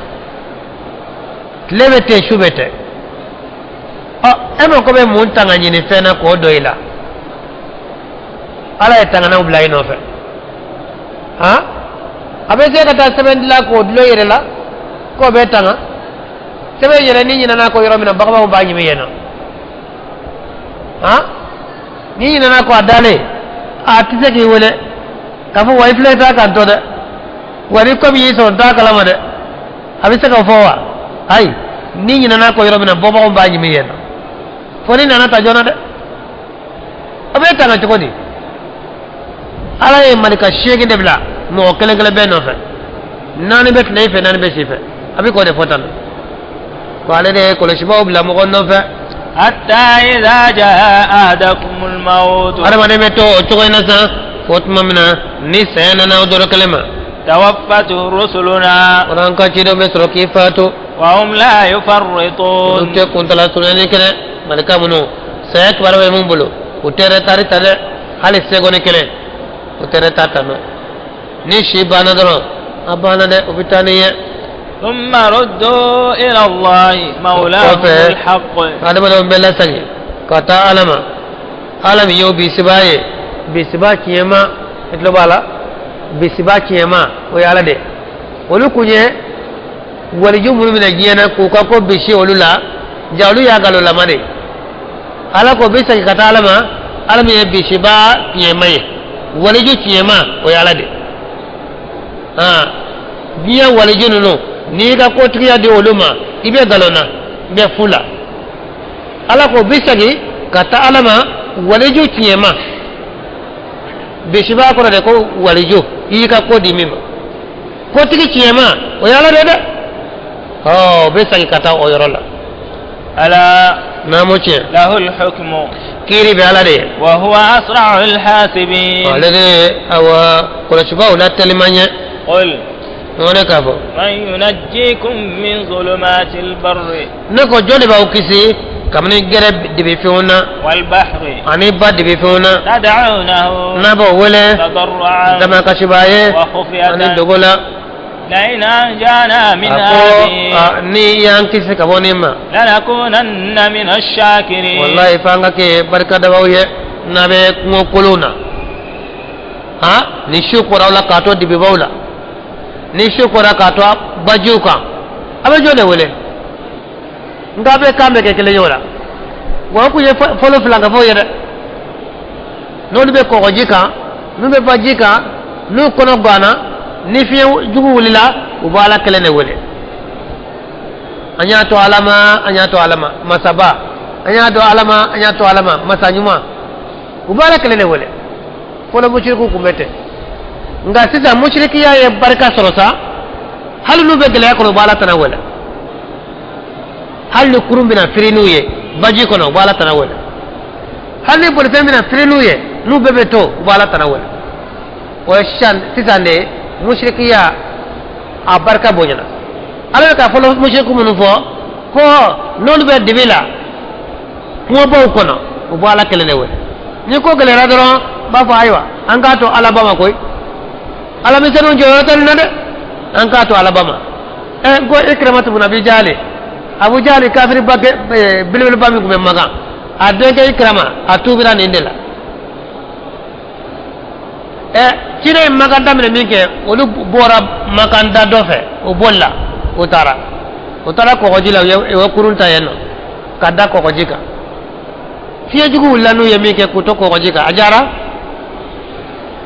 Tile bɛ ten, su bɛ ten. Ɔ, e mako bɛ mun tanga ɲini fɛn na k'o don i la? Ala ye tanganaw bila i nɔfɛ. Han, a bɛ se ka taa sɛbɛn dilan k'o dulon i yɛrɛ la k'o bɛ tanga. Sɛbɛn yɛrɛ, ni ɲinɛna kɔ yɔrɔ min na, baganw b'a ɲimi yen nɔ. Han, ni ɲinɛna kɔ a dalen, a tɛ se k'i wele k'a fɔ wa i filɛ t'a kan tɔ dɛ, wa ni ko min y'i sɔrɔ n t'a kalama dɛ. A bɛ se k'o fɔ wa? Ayi, ni ɲinɛna kɔ yɔrɔ min na, bɔbagaw b'a ɲimi yen nɔ, fo ni nana ta joona dɛ. A bɛ tanga cogo di? Ala ye malika 8 de bila mɔgɔ kelen kelen bɛɛ nɔfɛ. 4 bɛ tile fɛ, 4 bɛ si fɛ. A bɛ k'o de fɔ tan ko ale de ye kɔlɔsibaw bila mɔgɔ nɔfɛ. حتى إذا جاء أحدكم الموت Adamaden bɛ to o cogo in na sisan fo tuma min na ni saya nana o dɔrɔ kelen ma. توفته رسلنا O la, an ka cidenw bɛ sɔrɔ k'i faatu. وهم لا Olu يفرطون. tɛ kuntala surunyani kɛ dɛ. Malika minnu saya kibaruya bɛ mun bolo, u tɛ retard ta dɛ, hali seconde kelen u tɛ retard ta nɔ. Ni si banna dɔrɔn, a banna dɛ, u bɛ taa n'i ye. ثم ردوا إلى الله مولاهم kɔfɛ الحق. Adamadenw bɛ lasegin ka taa Ala ma, Ala min y'o bisiba ye, bisiba tiɲɛma. I tulo b'a la, bisiba tiɲɛma, o ye Ala de ye. Olu kun ye waliju minnu bɛna diɲɛ na k'u ka ko bisi olu la, ja olu y'a galolama de. Ala ko bɛ segin ka taa Ala ma, Ala min ye bisiba tiɲɛma ye. Waliju tiɲɛma, o ye Ala de. Han, diɲɛ waliju ninnu, n'i ka kotigiya di olu ma, i bɛ nkalon na, i bɛ fu la. Ala ko bɛ segin ka taa Ala ma, waliju tiɲɛma. Bisiba kɔrɔ de ko waliju i y'i ka ko di min ma. Kotigi tiɲɛma, o ye Ala de dɛ. Ɔ, o bɛ segin ka taa o yɔrɔ la. ألا Naamu, tiɲɛ. له الحكم Kiiri bɛ Ala de ye. وهو أسرع الحاسبين. Ale de ye awa kɔlɔsibaw la teliman ye. قل Ne k'a fɔ من ينجيكم من ظلمات البر ne ko jɔn de b'aw kisi kabini gɛrɛ dibi fɛnw na والبحر ani ba dibi fɛnw na? تدعونه N'a b'o wele تضرعا damakasiba ye وخفية ani dogo la. لئن أنجانا من A ko هذه ni y'an kisi ka bɔ nin ma, لنكونن من الشاكرين. Wallahi, f'an ka kɛ barikadabaw ye. N'a bɛ kungo kolon na, Han, ni su kora aw la k'a to dibibaw la, ni su kora k'a to bajiw kan, a bɛ jɔn de wele? Nka a bɛ kan bɛ kɛ kelen ye o la. Wa o kun ye fɔlɔ filankafow ye dɛ. N'olu bɛ kɔgɔji kan, n'u bɛ baji kan, n'u kɔnɔ ganna, ni fiɲɛ jugu wulila, u bɛ Ala kelen de wele. An y'a to Ala ma, an y'a to Ala ma, masaba, an y'a to Ala ma, an y'a to Ala ma, masa ɲuman. U bɛ Ala kelen de wele. Fɔlɔ musirikiw tun bɛ ten, nka sisan musirikiya ye barika sɔrɔ sa. Hali n'u bɛ gɛlɛya kɔnɔ, u bɛ Ala tana wele. Hali ni kurun bɛna firi n'u ye baji kɔnɔ, u bɛ Ala tana wele. Hali ni bolifɛn bɛna firi n'u ye, n'u bɛɛ bɛ to, u bɛ Ala tana wele. O ye sisan sisan de musirikiya a barika bonyana. Ala bɛ ka fɔlɔ musiriku minnu fɔ ko n'olu bɛ dibi la kungobaw kɔnɔ, u bɛ Ala kelen de wele. Ni ko gɛlɛyara dɔrɔn, u b'a fɔ: ayiwa, an k'a to Ala ba ma koyi. Ala misɛnninw jɔyɔrɔ tɛ nin na dɛ, an k'a to Ala ba ma. Ɛ, ko Ikramatu bun Abi Jali, Abu Jali kafiri ba belebeleba min tun bɛ Makan, a denkɛ Ikrama, a tuubira nin de la. Ɛ, ciden ye Makan daminɛ min kɛ, olu bɔra Makan da dɔ fɛ, u bolila, u taara kɔgɔji la. U ye kurun ta yen nɔ ka da kɔgɔji kan. Fiɲɛ jugu wulila n'u ye min kɛ k'u to kɔgɔji kan, a jara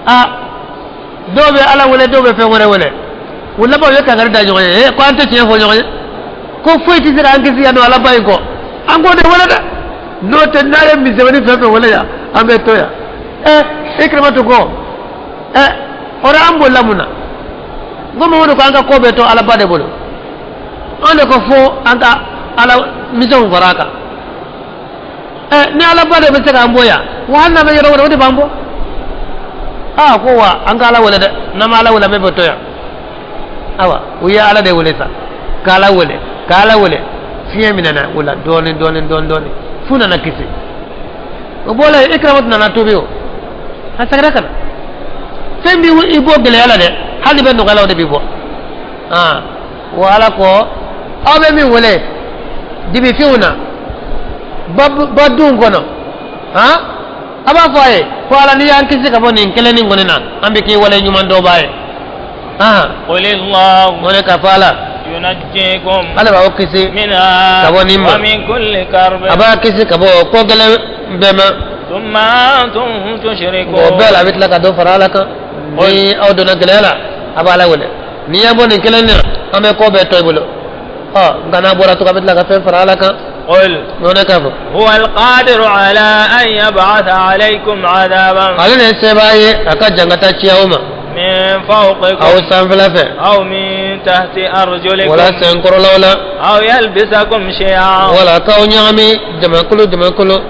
a dɔw bɛ Ala wele, dɔw bɛ fɛn wɛrɛ wele. U laban, u ye kankari da ɲɔgɔn ye ko an tɛ tiɲɛ fɔ ɲɔgɔn ye, ko foyi tɛ se k'an kisi yan nɔ Ala ba in kɔ, an k'o de wele dɛ. N'o tɛ, n'a ye misɛnmanin fɛn fɛn wele yan, an bɛ to yan. Ɛ, Ikramatu ko: ɛ, o an bolila mun na? N ko Mamadu ko an ka ko bɛɛ to Ala ba de bolo, an de ko fo an ka ala misɛnw fara a kan. Ɛ, ni Ala ba de bɛ se k'an bɔ yan wa, hali n'an bɛ yɔrɔ wɛrɛ, o de b'an bɔ. Aa, ko wa an ka Ala wele dɛ, n'an ma Ala wele, an bɛ to yan. Awa, u ye Ala de wele sa, k'Ala wele, k'Ala wele, fiɲɛ minɛna o la dɔɔni dɔɔni dɔɔni dɔɔni f'u nana kisi. O bɔra yen, Ikramatu nana tuubi, o a seginna ka na. Fɛn b'i bɔ gɛlɛya la dɛ, hali bɛ nɔgɔya la, o de b'i bɔ. Aa, wa Ala ko aw bɛ min wele dibifinw na ba dun kɔnɔ, han, a b'a fɔ a ye ko Ala, n'i y'an kisi ka bɔ nin kelen nin kɔni na, an bɛ k'i wale ɲuman dɔba ye. قل الله O de ka fɔ Ala ينجيكم Ala b'aw kisi منها ka bɔ nin ma. ومن كل كرب A b'a kisi ka bɔ ko gɛlɛn bɛɛ ma. ثم أنتم تشركون O bɛɛ la, a bɛ tila ka dɔ fara Ala kan. Ni aw donna gɛlɛya la, a b'a Ala wele. N'i y'a bɔ nin kelen na, an bɛ ko bɛɛ to i bolo. Ɔ, nka n'a bɔra tugun, a bɛ tila ka fɛn fara Ala kan. قل N'o de ka fɔ هو القادر على أن يبعث عليكم عذابا ale de ye sebaa ye a ka jangata ci aw ma من فوقكم aw sanfɛla fɛ أو من تحت أرجلكم wala senkɔrɔlaw la أو يلبسكم شيعا wala k'aw ɲagami jamakulu jamakulu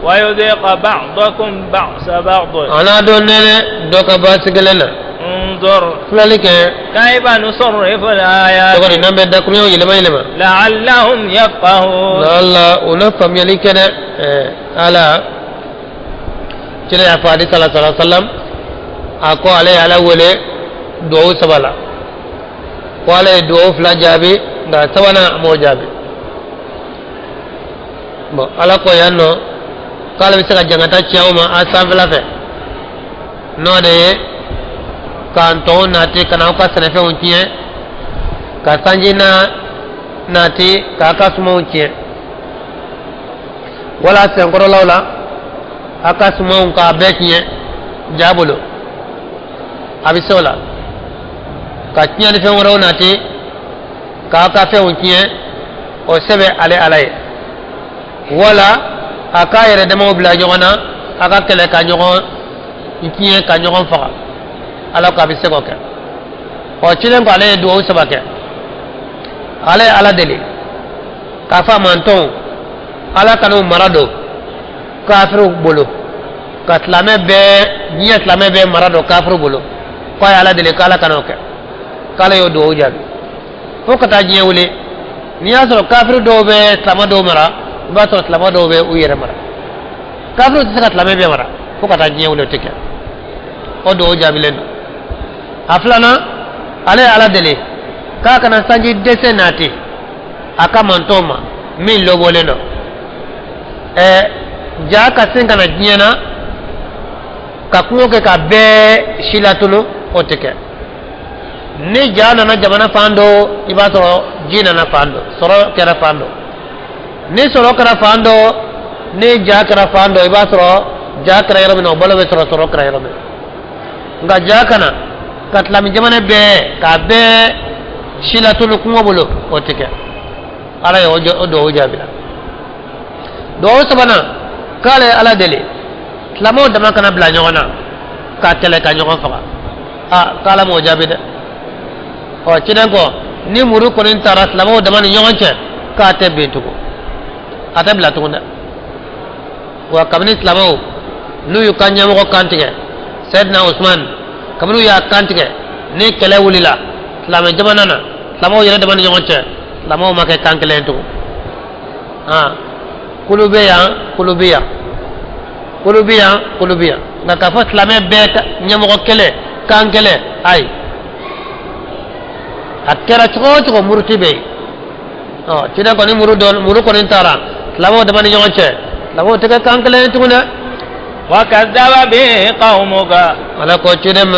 ويذيق بعضكم بأس بعض a n'a dɔn nɛnɛ dɔ ka baasi kelen na. انظر Filɛli kɛ كيف نصرف الآيات cogo di n'an bɛ dakuruɲɛw yɛlɛma yɛlɛma لعلهم يفقهون lala u na faamuyali kɛ dɛ. Ɛɛ, Ala cire y'a fɔ hadisa la, sala salam, a ko ale ye Ala wele duwawu saba la, ko Ala ye duwawu fila jaabi, nka sabanan a m'o jaabi. Bon, Ala ko yan nɔ k'ale bɛ se ka jangata ci aw ma a sanfɛla fɛ, n'o de ye k'an tɔw nati ka na aw ka sɛnɛfɛnw tiɲɛ, ka sanji na nati k'a ka sumanw tiɲɛ, wala senkɔrɔlaw la a ka sumanw k'a bɛɛ tiɲɛ ja bolo. A bɛ se o la ka tiɲɛnifɛn wɛrɛw nati k'a ka fɛnw tiɲɛ, o sɛbɛ ale Ala ye. Wala a k'a yɛrɛ damaw bila ɲɔgɔn na, a ka kɛlɛ ka ɲɔgɔn tiɲɛ, ka ɲɔgɔn faga. Ala ko a bɛ se k'o kɛ. Ɔ, cilen ko ale ye duwawu saba kɛ, ale ye Ala deli k'a fɔ a mantɔnw, Ala kan'u mara don kafiriw bolo, ka silamɛ bɛɛ, diɲɛ silamɛ bɛɛ mara don kafiriw bolo. K'a ye Ala deli k'Ala kan'o kɛ, k'Ala y'o duwawu jaabi. Fo ka taa diɲɛ wuli, n'i y'a sɔrɔ kafiri dɔw bɛ silamɛ dɔw mara, i b'a sɔrɔ silamɛ dɔw bɛ u yɛrɛ mara. Kafiriw tɛ se ka silamɛ bɛɛ mara fo ka taa diɲɛ wuli, o tɛ kɛ. O duwawu jaabilen don. A filanan, ale ye Ala deli k'a kana sanji dɛsɛ nati a ka mantɔw ma min lɔbɔlen don. Ɛɛ, ja ka sin ka na diɲɛ na. Ka kungo kɛ ka bɛɛ si latunu, o tɛ kɛ. Ni ja nana jamana fan dɔ, i b'a sɔrɔ ji nana fan dɔ, sɔrɔ kɛra fan dɔ. Ni sɔrɔ kɛra fan dɔ, ni ja kɛra fan dɔ, i b'a sɔrɔ ja kɛra yɔrɔ min na, o balo bɛ sɔrɔ sɔrɔ kɛra yɔrɔ min na. Nka ja kana ka silami jamana bɛɛ k'a bɛɛ si latunu kungo bolo, o tɛ kɛ. Ala ye o duwawu jaabi la. Duwawu sabanan, k'ale ye Ala deli silamɛw dama kana bila ɲɔgɔn na ka kɛlɛ ka ɲɔgɔn faga. A k'Ala m'o jaabi dɛ. Ɔ, ciden ko ni muru kɔni taara silamɛw dama ni ɲɔgɔn cɛ, k'a tɛ bin tugun, a tɛ bila tugun dɛ. Wa kabini silamɛw n'u y'u ka ɲɛmɔgɔ kan tigɛ, Sɛdina Usman, kabini u y'a kan tigɛ, ni kɛlɛ wulila silamɛ jamana na, silamɛw yɛrɛ dama ni ɲɔgɔn cɛ, silamɛw ma kɛ kan kelen ye tugun. Kulu bɛ yan, kulu bɛ yan, kulu bɛ yan, kulu bɛ yan. Nka k'a fɔ silamɛ bɛɛ ɲɛmɔgɔ kelen, kan kelen, ayi. A kɛra cogo o cogo, muruti bɛ yen. Ɔ, ciden kɔni muru dɔn, muru kɔni taara silamɛw dama ni ɲɔgɔn cɛ, silamɛw tɛ kɛ kan kelen ye tugun dɛ. وكذب به قومك. Ala ko ciden ma,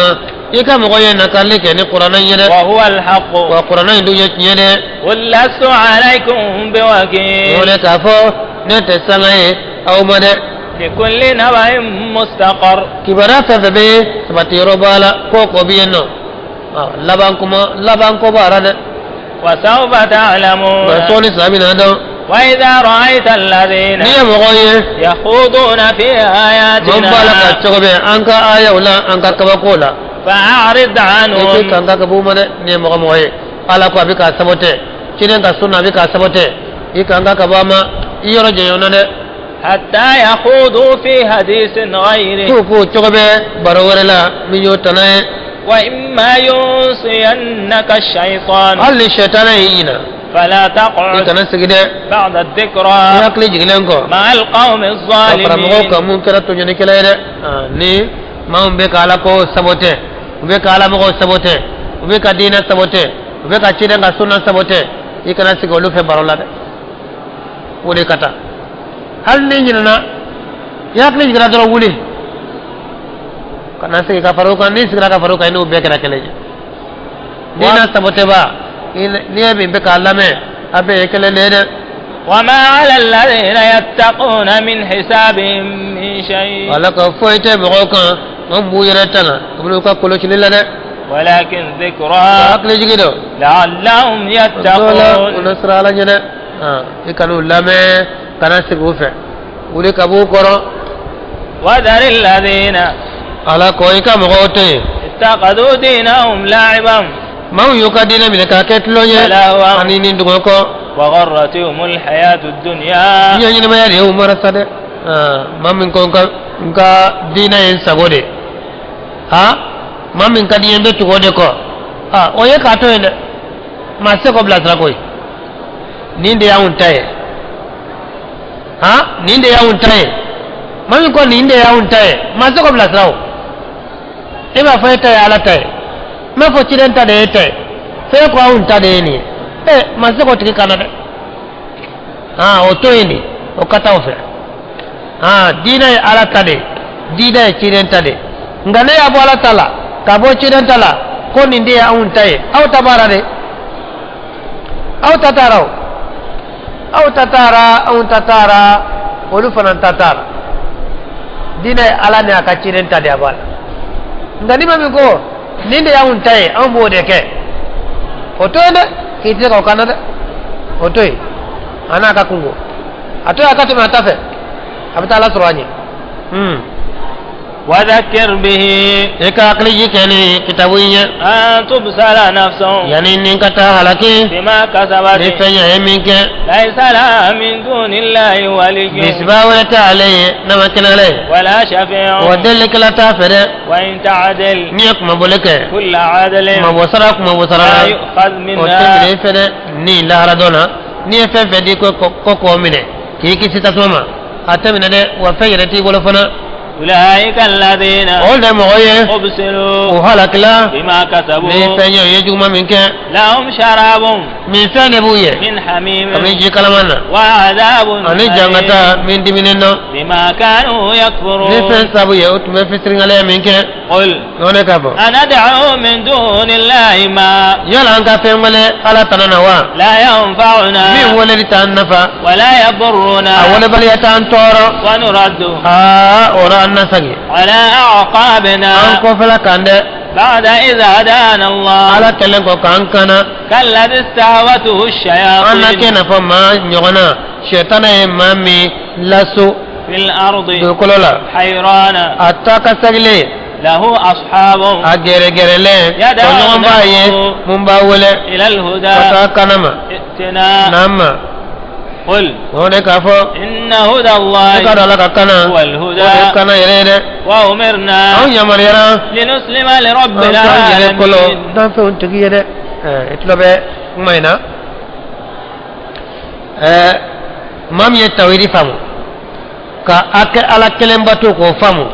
i ka mɔgɔ ye nakalili kɛ ni kuranɛ in ye dɛ. وهو الحق. Wa kuranɛ in dun ye tiɲɛ dɛ. قل لست عليكم بوكيل. O de k'a fɔ ne tɛ sanga ye aw ma dɛ. لكل نبأ مستقر. Kibaruya fɛn fɛn bɛ yen, sabati yɔrɔ b'a la, ko o ko bɛ yen nɔ, laban kuma, laban ko b'a la dɛ. وسوف تعلمون. Nka sɔɔni sa bɛna dɔn. وإذا رأيت الذين N'i ye mɔgɔw ye يخوضون في mun b'a la ka آياتنا cogo bɛ an ka ayaw la, an ka kabakow la, فأعرض i tɛ عنهم. kan ka b'u ma dɛ. N'i ye mɔgɔ mɔgɔ ye Ala ko a bɛ k'a sabote, ciden ka sunna a bɛ k'a sabote, i kan ka bɔ a ma, i yɔrɔ janya na dɛ. حتى يخوضوا في حديث غيره. K'u k'o cogo bɛ baro wɛrɛ la min y'o tana ye. وإما ينسينك الشيطان Hali ni sɛtanɛ y'i ɲina, فلا i تقعد kana sigi dɛ بعد i الذكرى hakili jiginnen kɔ مع القوم ka fara mɔgɔw الظالمين. kan mun kɛra tɔɲɔnikɛla ye dɛ. Ni maa min bɛ ka Ala ko sabote, u bɛ ka Ala mɔgɔw sabote, u bɛ ka diinɛ sabote, u bɛ ka ciden ka sunna sabote, i kana sigi olu fɛ baro la dɛ. O de ka taa. Hali n'i ɲinɛna, i hakili jiginna dɔrɔn, wuli kana sigi ka fara o kan. N'i sigira ka fara o kan, i n'o bɛɛ kɛra kelen ye. Diinɛ saboteba, n'i ye min bɛ k'a lamɛn, a bɛɛ ye kelen de ye dɛ. وما على الذين يتقون من حسابهم من شيء. Ala ka foyi tɛ mɔgɔw kan maa b'u yɛrɛ tanga kabini u ka kɔlɔsili la dɛ. ولكن ذكرى Hakili jigi dɔ لعلهم dɔw la u يتقون. na siran Ala ɲɛ dɛ. I kan'u lamɛn, kana sigi u fɛ, wuli ka b'u kɔrɔ. وذر الذين Ala ko i ka mɔgɔw to yen اتخذوا دينهم لعبا maaw y'u ka diinɛ minɛ k'a kɛ tulon ye ولهوا ani ni dungɔ kɔ. وغرتهم الحياة الدنيا. Diɲɛ ɲɛnamaya de ye u mara sa dɛ. Maa min ko n ka diinɛ ye n sago de, ha, maa min ka di n ye, n bɛ tugu o de kɔ, o ye k'a to yen dɛ. Maa tɛ se k'o bilasira koyi. Nin de y'anw ta ye, ha, nin de y'anw ta ye. Maa min ko nin de y'anw ta ye, maa tɛ se k'o bilasira. O e b'a fɔ e ta ye Ala ta ye, n b'a fɔ ciden ta de ye e ta ye, fɛn ko anw ta de ye nin ye. Ɛ, maa tɛ se k'o tigi kana dɛ. O to yen de, o ka taa o fɛ. Diinɛ ye Ala ta de ye, diinɛ ye ciden ta de ye. Nka ne y'a bɔ Ala ta la k'a bɔ ciden ta la ko nin de ye anw ta ye, aw ta b'a la dɛ. Aw ta taara, o aw ta taara, anw ta taara, olu fana ta taara. Diinɛ ye Ala ni a ka ciden ta de, a b'a la. Nka ni ma min ko nin de y'anw ta ye, anw b'o de kɛ, o to yen dɛ. K'i tɛ se k'o kan na dɛ, o to yen. A n'a ka kungo, a to yen, a ka tɛmɛ a ta fɛ, a bɛ taa Ala sɔrɔ a ɲɛ. وذكر به I ka hakili ji kɛ ni kitabu in ye. أن تبسل نفس Yanni ni ka taa halaki بما كسبت ni fɛn ye min kɛ. ليس لها من دون الله ولي Bisiba wɛrɛ tɛ ale ye n'a ma kɛnɛ ale ye. ولا شفيع. Wa delikɛla t'a fɛ dɛ. وإن تعدل N'i ye kumaboli kɛ كل عدل kumabɔ sara, kumabɔ sara لا la, يؤخذ o tɛ minɛ منها i fɛ dɛ. Ni lahara dɔ la, n'i ye fɛn fɛn di ko k'o minɛ k'i kisi tasuma ma, a tɛ minɛ dɛ. Wa fɛn yɛrɛ t'i bolo fana. أولئك الذين O de mɔgɔ ye u أبسلوا halakila بما ni كسبوا fɛn ye u ye juguman min kɛ. لهم شراب Min fɛn de b'u ye من حميم kabini ji kalaman na وعذاب ani أليم jangata min diminen nɔ بما كانوا ni يكفرون. fɛn sabu ye u tun bɛ fitiriŋalaya min kɛ. قل O de k'a fɔ أندعو من دون الله ما yala an ka fɛn wele ala tana na wa لا ينفعنا min weleli t'an nafa ولا يضرنا a welebaliya t'an tɔɔrɔ ونرد aa o la an na sagi على أعقابنا an kɔfɛla kan dɛ بعد إذ هدانا الله ala kɛlen kɔ k'an kana كالذي استهوته an na kɛ الشياطين n'a fɔ maa ɲɔgɔn na sɛtana ye maa min laso في الأرض dugukolo la حيران a ta ka sagilen له أصحاب a gɛrɛgɛrɛlen tɔɲɔgɔn b'a ye mun b'a wele إلى ka الهدى taa kana ma ائتنا n'an ma قل o de k'a fɔ إن هدى الله ne ka dɔn ala ka kana هو o de الهدى kana yɛrɛ ye dɛ وأمرنا anw yamaruyara لنسلم لرب an k'an yɛrɛ kolo العالمين danfɛnw tigi ye dɛ ɛɛ i tulo bɛ kuma in na ɛɛ maa min ye tawhidi faamu ka a kɛ ala kelen bato k'o faamu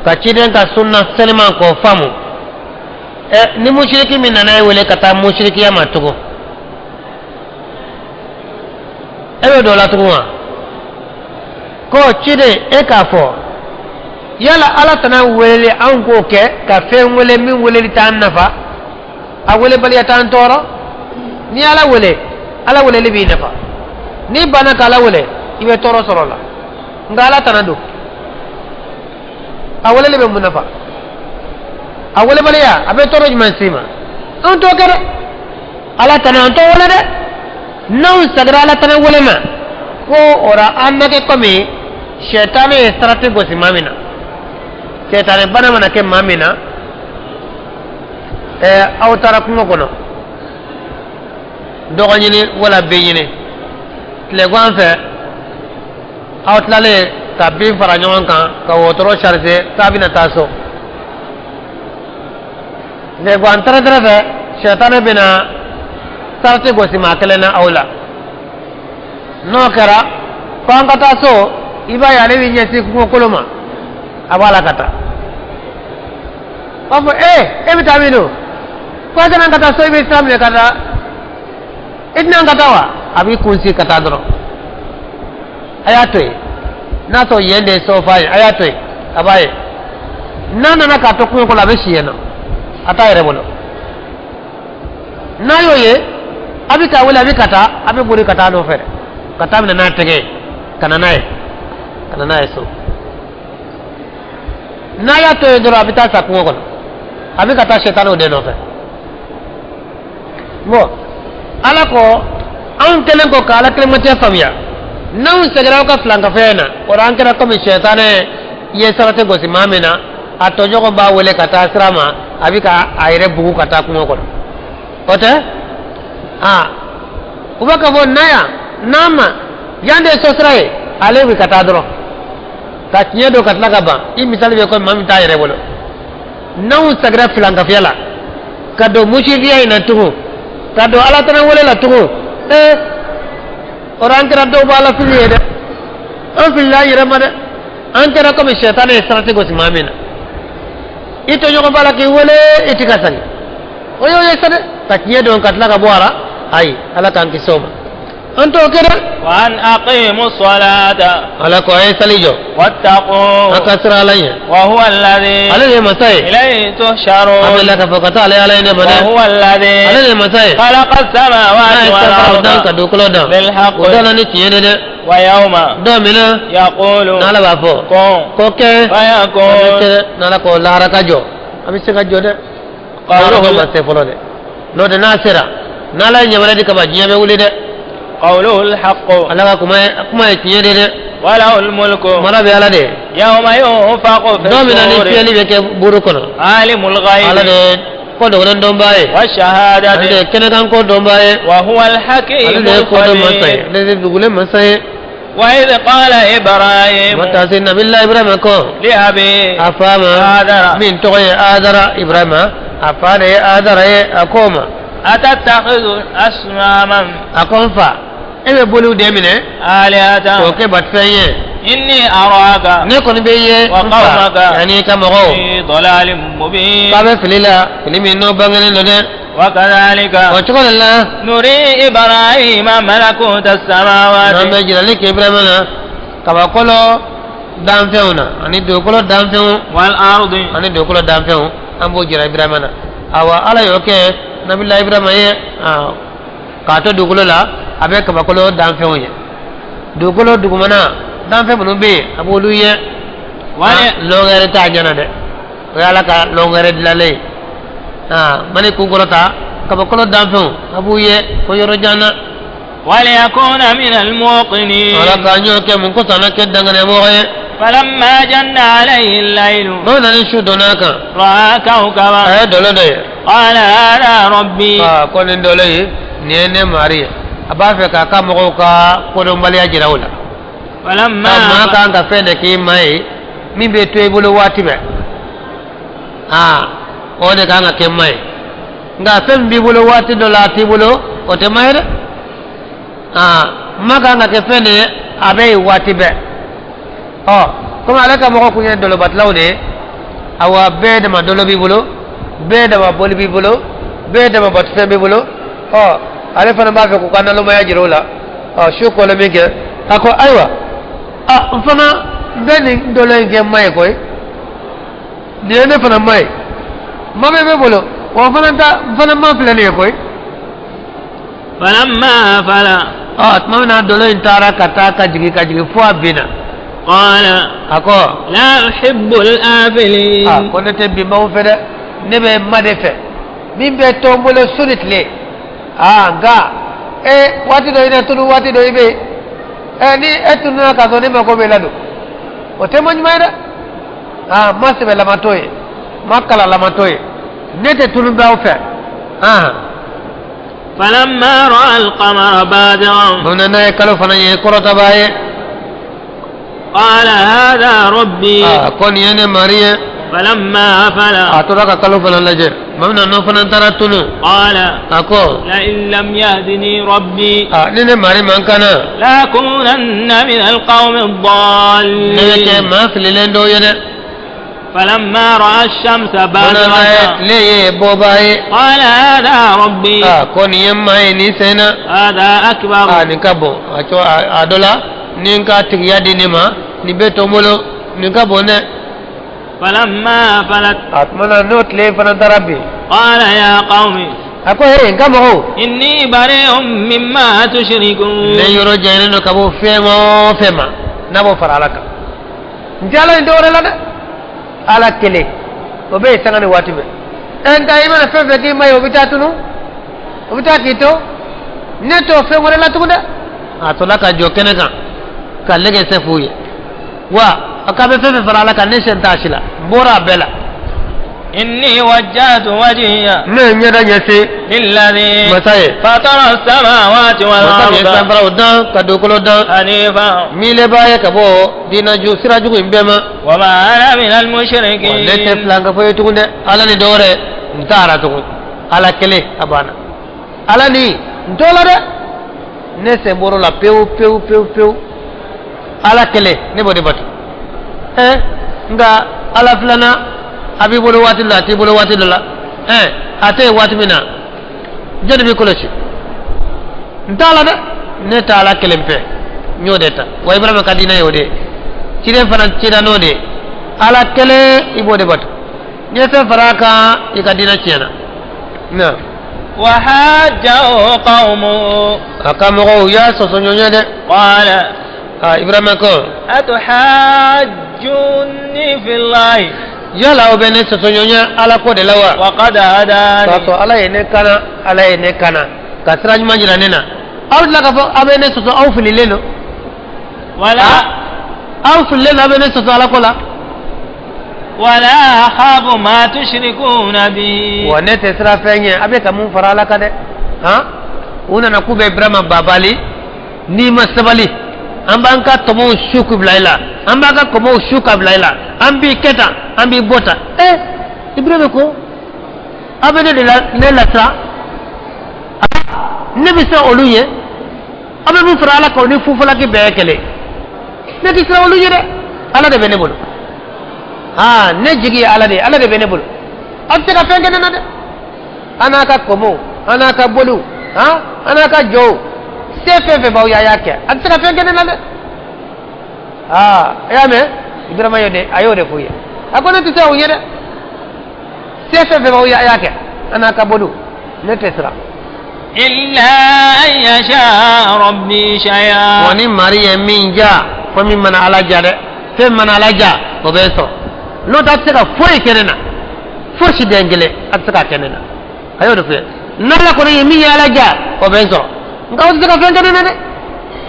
ka ciden ka sunna seliman k'o faamu ɛ ni musiriki min nana e wele ka taa musirikiya ma tugun e bɛ don o la tugun wa ko ciden e k'a fɔ yala ala tana weleli anw k'o kɛ ka fɛn wele min weleli t'an nafa a welebaliya t'an tɔɔrɔ ni ala wele ala weleli b'i nafa n'i banna k'ala wele i bɛ tɔɔrɔ sɔrɔ o la nka ala tana don a weleli bɛ mun nafa a welebaliya a bɛ tɔɔrɔ jumɛn s'i ma anw t'o kɛ dɛ ala tana an t'o wele dɛ n'anw sagira ala tana wele ma ko o la an na kɛ komi sɛtanɛ ye sarati gosi maa min na sɛtanɛ bana mana kɛ maa min na ɛɛ aw taara kungo kɔnɔ dɔgɔ ɲini wala bin ɲini tilegan fɛ aw tilalen ka bin fara ɲɔgɔn kan ka wotoro charger k'a bɛna taa so tilegan tɛrɛtɛrɛ fɛ sɛtanɛ bɛna sarati gosi maa kelen na aw la n'o kɛra ko an ka taa so i b'a ye ale b'i ɲɛsin kungo kolon ma a b'a la ka taa b'a fɔ ee e bɛ taa min don ko a kana an ka taa so i bɛ sira minɛ ka taa i tɛna an ka taa wa a b'i kun sigi ka taa dɔrɔn a y'a to yen n'a sɔrɔ yen de ye sofa ye a y'a to yen a b'a ye n'a nana k'a to kungo kɔnɔ a bɛ si yen nɔ a t'a yɛrɛ bolo n'a y'o ye a bɛ k'a wele a bɛ ka taa a bɛ boli ka taa nɔfɛ dɛ ka taa minɛ n'a tɛgɛ ye ka na n'a ye ka na n'a ye so n'a y'a to yen dɔrɔn a bɛ taa sa kungo kɔnɔ a bɛ ka taa sɛtanɛw de nɔfɛ bon ala ko anw kɛlen kɔ ka ala kelenmatiya faamuya n'anw seginna aw ka filankafɛn na o la an kɛra komi sɛtanɛ ye sarati gosi maa min na a tɔɲɔgɔn b'a wele ka taa sira ma a bɛ ka a yɛrɛ bugu ka taa kungo kɔnɔ o tɛ aa u bɛ ka fɔ na yan n'a ma yan de ye so sira ye ale bɛ ka taa dɔrɔn ka tiɲɛ don ka tila ka ban i misali bɛ komi maa min t'a yɛrɛ bolo n'anw seginna filankafiya la ka don musiriya in na tugun ka don ala tana wele la tugun ee o la an kɛra dɔw b'a la fili ye dɛ an filila an yɛrɛ ma dɛ an kɛra komi sɛtanɛ ye sarati gosi maa min na i tɔɲɔgɔn b'a la k'i wele i ti ka sagi o y'o ye sa dɛ ka tiɲɛ don ka tila ka bɔ a la ayi ala k'an kisi o ma an t'o kɛ dɛ وأن أقيموا الصلاة ala ko a ye sali jɔ واتقوا an ka siran ala ɲɛ وهو الذي ale de ye masa ye إليه an bɛ تحشرون la ka fɔ ka taa ale ala ye ne ma dɛ وهو الذي ale de ye masa ye خلق السماوات n'a ye sanfɛlaw dan ka والأرض dugukolo dan بالحق o danna ni tiɲɛ de dɛ ويوم don min na يقول n'ala b'a fɔ كن ko kɛ a bɛ فيكون kɛ dɛ n'ala ko lahara ka jɔ a bɛ se ka jɔ dɛ lahara ko ma se fɔlɔ dɛ n'o tɛ n'a sera n'ala ye ɲamana di kaban diɲɛ bɛ wuli dɛ قوله الحق ala ka kuma ye kuma ye tiɲɛ de dɛ وله الملك mara bɛ ala de ye يوم ينفق في don min na ni الصور fiyɛli bɛ kɛ buru kɔnɔ عالم ala الغيب de ye ko dogolen dɔnbaa ye ale de والشهادة ye kɛnɛkan ko dɔnbaa ye وهو ale الحكيم de ye ko dɔn masa ye الخبير ale de ye dugulen masa ye وإذ قال إبراهيم ma taa se nabila ibrahima kɔ لأبيه a fa ma آذر min tɔgɔ ye adara ibrahima a fa de ye adara ye a ko ma أتتخذ أصناما a ko n fa e bɛ boliw de minɛ آلهة k'o kɛ batofɛn ye إني أراك Ne kɔni b'i ye Wa n fa qawmaka. ani i ka mɔgɔw في ضلال مبين k'a bɛ fili la fili min n'o bangenen don dɛ وكذلك o cogo de la نري إبراهيم ملكوت n'an السماوات bɛ jirali kɛ Ibrahima na kabakolo danfɛnw na ani dugukolo danfɛnw والأرض ani dugukolo danfɛnw an b'o jira Ibrahima na awa Ala y'o kɛ nabila Ibrahima ye k'a to dugukolo la a bɛ kabakolo danfɛnw ye dugukolo dugumana danfɛn minnu bɛ yen a b'olu ye lɔn wɛrɛ t'a ɲɛna dɛ o ye Ala ka lɔn wɛrɛ dilanlen ye mani kun kɔrɔta kabakolo danfɛnw a b'u ye fo yɔrɔ jan na وليكون من الموقنين Ala k'a ɲɔ kɛ mun kosɔn a na kɛ danganiyamɔgɔ ye فلما جن عليه الليل n'o nana ni su donna a kan رأى كوكبا a ye dɔlɔ dɔ ye قال هذا ربي ko nin dɔlɔ ye nin ye ne mari ye a b'a fɛ k'a ka mɔgɔw ka kodɔnbaliya jira u la فلما ka maa kan ka fɛn de k'i ma ye min bɛ to i bolo waati bɛɛ o de kan ka kɛ ma ye nka fɛn min b'i bolo waati dɔ la a t'i bolo o tɛ ma ye dɛ ma kan ka kɛ fɛn de ye a bɛ yen waati bɛɛ ɔ komi ale ka mɔgɔw kun ye dɔlɔbatilaw de ye awa bɛɛ dama dɔlɔ b'i bolo bɛɛ dama boli b'i bolo bɛɛ dama batofɛn b'i bolo ɔ ale fana b'a fɛ k'u ka nalomaya jira u la ɔ su kɔlen min kɛ a ko ayiwa a n fana n bɛ nin dɔlɔ in kɛ ma ye koyi nin ye ne fana ma ye ma bɛ ne bolo wa n fana ta n fana ma filɛ nin ye koyi فلما أفل ɔ tuma min na dɔlɔ in taara ka taa ka jigin ka jigin fo a binna قال a ko لا أحب الآفلين a ko ne tɛ binbaw fɛ dɛ ne bɛ ma de fɛ min bɛ to n bolo su ni tile aa nka e waati dɔ i na tunu waati dɔ i bɛ yen ɛ ni e tununa k'a sɔrɔ ne mako b'e la don o tɛ ma ɲuman ye dɛ aa ma sɛbɛlama t'o ye ma kalalama t'o ye ne tɛ tunu b'aw fɛ aa فلما رأى القمر بازغا bamanan n'a ye kalo fana ye kɔrɔtaba ye قال هذا ربي aa ko nin ye ne mari ye فلما أفل a tora ka kalo fana lajɛ bamanan n'o fana taara tunu قال a ko لئن لم يهدني ربي aa ni ne mari man kana لأكونن من القوم ne bɛ kɛ الضالين maa fililen dɔw ye dɛ فلما رأى الشمس bamanan n'a ye بازغة tile ye bɔba ye قال هذا ربي aa ko nin ye maa ye nin sen na هذا أكبر aa nin ka bon a co a dɔ la ni n ka tigiya di nin ma nin bɛ to n bolo nin ka bon dɛ فلما أفلت a tuma na n'o tile fana taara bin قال يا قوم a ko he n ka mɔgɔw إني بريء مما تشركون ne yɔrɔ janyalen don ka bɔ fɛn o fɛn ma n'a b'o fara ala kan n tɛ ala in dɔwɛrɛ la dɛ ala kelen o bɛ yen sanga ni waati bɛɛ ɛ nka i mana fɛn fɛn k'i ma ye o bɛ taa tunu o bɛ taa k'i to ne t'o fɛn wɛrɛ la tugun dɛ a sɔrɔla ka jɔ kɛnɛ kan ka lɛgɛ sɛ f'u ye wa a k'a bɛ fɛn fɛn fara ala kan ne sen t'a si la n bɔra a bɛɛ la إني وجهت وجهي ne ye ɲɛda ɲɛsin للذي masa ye فطر السماوات masa min ye والأرض sanfaraw dan ka dugukolo dan حنيفا miilebaa ye ka bɔ diinɛ ju sira jugu in bɛɛ ma وما أنا من wa ne tɛ المشركين filankafo ye tugun dɛ ala ni dɔwɛrɛ n taara tugun ala kelen a banna ala ni n t'o la dɛ ne sen bɔr'o la pewu pewu pewu pewu ala kelen ne b'o de bato ɛ nka ala filanan a b'i bolo waati dɔ la a t'i bolo waati dɔ la ɛ a tɛ yen waati min na jɔnni b'i kɔlɔsi n t'a la dɛ ne t'a la kelen fɛ n y'o de ta wa Ibrahima ka diinɛ y'o de ye ciden fana cira n'o de ye ala kelen i b'o de bato n'i ye fɛn fara a kan i ka diinɛ tiɲɛna na وحاجه قومه a ka mɔgɔw y'a sɔsɔ ɲɔgɔn ye dɛ قال aa Ibrahima ko أتحاجوني في الله yala aw bɛ ne sɔsɔ ɲɔgɔn ye ala ko de la wa وقد k'a هداني sɔrɔ ala ye ne kana ala ye ne kana ka sira ɲuman jira ne na aw tila k'a fɔ aw bɛ ne sɔsɔ aw fililen don ولا aw fililen don aw bɛ ne sɔsɔ ala ko la ولا أخاف ما تشركون به wa ne tɛ siran fɛn ɲɛ a bɛ ka mun fara ala kan dɛ han u nana k'u bɛ Ibrahima babali n'i ma sabali an b'an ka tɔmɔw su k'u bila i la an b'an ka kɔmɔw su ka bila i la an b'i kɛ tan an b'i bɔ tan ɛ Ibrahima ko aw bɛ ne de la ne lasiran ne bɛ siran olu ɲɛ aw bɛ mun fara ala kan o ni fufalaki bɛɛ ye kelen Ne tɛ siran olu ɲɛ dɛ, Ala de bɛ ne bolo. Aa, ne jigi ye Ala de ye, Ala de bɛ ne bolo. Aw tɛ se ka fɛn kɛ ne na dɛ. An n'a ka kɔmɔw, an n'a ka boliw, han, an n'a ka jɔw, se fɛn fɛn b'aw ye, a y'a kɛ, a tɛ se ka fɛn kɛ ne na dɛ. Aa, a y'a mɛn, Ibrahima y'o de, a y'o de f'u ye. A ko ne tɛ se aw ɲɛ dɛ, se fɛn fɛn b'aw ye, a y'a kɛ, an n'a ka boliw, ne tɛ siran. إلا أن يشاء ربي شيئا. Wa ni mari ye min ja, fo min mana Ala ja dɛ, fɛn mana Ala ja, o bɛ sɔrɔ. N'o tɛ, a tɛ se ka foyi kɛ ne na, fosi den kelen a tɛ se ka kɛ ne na. A y'o de fɔ ye, n'Ala kɔni ye min ye Ala ja, o bɛ sɔrɔ, nka o tɛ se ka fɛn kɛ ne na dɛ.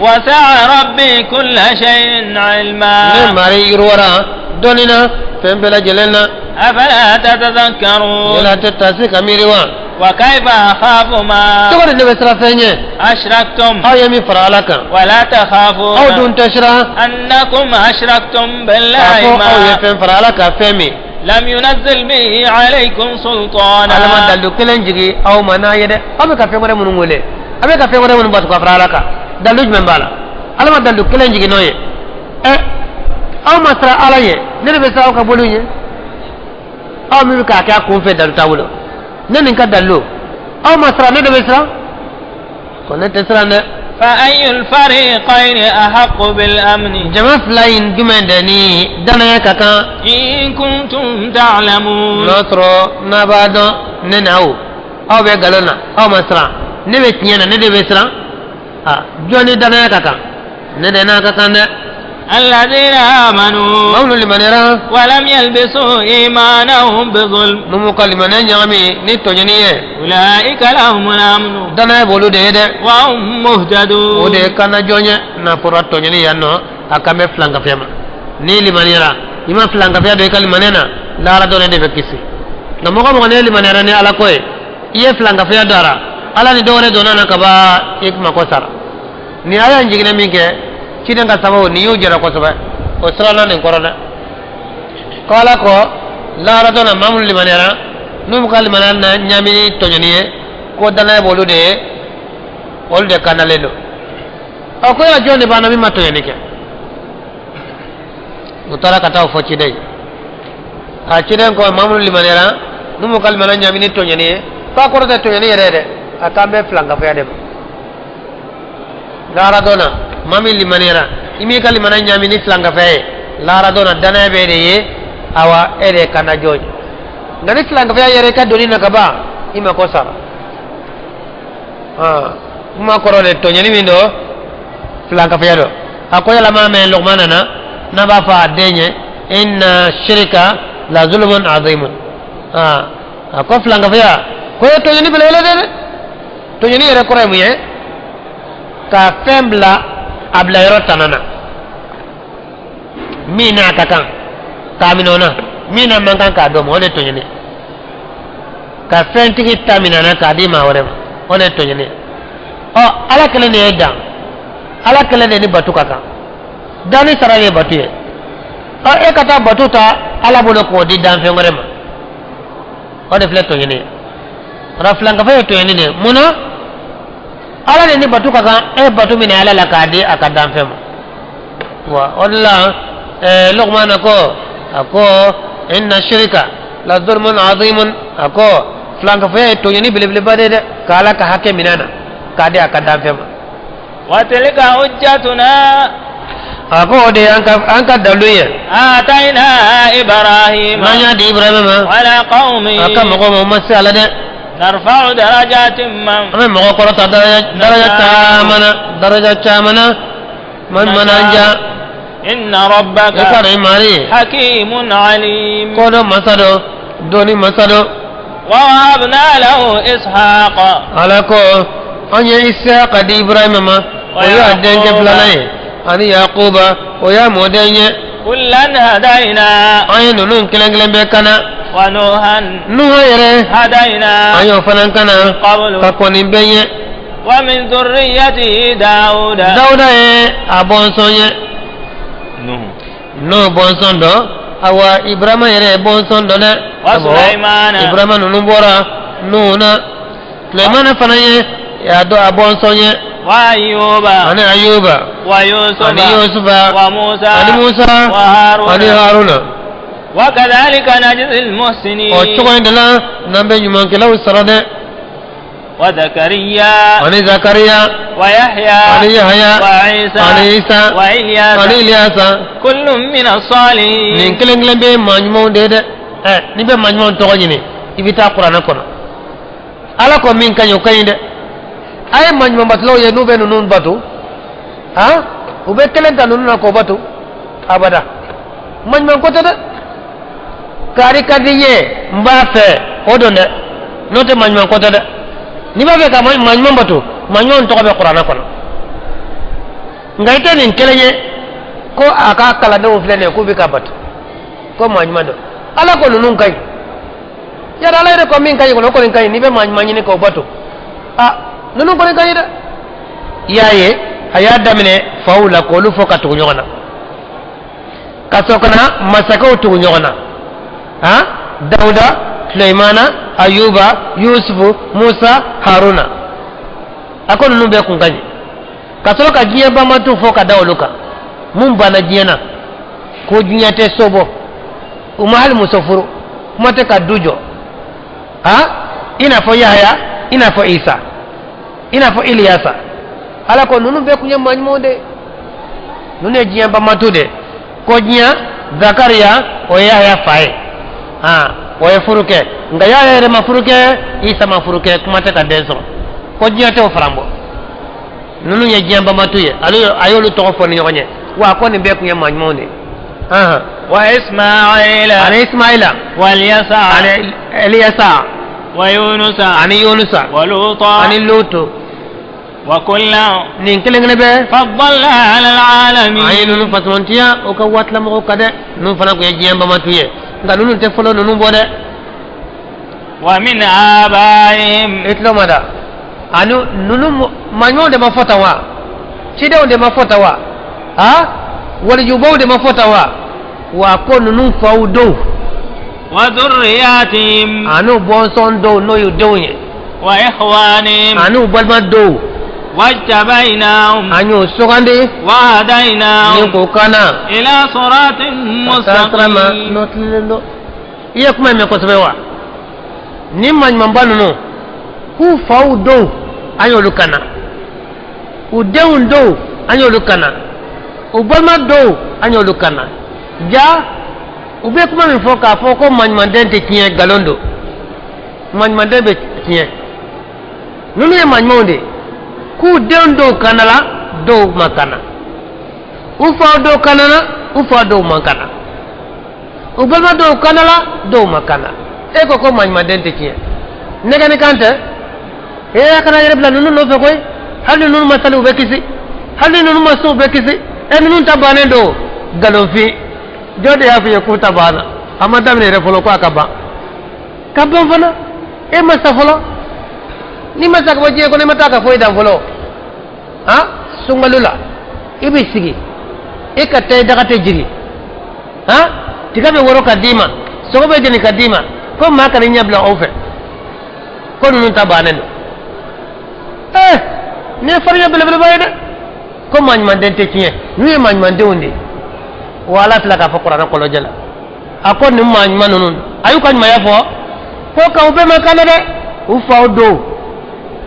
وسع ربي كل شيء علما. Ne mari yiriwara dɔɔnin na fɛn bɛɛ lajɛlen na. أفلا تتذكرون؟ Yala tɛ taasi ka miiri wa? وكيف أخاف ما Cogo di ne bɛ siran fɛn ɲɛ أشركتم aw ye min fara Ala kan? ولا تخافون Aw dun tɛ siran أنكم أشركتم k'a بالله fɔ aw ye ما fɛn fara Ala kan, fɛn min لم ينزل به عليكم سلطانا؟ Ala ma dalilu kelen jigi aw ma n'a ye dɛ. Aw bɛ ka fɛn wɛrɛ minnu wele, aw bɛ ka fɛn wɛrɛ minnu bato ka fara Ala kan, dalilu jumɛn b'a la? Ala ma dalilu kelen jigi n'o ye. Ɛ, aw ma siran Ala ye, ne de bɛ siran aw ka boliw ɲɛ? Aw min bɛ k'a kɛ a kun fɛ, dalilu t'a bolo, ne nin ka dalilu, aw ma siran, ne de bɛ siran? Ko ne tɛ siran dɛ. فأي الفريقين أحق بالأمن؟ Jama fila in, jumɛn de ni danaya ka kan? إن كنتم تعلمون. N'o sɔrɔ n'a b'a dɔn, ne n'aw, aw bɛ nkalon na, aw ma siran, ne bɛ tiɲɛ na, ne de bɛ siran. A jɔn ni danaya ka kan? Ne de n'a ka kan dɛ. الذين آمنوا Maa minnu limaniyara ولم يلبسوا إيمانهم بظلم n'u ka limaniya ɲagami ni tɔɲɔni ye, أولئك لهم الأمن danaya b'olu de ye dɛ, وهم o مهتدون. de ye kana jɔn ye. N'a fɔra tɔɲɔni yan nɔ, a kan bɛ filankafiya ma. N'i limaniyara, i ma filankafiya don i ka limaniya na, lahara dɔ de bɛ kisi. Nka mɔgɔ mɔgɔ n'i limaniyara ni Ala ko ye, i ye filankafiya don a la, Ala ni dɔ wɛrɛ donna na ka ban, i mako sara. Ni ala in jiginna min kɛ ciden ka sababu nin y'o jɛra kosɛbɛ, o siranna nin kɔrɔ dɛ, ko Ala ko lahara dɔ na, maa minnu limaniyara n'u ka limaniya na ɲami ni tɔɲɔni ye, ko danaya b'olu de ye, olu de kanalen don. Ɔ, ko yala jɔn de b'an na min ma tɔɲɔni kɛ? U taara ka taa o fɔ ciden ye. A ciden ko maa minnu limaniyara n'u m'u ka limaniya ɲami ni tɔɲɔni ye, k'a kɔrɔ tɛ tɔɲɔni yɛrɛ ye dɛ, a k'an bɛ filankafoya de ma. Lahara dɔ na, maa min limaniyara, i m'i ka limaniya ɲami ni filankafoya ye, lahara dɔ na, danaya bɛ e de ye, awa e de ye kanda jɔn ye. Nka ni filankafoya yɛrɛ i ka doni na ka ban, i mako sara. Kuma kɔrɔ de tɔɲɔni min don, filankafoya don. A ko yala maa mɛn Lukumana na n'a b'a fɔ a den ye: inna shirika la zulmun azimun. A ko filankafoya ko ye tɔɲɔni belebele de dɛ. Tɔɲɔni yɛrɛ kɔrɔ ye mun ye? Ka fɛn bila a bila yɔrɔ tana na, min n'a ka kan k'a minɛ o na, min n'a man kan k'a dɔn ma, o de ye tɔɲɔni. Ka fɛntigi ta minɛ na k'a di maa wɛrɛ ma, o de ye tɔɲɔni. Ɔ, Ala kelen de ye dan, Ala kelen de ni batu ka kan, danni sara de ye batu ye. Ɔ, e ka taa batu ta Ala bolo k'o di danfɛn wɛrɛ ma, o de filɛ tɔɲɔni ye. O la filankafo ye tɔɲɔni de ye. Mun na? Ala de ni batu ka kan, e batu minɛ Ala la k'a di a ka danfɛn ma. Wa o de la Lukumana ko, a ko inna shirika la zulmun azimun. A ko filankafoya ye tɔɲɔni belebeleba de ye dɛ, ka Ala ka hakɛ minɛ na k'a di a ka danfɛn ma. وتلك حجتنا A ko o de ye an ka dalu ye آتينا إبراهيم n'an y'a di Ibrahima ma على قومه a ka mɔgɔw ma. O ma se a la dɛ. نرفع درجات من An bɛ mɔgɔ kɔrɔta daraja, daraja caman na, daraja caman na, man mana an ja. إن ربك I ka dɔn i mari حكيم عليم ko dɔ masa dɔ, dɔnni masa dɔ. ووهبنا له إسحاق Ala ko an ye Isaka di Ibrahima ma, o y'a denkɛ filanan ye, ani Yakuba, o y'a mɔden ye. كلا هدينا An ye ninnu kelen kelen bɛɛ kana. ونوحا Nuhu yɛrɛ, هدينا an y'o fana kana قبل ka kɔn nin bɛɛ ɲɛ. ومن ذريته داود Dawuda ye a bɔnsɔn ye, n'o bɔnsɔn dɔ. Awa, Ibrahima yɛrɛ ye bɔnsɔn dɔ dɛ. Wa Sulaimana. Ibrahima ninnu bɔra Nuhu na. Sulemana fana ye a dɔ, a bɔnsɔn ye. وأيوب Ani Ayuba. ويوسف ani Yusufa وموسى ani Musa وهارون ani Haruna. وكذلك نجزي المحسنين O cogo in de la n'an bɛ ɲumankɛlaw sara dɛ. وزكريا Ani Zakariya ويحيى ani Yahaya وعيسى ani Isa وإلياس ani Iliyasa. كل من الصالحين Nin kelen kelen bɛ maa ɲumanw de ye dɛ. Ɛ n'i bɛ maa ɲumanw tɔgɔ ɲini i bɛ taa kuranɛ kɔnɔ. Ala ko min ka ɲi o ka ɲi dɛ. A ye maa ɲuman batolaw ye n'u bɛ ninnu bato, han, u bɛ kelen ta ninnu na k'o bato abada. Maa ɲuman ko tɛ dɛ. Kari ka di n ye n b'a fɛ o don dɛ, n'o tɛ maa ɲuman ko tɛ dɛ. N'i b'a fɛ ka maa ɲuman bato, maa ɲumanw tɔgɔ bɛ kuranɛ kɔnɔ. Nka i tɛ nin kelen ye ko a ka kalandenw filɛ nin ye k'u bɛ ka bato ko maa ɲuman don. Ala ko ninnu ka ɲi. Yala Ala yɛrɛ ko min ka ɲi kɔni o kɔni ka ɲi, n'i bɛ maa ɲuman ɲini k'o bato, a ninnu kɔni ka ɲi dɛ. I y'a ye a y'a daminɛ faw la k'olu fɔ ka tugu ɲɔgɔn na, ka sɔrɔ ka na masakɛw tugu ɲɔgɔn na, han, Dawuda, Suleimana, Ayuba, Yusufu, Musa, Haruna. A ko ninnu bɛɛ kun ka ɲi. Ka sɔrɔ ka diɲɛ banbatu fɔ ka da olu kan mun banna diɲɛ na ko diɲɛ tɛ so bɔ, u ma hali muso furu, kuma tɛ ka du jɔ, han, i n'a fɔ Yahaya, i n'a fɔ Isa, i n'a fɔ Iliyasa. Ala ko ninnu bɛɛ kun ye maa ɲumanw de ye. Ninnu ye diɲɛ banbatu de ye. Ko diɲɛ Zakariya o ye Yahaya fa ye, han, o ye furu kɛ, nka Yahaya yɛrɛ ma furu kɛ, Isa ma furu kɛ, kuma tɛ ka den sɔrɔ, ko diɲɛ tɛ o faran bɔ. Ninnu ye diɲɛ banbatu ye, ale a y'olu tɔgɔ fɔ ni ɲɔgɔn ye, wa ko nin bɛɛ kun ye maa ɲumanw de ye. Ahan. وإسماعيل Ani Ismaila واليسع ani Eliyasa ويونس ani Yunusa ولوطا ani Lutu. وكلا Nin kelen kelen bɛɛ فضلنا على العالمين. An ye ninnu fasamantiya o ka waatilamɔgɔw kan dɛ. Ninnu fana kun ye diɲɛ banbatu ye, nka ninnu tɛ fɔlɔ ninnu bɔ dɛ. ومن آبائهم I tulo ma da ani ninnu maa ɲumanw de ma fɔ tan wa, cidenw de ma fɔ tan wa, ha, walijubaw de ma fɔ tan wa, wa ko ninnu faw dɔw وذرياتهم ani bɔnsɔn dɔw n'o y'u denw ye وإخوانهم ani u balima dɔw واجتبيناهم an y'o sugandi ni وهديناهم k'o kana إلى صراط ka taa sira ma مستقيم. N'o tilennen don. I ye kuma in mɛn kosɛbɛ wa? Ni maɲumanba ninnu k'u faw dɔw an y'olu kana, u denw dɔw an y'olu kana, u balima dɔw an y'olu kana. Ja u bɛ kuma min fɔ k'a fɔ ko maɲumanden tɛ tiɲɛ, nkalon don. Maɲumanden bɛ tiɲɛ. Ninnu ye maɲumanw de ye k'u denw dɔw kana la, dɔw ma kana, u faw dɔw kana na, u fa dɔw ma kana, u balima dɔw kana la, dɔw ma kana. E ko ko maɲumanden tɛ tiɲɛ, nɛgɛni kan tɛ. E a kana yɛrɛ bila ninnu nɔfɛ koyi. Hali ni ninnu ma sali u bɛ kisi, hali ni ninnu ma sun u bɛ kisi. E ninnu ta bannen don, nkalonfin. Jɔn de y'a f'i ye k'u ta banna? A ma daminɛ yɛrɛ fɔlɔ ko a ka ban ka ban fana. E ma sa fɔlɔ, n'i ma sa ka bɔ diɲɛ kɔnɔ, i ma taa ka foyi dan fɔlɔ. Han, sunkalo la i bɛ sigi e ka taa i daga tɛ jigin, han, tiga bɛ woro ka d'i ma, sogo bɛ jeni ka d'i ma, ko maa kana i ɲɛ bila aw fɛ ko ninnu ta bannen don. Ee, nin ye farinya belebeleba ye dɛ. Ko maa ɲumanden tɛ tiɲɛ, n'u ye maa ɲumandenw de ye. Wa Ala tila k'a fɔ kuranɛ kɔlɔjɛ la, a ko nin maa ɲuman ninnu a y'u ka ɲumanya fɔ ko k'aw bɛɛ ma kana dɛ, u faw dɔw,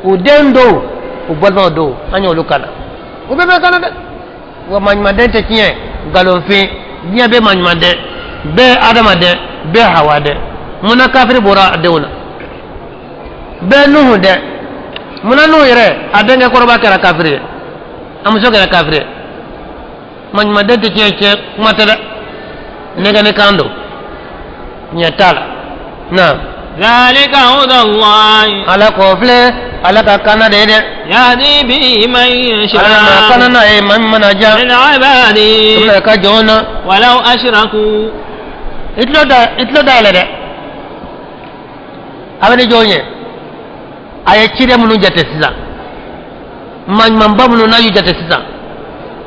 u den dɔw, u balimaw dɔw, an y'olu kana, u bɛɛ ma kana dɛ. Wa maa ɲumanden tɛ tiɲɛ, nkalonfin. Diɲɛ bɛɛ maa ɲuman dɛ, bɛɛ adamaden, bɛɛ hawa dɛ. Munna kafiri bɔra a denw na? Bɛɛ nuhu dɛ. Munna nuhu yɛrɛ a denkɛ kɔrɔba kɛra kafiri ye, a muso kɛra kafiri ye? Maa ɲumanden tɛ tiɲɛ, tiɲɛ kuma tɛ dɛ, nɛgɛnni kan don, ɲɛ t'a la na. ذلك هدى الله. Ala k'o filɛ Ala ka kana de ye dɛ. يهدي به من يشاء Ala ma kana n'a ye maa min mana diya من عباده o ka jɔnw na. ولو أشركوا I tulo da, i tulo dayɛlɛ dɛ. A bɛ ni jɔn ye, a ye ciden minnu jate sisan, maɲumanba minnu n'a y'u jate sisan,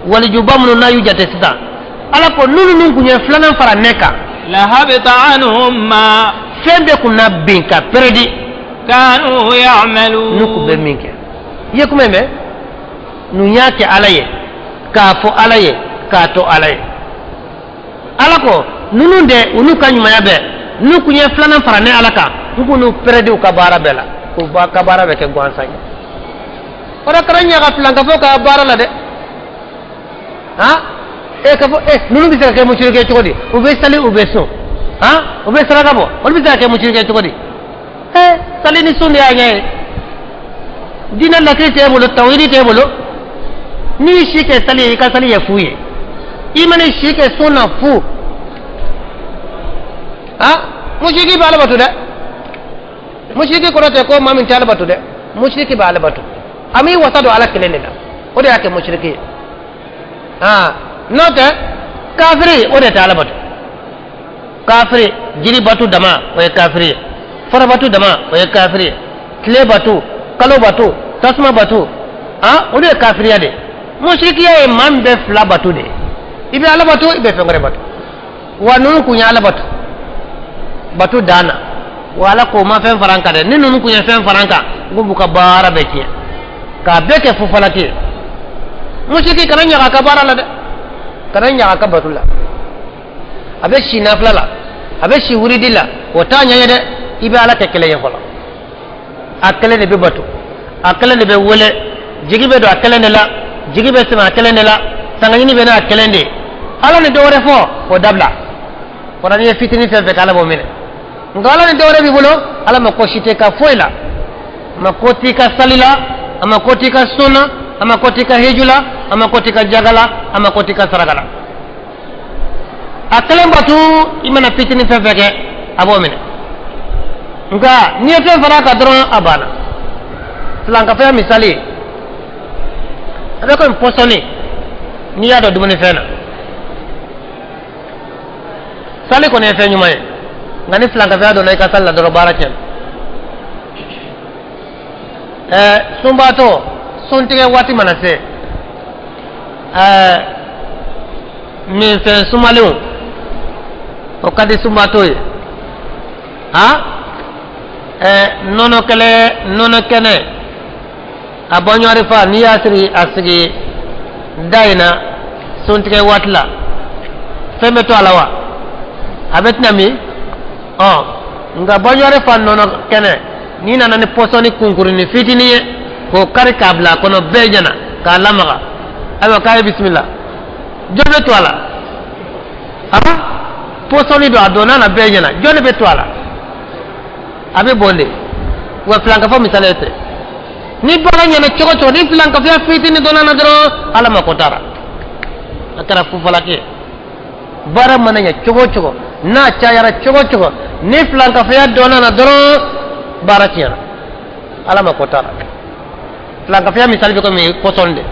walijuba minnu n'a y'u jate sisan, Ala ko ninnu kun ye filanan fara ne kan, لهبط عنهم ما fɛn bɛɛ kun na bin ka pɛrɛdi كانوا يعملون. N'u kun bɛ min kɛ. I ye kuma in mɛn, ninnu y'a kɛ Ala ye. K'a fɔ ala ye, k'a to ala ye. Ala ko ninnu de, u n'u ka ɲumanya bɛɛ, n'u kun ye filanan fara ne ala kan, n kun n'u pɛrɛdi u ka baara bɛɛ la, k'u ka baara bɛɛ kɛ gansan ye. O de kana ɲaga filankafo ka baara la dɛ. Han, e ka fɔ e ninnu bɛ se ka kɛ musirikɛ cogo di? U bɛ sali, u bɛ sun, han, u bɛ saraka bɔ, olu bɛ se ka kɛ musirikɛ cogo di? Sali ni sun de y'a ɲɛ ye. Diinɛ lakiri t'e bolo, tawhidi t'e bolo. N'i y'i si kɛ sali ye, i ka sali ye fu ye. I mana i si kɛ sun na, fu. Han, musiriki bɛ ala bato dɛ. Musiriki kɔrɔ tɛ ko maa min tɛ ala bato dɛ. Musiriki bɛ ala bato, a m'i wasa don ala kelen de la, o de y'a kɛ musiriki ye. Han, n'o tɛ kafiri, o de tɛ ala bato. Kafiri jiri bato dama, o ye kafiri ye. Fara bato dama, o ye kafiri ye. Tile bato, kalo bato, tasuma bato, han, o de ye kafiriya de. Musirikiya ye maa min bɛ fila bato de ye. I bɛ ala bato, i bɛ fɛn wɛrɛ bato. Wa ninnu kun ye ala bato bato dan na. Wa ala ko ma fɛn fara n kan dɛ. Ni ninnu kun ye fɛn fara n kan, n ko b'u ka baara bɛɛ tiɲɛ, k'a bɛɛ kɛ fufalaki ye. Musiriki kana ɲaga a ka baara la dɛ, kana ɲaga a ka bato la. A bɛ si nafila la, a bɛ si wuridi la, o t'a ɲɛ ye dɛ. I bɛ ala kɛ kelen ye fɔlɔ. A kelen de bɛ bato, a kelen de bɛ wele, jigi bɛ don a kelen de la, jigi bɛ sɛmɛ a kelen de la, sangaɲini bɛ n'a kelen de ye. Ala ni dɔ wɛrɛ fɔ, o dabila. Fɔra n'i ye fitinin fɛn fɛn kɛ, ala b'o minɛ. Nka ala ni dɔ wɛrɛ b'i bolo, ala ma ko si tɛ ka foyi la. A ma ko t'i ka sali la, a ma ko t'i ka sun na, a ma ko t'i ka hiju la, a ma ko t'i ka jaga la, a ma ko t'i ka saraka la. A kelen batu, i mana fitinin fɛn fɛn kɛ, a b'o minɛ. Nka n'i ye fɛn fara a kan dɔrɔn, a banna. Filankafɛn misali ye, a bɛ komi pɔsɔni n'i y'a dɔn dumunifɛn na. Sali kɔni ye fɛn ɲuman ye, nka ni filankafɛnya donna i ka sali la dɔrɔn, baara tiɲɛna. Sunbaatɔ, suntigɛ waati mana se, minfɛn sumalenw, o ka di sunbaatɔ ye. Han, nɔnɔ kɛlɛ, nɔnɔ kɛnɛ, a bɔɲɔri fa, n'i y'a siri a sigi da in na suntigɛ waati la, fɛn bɛ to a la wa? A bɛ tɛna min. Ɔ nka bɔɲɔri fa nɔnɔ kɛnɛ, n'i nana ni pɔsɔni kunkurunin fitinin ye k'o kari k'a bila a kɔnɔ bɛɛ ɲɛna k'a lamaga, ayiwa, k'a ye bisimila, jɔn bɛ to a la? A pɔsɔni don, a donna na bɛɛ ɲɛna, jɔn de bɛ to a la? A bɛ bɔn de. Wa filankafo misali tɛ. Ni baara ɲɛna cogo cogo, ni filankafoya fitinin donna na dɔrɔn, ala mako t'a la, a kɛra fufalaki ye. Baara mana ɲɛ cogo cogo, n'a cayara cogo cogo, ni filankafoya donna na dɔrɔn, baara tiɲɛna, ala mako t'a la. Filankafoya misali bɛ komi pɔsɔni de.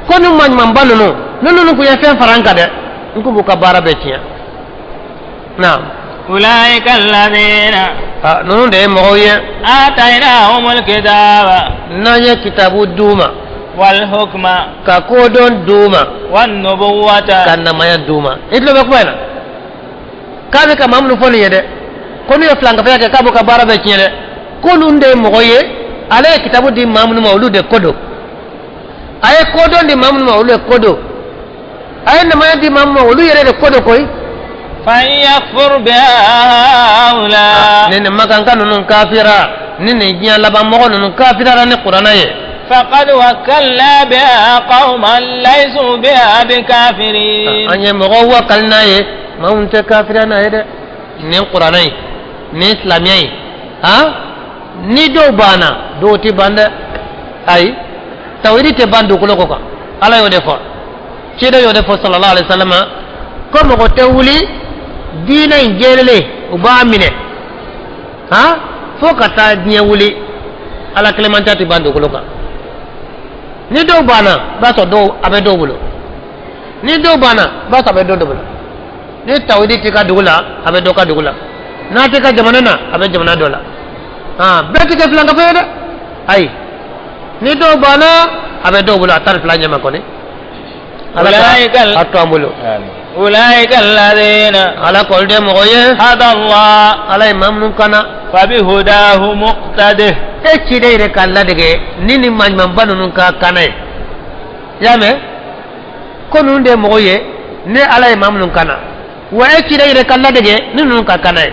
Ko ni maɲumanba ninnu, ni ninnu kun ye fɛn fara an kan dɛ, n k'u b'u ka baara bɛɛ tiɲɛ. Naam. أولئك الذين A ninnu de ye mɔgɔw ye آتيناهم الكتاب n'an ye kitabu d'u ma والحكم ka kodɔn d'u ma والنبوة ka namaya d'u ma. I tulo bɛ kuma in na, k'a bɛ ka maa minnu fɔ nin ye dɛ, ko n'u ye filankafoya kɛ, k'a b'u ka baara bɛɛ tiɲɛ dɛ, ko ninnu de ye mɔgɔ ye. Ale ye kitabu di maa minnu ma, olu de ko don. A ye kodɔn di maa minnu ma, olu de ko don. A ye namaya di maa minnu ma, olu yɛrɛ de ko don koyi. فإن يكفر بها هؤلاء Ni nin makanka ninnu kafira, ni nin diɲɛ laban mɔgɔ ninnu kafirara ni kuranna ye, فقد وكلنا بها قوما ليسوا بها بكافرين. An ye mɔgɔw wakali n'a ye, maa minnu tɛ kafiriya n'a ye dɛ. Nin kuranna ye, nin silamɛya ye, han, ni dɔw banna, dɔw tɛ ban dɛ. Ayi, tawhidi tɛ ban dugukolo kɔ kan. Ala y'o de fɔ, ciden y'o de fɔ, sallallahu alaihi wa sallam, ko mɔgɔ tɛ wuli diinɛ in jɛlen, u b'a minɛ han fo ka taa diɲɛ wuli. Ala kelenmanta tɛ ban dugukolo kan. Ni dɔw banna, i b'a sɔrɔ dɔw a bɛ dɔw bolo. Ni dɔw banna, i b'a sɔrɔ a bɛ dɔw bolo. Ni tawhidi t'i ka dugu la, a bɛ dɔ ka dugu la. N'a t'i ka jamana na, a bɛ jamana dɔ la. Han, bɛɛ tɛ kɛ filankafo ye dɛ. Ayi, ni dɔw banna, a bɛ dɔw bolo, a 12 ɲɛma kɔni. Ala ka a to an bolo. أولئك الذين Ala k'olu de mɔgɔ ye هدى الله Ala ye maa minnu kana. فبهداه مقتده. E ciden yɛrɛ k'a ladege ni nin maa ɲumanba ninnu ka kana ye. I y'a mɛn? Ko ninnu de ye mɔgɔw ye ne Ala ye maa minnu kana, wa e ciden yɛrɛ ka ladege ni ninnu ka kana ye.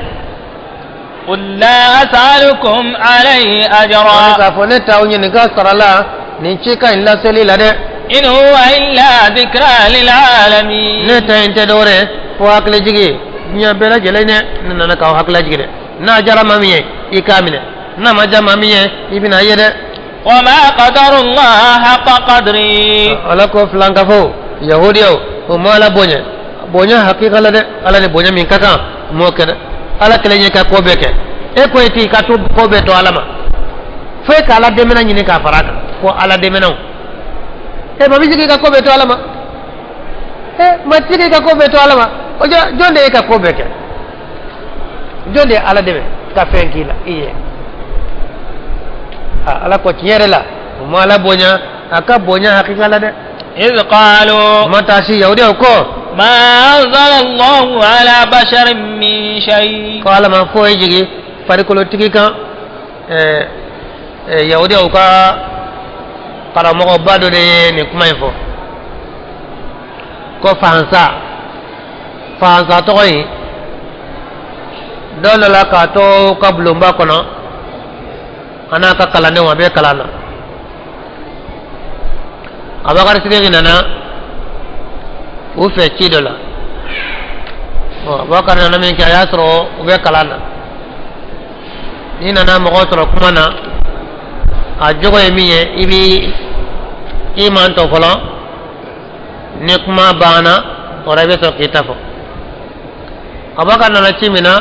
قل لا أسألكم عليه أجرا. K'a fɔ ne t'aw ɲininka sara la nin cikan in laseli la dɛ. إن هو إلا ذكرى للعالمين. Ne ta in tɛ dɔwɛrɛ ye fo hakilijigi diɲɛ bɛɛ lajɛlen dɛ. Ne nana k'aw hakili lajigi dɛ. N'a diyara maa min ye, i k'a minɛ, n'a ma diya maa min ye, i bɛna ye dɛ. وما قدروا الله حق قدره. Ala ko filankafo yahudiyaw, o ma Ala bonya bonya hakika la dɛ. Ala ni bonya min ka kan, o m'o kɛ dɛ. Ala kelen ye ka ko bɛɛ kɛ, e ko e t'i ka to ko bɛɛ to Ala ma, fo e ka Ala dɛmɛna ɲini k'a fara a kan ko Ala dɛmɛnaw. E ma bɛ se k'i ka ko bɛɛ to Ala ma, e ma tɛ se k'i ka ko bɛɛ to Ala ma. O jɔn de ye ka ko bɛɛ kɛ? Jɔn de ye Ala dɛmɛ ka fɛn k'i la i ye? Ala ko tiɲɛ yɛrɛ la, o ma Ala bonya a ka bonya hakika la dɛ. إذ قالوا Ma taa si yahudiyaw ko ما أنزل الله على بشر من شيء. Ko Ala ma foyi jigi farikolotigi kan. Yahudiyaw ka karamɔgɔba dɔ de ye nin kuma in fɔ ko fahansa. Fahansa tɔgɔ in, dɔ nana k'a to ka bulonba kɔnɔ, a n'a ka kalandenw, a bɛ kalan na. Abakari Sidiki nana u fɛ ci dɔ la. Abubakar nana min kɛ, a y'a sɔrɔ u bɛ kalan na. N'i nana mɔgɔ sɔrɔ kuma na, a jogo ye min ye, i b'i i mantɔ fɔlɔ. Ni kuma banna o la, i bɛ sɔrɔ k'i ta fɔ. Abubakar nana ci min na,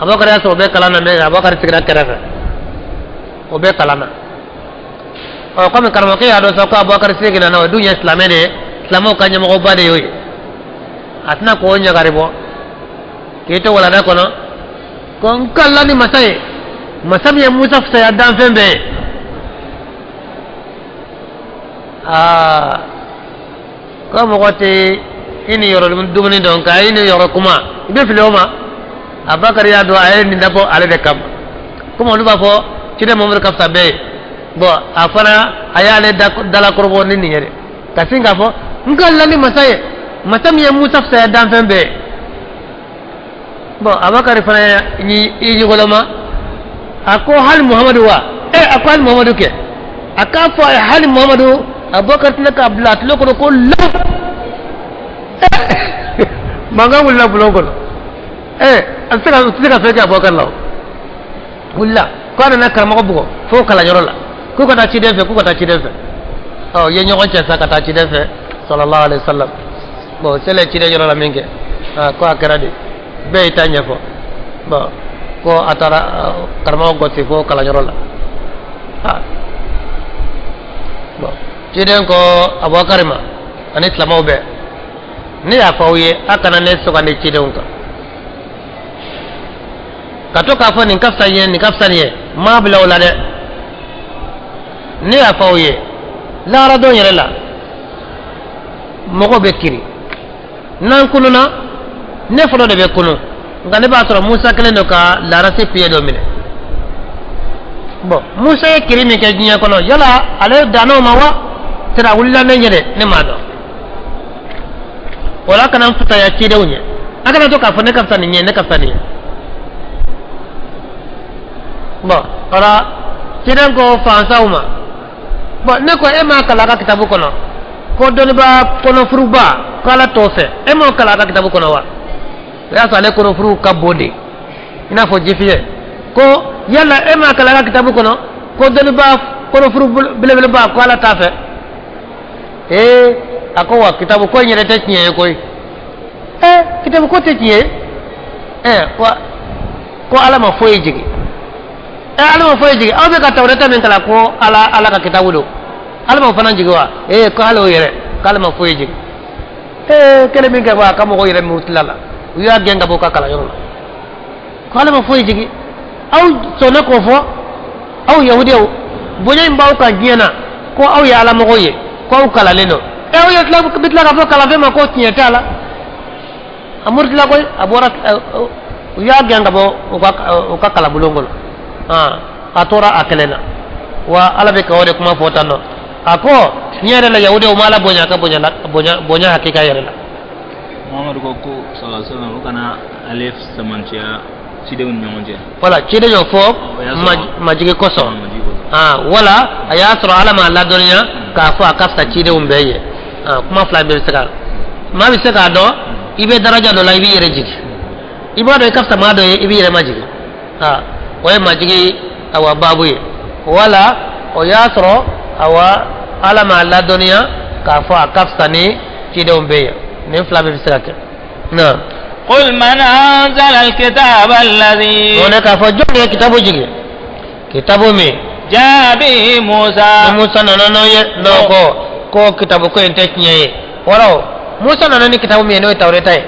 Abubakar y'a sɔrɔ u bɛ kalan na min kɛ, Abubakar sigira kɛrɛfɛ, o bɛ kalan na. Ɔ, komi karamɔgɔkɛ y'a dɔn sa ko Abubakar Sidiki nana, o dun ye silamɛ de ye, silamɛw ka ɲɛmɔgɔba de y'o ye, a tɛna k'o ɲagari bɔ k'i to walanda kɔnɔ ko n kala ni masa ye, masa min ye Musa fisaya danfɛn bɛɛ ye. Aa, ko mɔgɔ tɛ i ni yɔrɔ dumuni dɔn nka i ni yɔrɔ kuma, i bɛ fili o ma. Abubakar y'a dɔn a ye nin dabɔ ale de kama, komi olu b'a fɔ ciden Mamadu ka fisa bɛɛ ye. Bɔn, a fana a y'ale dalakɔrɔbɔ ni nin ye dɛ, ka sin k'a fɔ n ka la ni masa ye, masa min ye Musa fisaya danfɛn bɛɛ ye. Bɔn, Abubakar fana ye i ɲɔgɔlɔma, a ko hali Muhamadu wa? Ɛ, a ko hali Muhamadu kɛ, a k'a fɔ a ye hali Muhamadu. Abubakar tɛna k'a bila a tulo kɔnɔ ko law mankan wulila bulon kɔnɔ. Ɛ, a tɛ se ka, tɛ se ka fɛn kɛ Abubakar la. O wulila ko a nana karamɔgɔ bugɔ fo kalanyɔrɔ la, k'u ka taa ciden fɛ, k'u ka taa ciden fɛ. Ɔ, u ye ɲɔgɔn cɛ sa ka taa ciden fɛ sallallahu alaihi wa sallam. Bɔn, selen ciden yɔrɔ la min kɛ, aa, ko a kɛra di? Bɛɛ y'i ta ɲɛfɔ. Bɔn, ko a taara karamɔgɔ gosi fo kalanyɔrɔ la. Aa, bɔn, ciden ko Abubakar ma ani silamɛw bɛɛ, ne y'a fɔ aw ye a kana ne sugandi cidenw kan ka to k'a fɔ nin ka fisa nin ye, nin ka fisa nin ye. N m'a bila o la dɛ. Ne y'a fɔ aw ye, lahara don yɛrɛ la, mɔgɔw bɛ kiri n'an kununa, ne fɔlɔ de bɛ kunu, nka ne b'a sɔrɔ Musa kɛlen don ka larasi piye dɔ minɛ. Bɔn, Musa ye kiri min kɛ diɲɛ kɔnɔ, yala ale dann'o ma wa? Sira wulila ne ɲɛ dɛ, ne m'a dɔn. O la, kana n fisaya cidenw ɲɛ, a kana to k'a fɔ ne ka fisa nin ye, ne ka fisa nin ye. Bɔn, o la ciden ko fansaw ma, bɔn, ne ko e m'a kalan a ka kitabu kɔnɔ ko dɔnnibaa kɔnɔfuruba ko Ala t'o fɛ? E m'o kalan a ka kitabu kɔnɔ wa? O y'a sɔrɔ ale kɔnɔfuru ka bon de, i n'a fɔ jifiɲɛ. Ko yala e m'a kalan a ka kitabu kɔnɔ ko dɔnnibaa kɔnɔfuru belebeleba ko Ala t'a fɛ? Ee, a ko wa kitabu ko in yɛrɛ tɛ tiɲɛ ye koyi. Ee, kitabu ko tɛ tiɲɛ ye. Ee, ko Ala ma foyi jigin. Ee, Ala ma foyi jigin? Aw bɛ ka Tawureta min kalan ko Ala ka kitabu don, Ala ma fana jigin wa? Ee, ko hali o yɛrɛ, k'Ala ma foyi jigin. Ee, kelen min kɛ wa, a ka mɔgɔw yɛrɛ murutila la, u y'a gɛn ka bɔ u ka kalanyɔrɔ la ko Ala ma foyi jigin. Aw sɔnna k'o fɔ, aw yahudiyaw, bonya in b'aw kan diɲɛ na ko aw ye Ala mɔgɔw ye, ko aw kalanlen don. Ɛ, aw ye tila bɛ tila k'a fɔ kalanfɛn ma ko tiɲɛ t'a la. A murutila koyi, a bɔra, u y'a gɛn ka bɔ u ka kalanbulon kɔnɔ. A tora a kelen na wa. Ala bɛ ka o de kuma fɔ tan nɔ. A ko tiɲɛ yɛrɛ la yahudiw ma Ala bonya a ka bonya la, bonya bonya hakika yɛrɛ la. Muhammadu ko ko sallallahu alaihi wasallam o kana ale sɛmɛntiya cidenw ni ɲɔgɔn cɛ. Wala ciden y'o fɔ O y'a sɔrɔ- majigi kosɔn. Majigi kosɔn. Wala a y'a sɔrɔ Ala m'a ladɔnniya k'a fɔ a ka fisa cidenw bɛɛ ye. Kuma fila bɛɛ bɛ se ka, maa bɛ se k'a dɔn i bɛ daraja dɔ la, i b'i yɛrɛ jigin, i b'a dɔn i ka fisa maa dɔ ye, i b'i yɛrɛ majigin. O ye majigi awa baabu ye. Wala o y'a sɔrɔ awa Ala m'a ladɔnniya k'a fɔ a ka fisa ni cidenw bɛɛ ye. Nin fila bɛɛ bɛ se ka kɛ na. قل من أنزل الكتاب الذي O ne k'a fɔ jɔn de ye kitabu jigin, kitabu min جاء به موسى ni Musa nana n'o ye, n'o ko ko kitabu ko in tɛ tiɲɛ ye, wala Musa nana ni kitabu min ye, n'o ye Tawureta ye,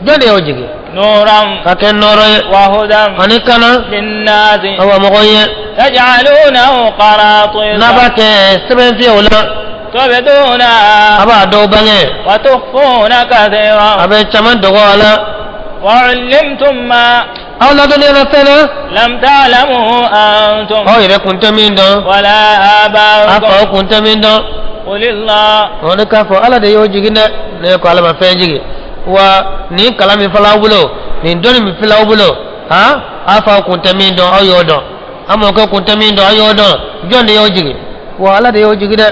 jɔn de y'o jigin نورا ka kɛ nɔɔrɔ ye وهدى ani kana للناس awa mɔgɔ ye تجعلونه قراطيس n'a b'a kɛ sɛbɛn fiyɛw la تبدونها a b'a dɔw bange وتخفون a كثيرا bɛ caman dogo a la وعلمتم ما aw ladɔnniyara fɛn na لم تعلموا أنتم aw yɛrɛ kun tɛ min dɔn ولا a faw آباؤكم kun tɛ min dɔn. قل الله O de k'a fɔ Ala de y'o jigin dɛ. Ne ko Ala ma fɛn jigin wa nin kalan min filɛ aw bolo, nin dɔnni min filɛ aw bolo, han, aw faw kun tɛ min dɔn, aw y'o dɔn, aw mɔkɛ kun tɛ min dɔn, aw y'o dɔn. Jɔn de y'o jigin wa? Ala de y'o jigin dɛ.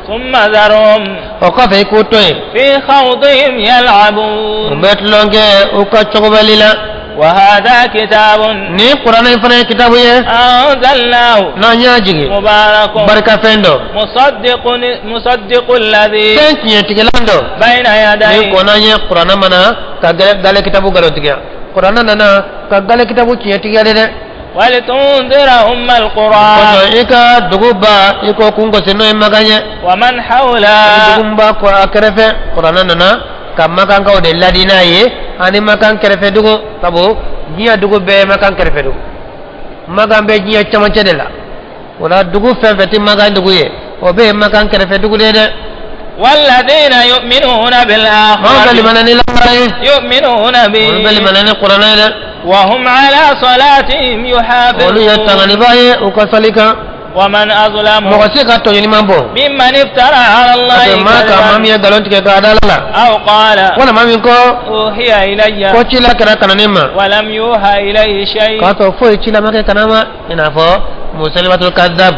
ثم ذرهم O kɔfɛ i k'o to yen في خوضهم u يلعبون bɛ tulon kɛ u ka cogobali la. وهذا كتاب Nin kuranɛ in fana ye kitabu ye أنزلناه n'an y'a jigin مبارك barikafɛn dɔ مصدق مصدق الذي fɛn tiɲɛtigilan dɔ بين ni يديه kɔnna ye kuranɛ mana ka gale kitabu nkalontigiya, kuranɛ nana ka gale kitabu tiɲɛtigiya de dɛ. ولتنذر أم القرى Kosɔn i ka dugu ba i ko kun gosi, n'o ye Makan ye, ومن dugu حولها min b'a kɔ a kɛrɛfɛ. Kuranɛ nana ka makankaw de ladi n'a ye ani Makan kɛrɛfɛ dugu, sabu diɲɛ dugu bɛɛ ye Makan kɛrɛfɛ dugu. Makan bɛ diɲɛ camancɛ de la, o la dugu fɛn fɛn tɛ Makan dugu ye, o bɛɛ ye Makan kɛrɛfɛ dugu de ye dɛ. والذين يؤمنون Maaw bɛ بالآخرة limana ni lahara ye, يؤمنون olu bɛ به limana ni kuranɛ ye dɛ. وهم على صلاتهم Olu ye يحافظون tanganibaa ye u ka sali kan. ومن أظلم Mɔgɔ se ka tɔɲɔni man bon ممن افترى على parce que الله maa ka maa min كذبا ye nkalon tigɛ k'a da Ala la, أو قال wala maa min ko أوحي إلي ko ci la kɛra ka na ne ma ولم يوحى إليه شيء k'a sɔrɔ foyi ci la ma kɛ ka na ma, i n'a fɔ Musalimatul Kadab,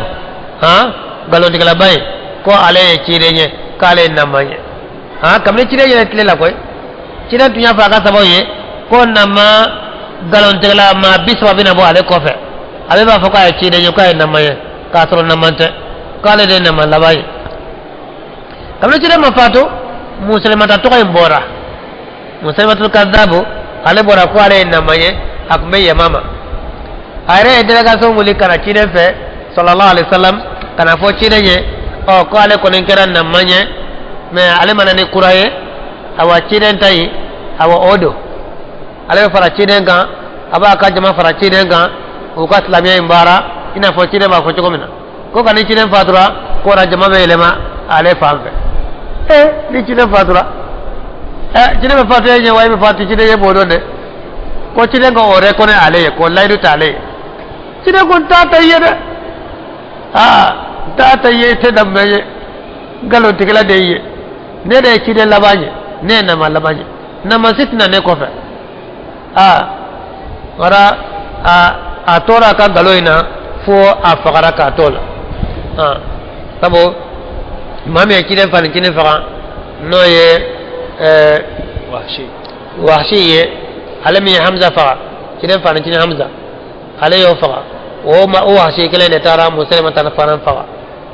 han, nkalontigɛlaba ye, ko ale ye ciden ye, k'ale ye nama ye. Han, kabini ciden yɛrɛ tile la koyi, ciden tun y'a fɔ a ka sababu ye ko nama nkalontigɛla maa 30 bɛna bɔ ale kɔfɛ, ale b'a fɔ k'a ye ciden ye, k'a ye nama ye, k'a sɔrɔ nama tɛ, k'ale de ye nama laban ye. Kabini ciden ma fatu, Musalimata tɔgɔ in bɔra, Musalimatul Kadab, ale bɔra ko ale ye nama ye. A tun bɛ Yamama. A yɛrɛ ye délégation wuli ka na ciden fɛ sallallahu alaihi wasallam, ka na fɔ ciden ye ɔ ko ale kɔni kɛra nama ye, mais ale ma na ni kura ye. Awa ciden ta yen, awa o don ale bɛ fara ciden kan, a b'a ka jama fara ciden kan, u ka silamɛya in baara i n'a fɔ ciden b'a fɔ cogo min na, ko ka ni ciden fatura ko na jama bɛ yɛlɛma ale fan fɛ. Ni ciden fatura, ciden bɛ fatu e ɲɛ wa e bɛ fatu ciden ye b'o dɔn dɛ. Ko ciden ka o reconnaît ale ye, k'o layidu ta ale ye. Ciden ko n t'a ta i ye dɛ, aa n t'a ta i ye, i tɛ danbe ye, nkalontigɛla de y'i ye. Ne de ye ciden laban ye, ne ye nama laban ye, nama si tɛna ne kɔfɛ. Aa wara a tora a ka nkalon in na fo a fagara k'a t'o la. Aa sabu maa min ye ciden fa ni ciden faga, n'o ye وحشي Wahsi ye, ale min ye Hamza faga, ciden fa ni ciden Hamza, ale y'o faga. O ma o Wahsi kelen de taara Musalima ta fana faga.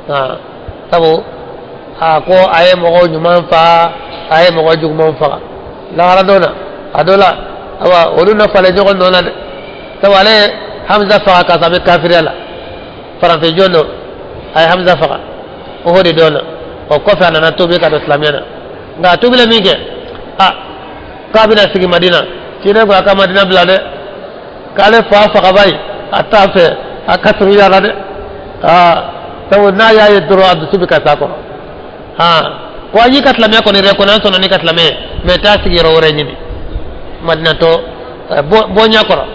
Aa sabu a ko a ye mɔgɔw ɲuman fa, a ye mɔgɔ juguman faga lahara don na a dɔ la. Awa olu na falen ɲɔgɔn nɔ na dɛ, sabu ale ye Hamza faga k'a sɔrɔ a bɛ kafiriya la, farafin jɔn don, a ye Hamza faga o de don na. O kɔfɛ a nana tuubi ka don silamɛya na, nka a tuubilen min kɛ, a k'a bɛna sigi Madina, ciden ko a ka Madina bila dɛ, k'ale fa fagaba ye a t'a fɛ a ka surunya la dɛ. Aa sabu n'a y'a ye dɔrɔn a dusu bɛ ka s'a kɔrɔ. Aa ko an y'i ka silamɛya kɔni reconnaît, an sɔnna n'i ka silamɛya ye, mais taa sigi yɔrɔ wɛrɛ ɲini Madina tɔ bɔ ɲɛ kɔrɔ.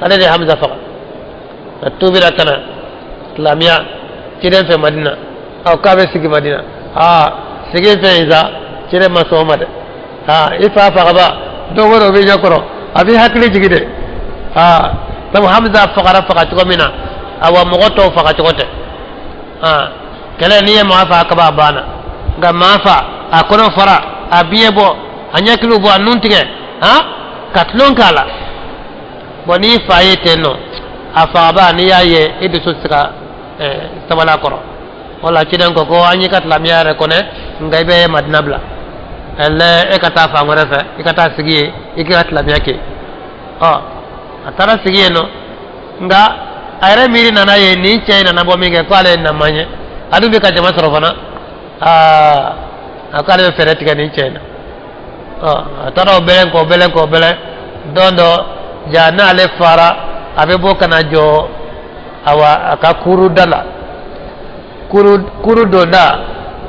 Ale de ye Hamza faga, a tuubira ka na silamɛya ciden fɛ Madina. Ɔ, k'a bɛ sigi Madina. Aa, sigi fɛn in sa, ciden ma sɔn o ma dɛ. Aa, i fa fagaba don o don b'i ɲɛkɔrɔ, a b'i hakili jigin dɛ. Aa, sabu Hamza fagara faga cogo min na, awa, mɔgɔ tɔw faga cogo tɛ. Aa, kɛlɛ, n'i ye maa fa kaba, a banna. Nka maa fa, a kɔnɔ fara, a biɲɛ bɔ, a ɲɛkiliw bɔ, a nun tigɛ, han, ka tulon k'a la. Bɔn, n'i fa ye ten nɔ, a fagaba, n'i y'a ye, i dusu tɛ se ka sabali a kɔrɔ. O la, ciden ko ko an y'i ka silamɛya yɛrɛ kɔnɛ, nka i bɛ Madina bila ɛlɛ, e ka taa fan wɛrɛ fɛ, i ka taa sigi yen, i k'i ka silamɛya kɛ. Ɔ, a taara sigi yen nɔ, nka a yɛrɛ miiri nana ye nin cɛ in nana bɔ min kɛ, ko ale ye nama ye, a dun bɛ ka jama sɔrɔ fana. Aa, a ko ale bɛ fɛɛrɛ tigɛ nin cɛ in na. Ɔ, a taara o bɛlɛn k'o bɛlɛn k'o bɛlɛn. Don dɔ ja, n'ale fara, a bɛ bɔ ka na jɔ, awa, a ka kuru da la, kuru kuru donda.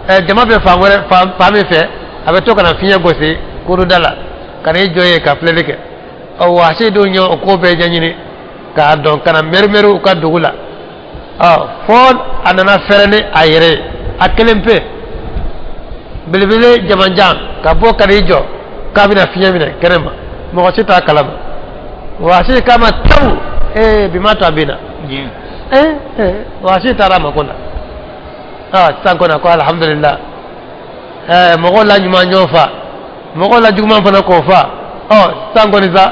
Ɛ, jama bɛ fan wɛrɛ, fan fan min fɛ, a bɛ to ka na fiɲɛ gosi kuru da la, ka n'i jɔ yen ka filɛli kɛ. Ɔ, Wasi dun ye o ko bɛɛ ɲɛɲini k'a dɔn, ka na mɛrimɛri u ka dugu la. Ɔ, fo a nana fɛrɛ ni a yɛrɛ ye, a kelen pe, belebele jamanjan, ka bɔ ka n'i jɔ k'a bɛna fiɲɛ minɛ kɛnɛ ma, mɔgɔ si t'a kalama. Wasi k'a ma tawu, ee, bi ma to a binna. Ee ee, Wasi taara a mako la. Aa, sisan kɔni, ko alhamdulillah. Ɛɛ, mɔgɔw la ɲuman ɲɔgɔn fa, mɔgɔw la juguman fana k'o fa. Ɔ, sisan kɔni sa,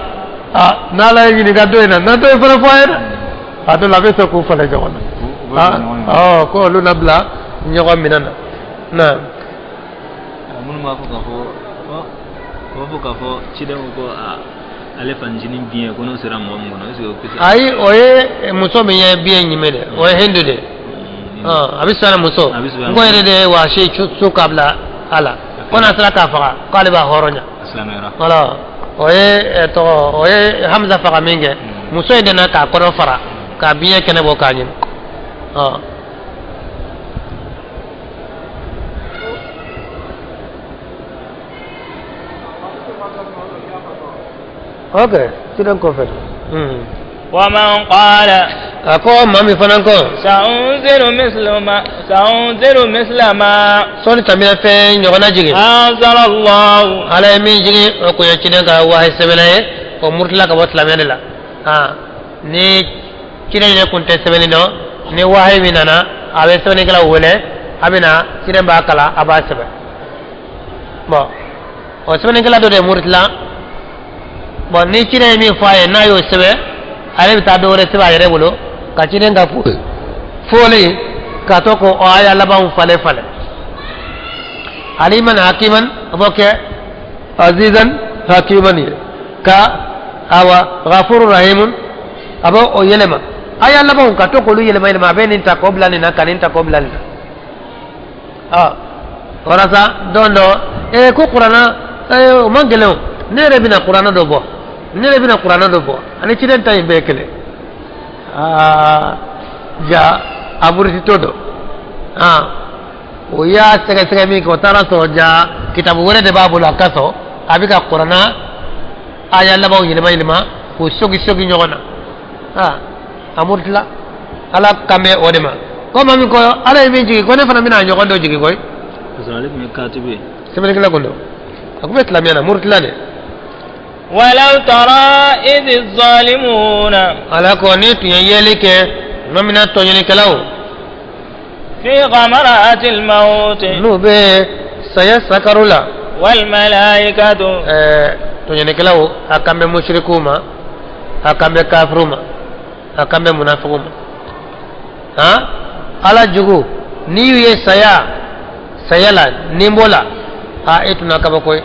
aa, n'Ala ye ɲininka don in na, na dɔ in fana fɔ a ye dɛ. A dɔ la, a bɛ sɔn k'u falen ɲɔgɔn na. Ɔ, ko olu na bila ɲɔgɔn minɛ na na. Minnu b'a fɔ k'a fɔ, u b'a fɔ k'a fɔ cidenw ko a ale fanicinin biɲɛ ko n'o sera mɔgɔ min kɔnɔ, est ce que o kisa? Ayi, o ye muso min ye biɲɛ ɲimi dɛ, o ye Hindu de. A bɛ siran muso. A bɛ siran. N ko yɛrɛ de ye Wasi su k'a bila a la, ko n'a sera k'a faga, k'ale b'a hɔrɔnya. Silamɛyara. Wala, o ye tɔgɔ, o ye Hamza faga min kɛ, muso in nana k'a kɔnɔ fara, k'a biɲɛ kɛnɛ bɔ k'a ɲimi. Ɔ, ok, sidan kɔfɛ. ومن قال A ko maa min fana ko سأنزل مثل ما sɔɔni tamiya fɛn ɲɔgɔnna jigin أنزل الله. Ala ye min jigin, o kun ye ciden ka wahayi sɛbɛnna ye. O murutila ka bɔ silamɛya de la. Ah, ni ciden yɛrɛ kun tɛ sɛbɛnni dɔn, ni wahayi min nana, a bɛ sɛbɛnnikɛlaw wele, a bɛ na, ciden b'a kalan, a b'a sɛbɛn. Bɔn, o sɛbɛnnikɛla dɔ de ye murutila. Bɔn, ni ciden ye min fɔ a ye, n'a y'o sɛbɛn, ale bɛ taa dɔ wɛrɛ sɛbɛn a yɛrɛ bolo, ka ciden ka fɔlen ka to k'o aya labanw falen falen, aliman hakiman, a b'o kɛ azizan hakiman ye, ka awa ghafuru rahimun, a b'o o yɛlɛma, aya labanw, ka to k'olu yɛlɛma yɛlɛma. A bɛ nin ta k'o bila nin na, ka nin ta k'o bila nin na. Ɔ, walasa don dɔ, ee, ko kuranna, ee, o man gɛlɛn o, ne yɛrɛ bɛna kuranna dɔ bɔ, ne yɛrɛ bɛna kuranna dɔ bɔ, ani ciden ta in bɛɛ ye kelen. Aa, ja a murutitɔ dɔ, aa, o y'a sɛgɛsɛgɛ min kɛ, o taara sɔrɔ ja kitabu wɛrɛ de b'a bolo a ka sɔn, a bɛ ka kuranna aya labanw yɛlɛma yɛlɛma k'u sogi sogi ɲɔgɔn na. Aa, a murutila. Ala kan bɛ o de ma ko maa min ko Ala ye min jigin, ko ne fana bɛna a ɲɔgɔn dɔ jigin koyi. Parce que ale tun ye katibu ye. Sɛbɛnnikɛla kun don, a kun bɛ silamɛya na, murutila de. ولو ترى إذ الظالمون Ala ko ni tun ye yeli kɛ tuma min na tɔɲɔnikɛlaw في غمرات الموت n'u bɛ saya sakaro la والملائكة ɛɛ, tɔɲɔnikɛlaw, a kan bɛ musirikuw ma, a kan bɛ kafiruw ma, a kan bɛ munafigiw ma. Han, Ala jugu, n'i y'u ye saya saya la, nin b'o la, a e tuna kabako ye.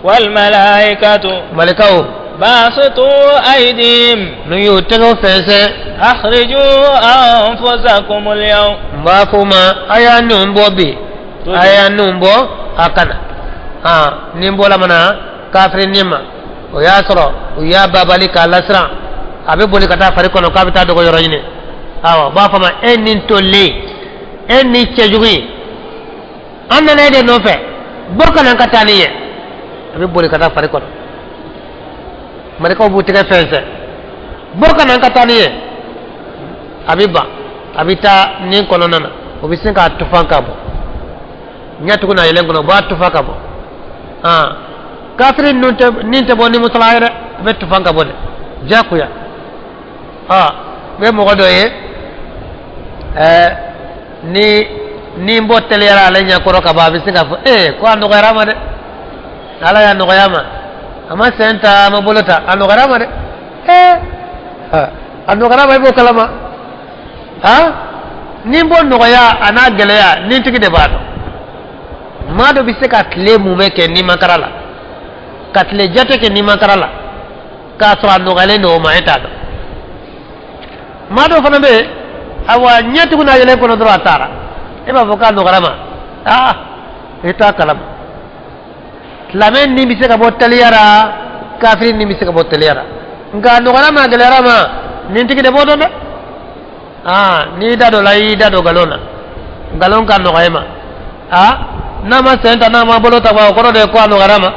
والملائكة Malikaw باسطوا أيديهم n'u y'u tɛgɛw fɛnsɛn أخرجوا أنفسكم اليوم n b'a fɔ u ma: a y'a nun bɔ bi, a y'a nun bɔ a kana. Aa, nin bɔla mana kafiri nin ma, o y'a sɔrɔ u y'a babali k'a lasiran, a bɛ boli ka taa fari kɔnɔ k'a bɛ taa dogo yɔrɔ ɲini. Awɔ, u b'a fɔ ma: e nin tolen, e ni cɛjugu ye, an nana e de nɔfɛ, bɔ ka na ka taa ni ye. A bɛ boli ka taa fari kɔnɔ, malikaw b'u tɛgɛ fɛnsɛn: bɔ ka na ka taa ni ye. A bɛ ban, a bɛ taa nin kɔnɔna na. O bɛ sin k'a tufan ka bɔ ɲɛ tugun n'a yɛlɛn kɔnɔ, o b'a tufa ka bɔ. Kafiri ninnu tɛ nin tɛ bɔ ni musala ye dɛ, a bɛ tufan ka bɔ dɛ, diyagoya. N bɛ mɔgɔ dɔ ye, ɛɛ ni n bɔ teliyara ale ɲɛkɔrɔ ka ban, a bɛ se k'a fɔ ee ko a nɔgɔyara ma dɛ, Ala y'a nɔgɔya ma, a ma sen ta, a ma bolo ta, a nɔgɔyara ma dɛ. Ee, a nɔgɔyara ma, i b'o kalama. Han, ni bɔ nɔgɔya a n'a gɛlɛya, ni tigi de b'a dɔn. Maa dɔ bɛ se ka tile mumɛ kɛ nimakara la, ka tile jate kɛ nimakara la, k'a sɔrɔ a nɔgɔyalen don o ma, e t'a dɔn. Maa dɔ fana bɛ yen, awa, ɲɛ tugun n'a yɛlɛn kɔnɔ dɔrɔn, a taara, e b'a fɔ k'a nɔgɔyara ma. Aa, e t'a kalama. Silamɛ ni bɛ se ka bɔ teliya la, kafiri ni bɛ se ka bɔ teliya la, nka a nɔgɔyara ma, a gɛlɛyara ma, nin tigi de b'o dɔn dɛ. Aa, n'i da dɔ la, i y'i da don nkalon na, nkalon ka nɔgɔ e ma. Aa, n'a ma sen ta, n'a ma bolo ta, o kɔrɔ de ye ko a nɔgɔyara ma.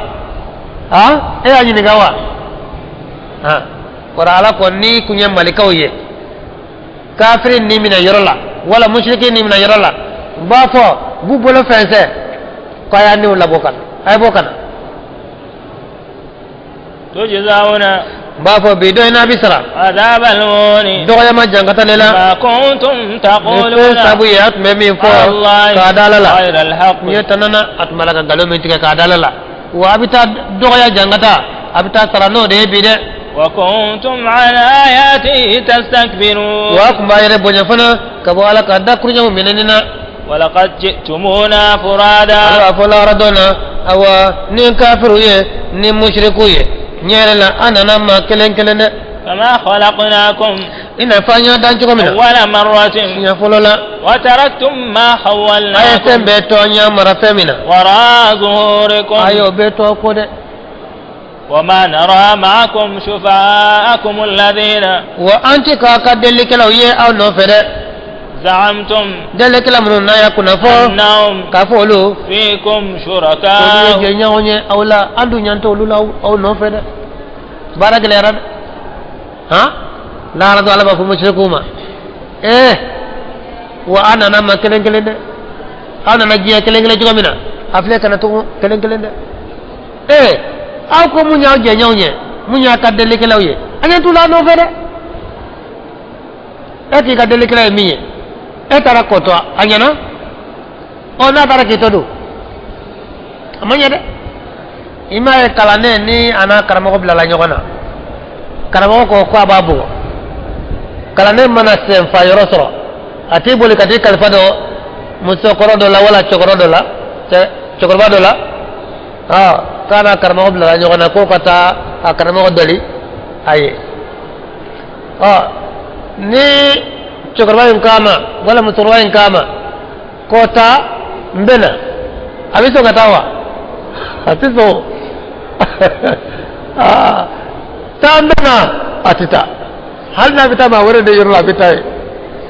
Aa, e y'a ɲininka wa? Aa, kɔrɔ Ala ko n'i kun ye malikaw ye kafiri ni minɛ yɔrɔ la, wala musiriki ni minɛ yɔrɔ la, u b'a fɔ, u b'u bolo fɛnsɛn ko a y'a niw labɔ ka na, a ye bɔ ka na. Tujzauna. N b'a fɔ bi dɔ in n'a bɛ sara. Azabal huni. Dɔgɔyama jankata ne la. Ma kuntum taquluna. Ni fɛn sabu ye a tun bɛ min fɔ k'a da Ala la. N ye tana na, a tun b'a la ka nkalon min tigɛ k'a da Ala la, wa a bɛ taa dɔgɔya jankata, a bɛ taa sara n'o de ye bi dɛ. Wa kuntum an ayatihi tastakbirun. Wa a tun b'a yɛrɛ bonya fana ka bɔ Ala ka dakuruɲɛw minɛni na. Walaqad ji'tumuna furada. Ala b'a fɔ lahara don na, awa, ni kafiriw ye, ni musirikiw ye, ɲɛ yɛrɛ la, an nana maa kelen kelen dɛ. Kama khalaqnakum. I n'a fɔ an y'a dan cogo min na. Awwala marratin. Siɲɛ fɔlɔ la. Wa taraktum ma khawwalnakum. A ye fɛn bɛɛ to an y'a mara fɛn min na. Wara zuhurikum. A y'o bɛɛ to ko dɛ. Wa ma nara ma'akum shufa'akum alladhina. Wa an tɛ k'a ka delikɛlaw ye aw nɔfɛ dɛ. Za'amtum. Delikɛla minnu n'a y'a kunnafɔ. Annahum. K'a fɔ olu. Fikum shuraka. Olu ye jɛɲɔgɔn ye aw la, an dun ɲɛ tɛ olu la aw nɔfɛ dɛ. Baara gɛlɛyara dɛ. Han, lahara don, Ala b'a fɔ musirikuw ma: ee, wa an nana ma kelen kelen dɛ, aw nana diɲɛ kelen kelen cogo min na, a filɛ ka na tugun kelen kelen dɛ. Ee, aw ko mun y'aw jɛɲɔgɔnw ye, mun y'a ka delikɛlaw ye, an ɲɛ t'u la nɔfɛ dɛ. E k'i ka delikɛla ye min ye, e taara kɔtɔ a ɲɛna, ɔ, n'a taara k'i to don, a ma ɲɛ dɛ. I m'a ye, kalanden ni a n'a karamɔgɔ bilala ɲɔgɔn na, karamɔgɔ ko ko a b'a bugɔ, kalanden mana senfa yɔrɔ sɔrɔ, a t'i boli ka t'i kalifa dɔ musokɔrɔ dɔ la wala cɛkɔrɔ dɔ la, cɛkɔrɔba dɔ la, k'a n'a karamɔgɔ bilala ɲɔgɔn na, k'o ka taa a karamɔgɔ dali a ye. Ɔ, ni cɛkɔrɔba in k'a ma wala musokɔrɔba in k'a ma ko taa, n bɛ na, a bɛ sɔn ka taa wa? A tɛ sɔn. Aa, taa, n bɛ na, a tɛ taa. Hali n'a bɛ taa maa wɛrɛ de yɔrɔ la, a bɛ taa yen,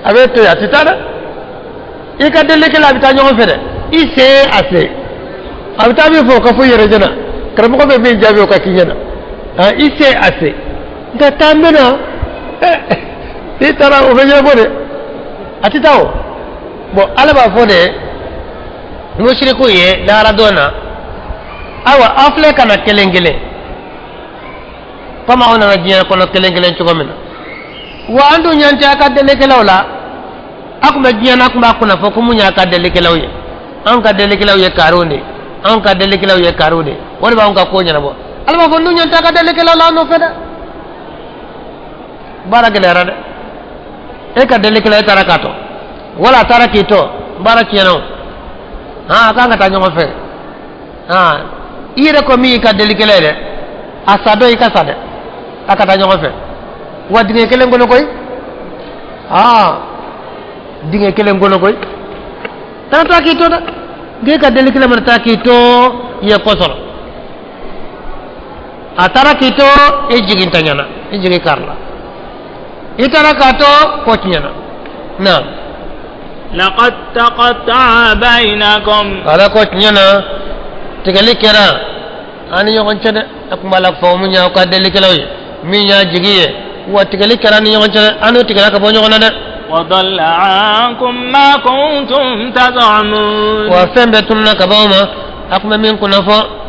a bɛ to yen, a tɛ taa dɛ. I ka delikɛla, a bɛ taa ɲɔgɔn fɛ dɛ, i sen a sen, a bɛ taa min fɔ o ka fɔ i yɛrɛ ɲɛna, karamɔgɔ bɛ min jaabi o ka k'i ɲɛna, i sen a sen. Nka taa, n bɛ na, n'i taara o bɛ ɲɛnabɔ dɛ, a tɛ taa o. Bɔn, Ala b'a fɔ de musiriku ye lahara don na: awa, aw filɛ ka na kelen kelen komi aw nana diɲɛ kɔnɔ kelen kelen cogo min na, wa an dun ɲɛ tɛ a ka delikɛlaw la. A tun bɛ diɲɛ na, a tun b'a kunnafɔ ko mun y'a ka delikɛlaw ye, anw ka delikɛlaw ye kariw de ye, anw ka delikɛlaw ye kariw de ye, o de b'anw ka ko ɲɛnabɔ. Ala b'a fɔ n'u ɲɛ tɛ a ka delikɛlaw la aw nɔfɛ dɛ. Baara gɛlɛyara dɛ. E ka delikɛla, e taara k'a to wala a taara k'i to, baara tiɲɛna o. Han, a kan ka taa ɲɔgɔn fɛ. Han, i yɛrɛ ko min y'i ka delikɛla ye dɛ, a sa dɔ i ka sa dɛ, a ka taa ɲɔgɔn fɛ. Wa dingɛ kelen kɔnɔ koyi. Aa, dingɛ kelen kɔnɔ koyi. Kana taa k'i to dɛ. K'e ka delikɛla mana taa k'i to, i ye ko sɔrɔ. A taara k'i to, i jigin taɲana, i jigin karila. I taara k'a to, ko tiɲɛna na. Laqad taqatta'a bainakum. Ala ko tiɲɛ na, tigɛli kɛra an ni ɲɔgɔn cɛ dɛ. A tun b'a la fɔ mun y'aw ka delikɛlaw ye, min y'a jigi ye, wa tigɛli kɛra an ni ɲɔgɔn cɛ dɛ, an n'o tigɛra ka bɔ ɲɔgɔn na dɛ. وضل عنكم ما كنتم تزعمون Wa fɛn bɛɛ tununa ka b'aw ma, a tun bɛ min kunnafɔ.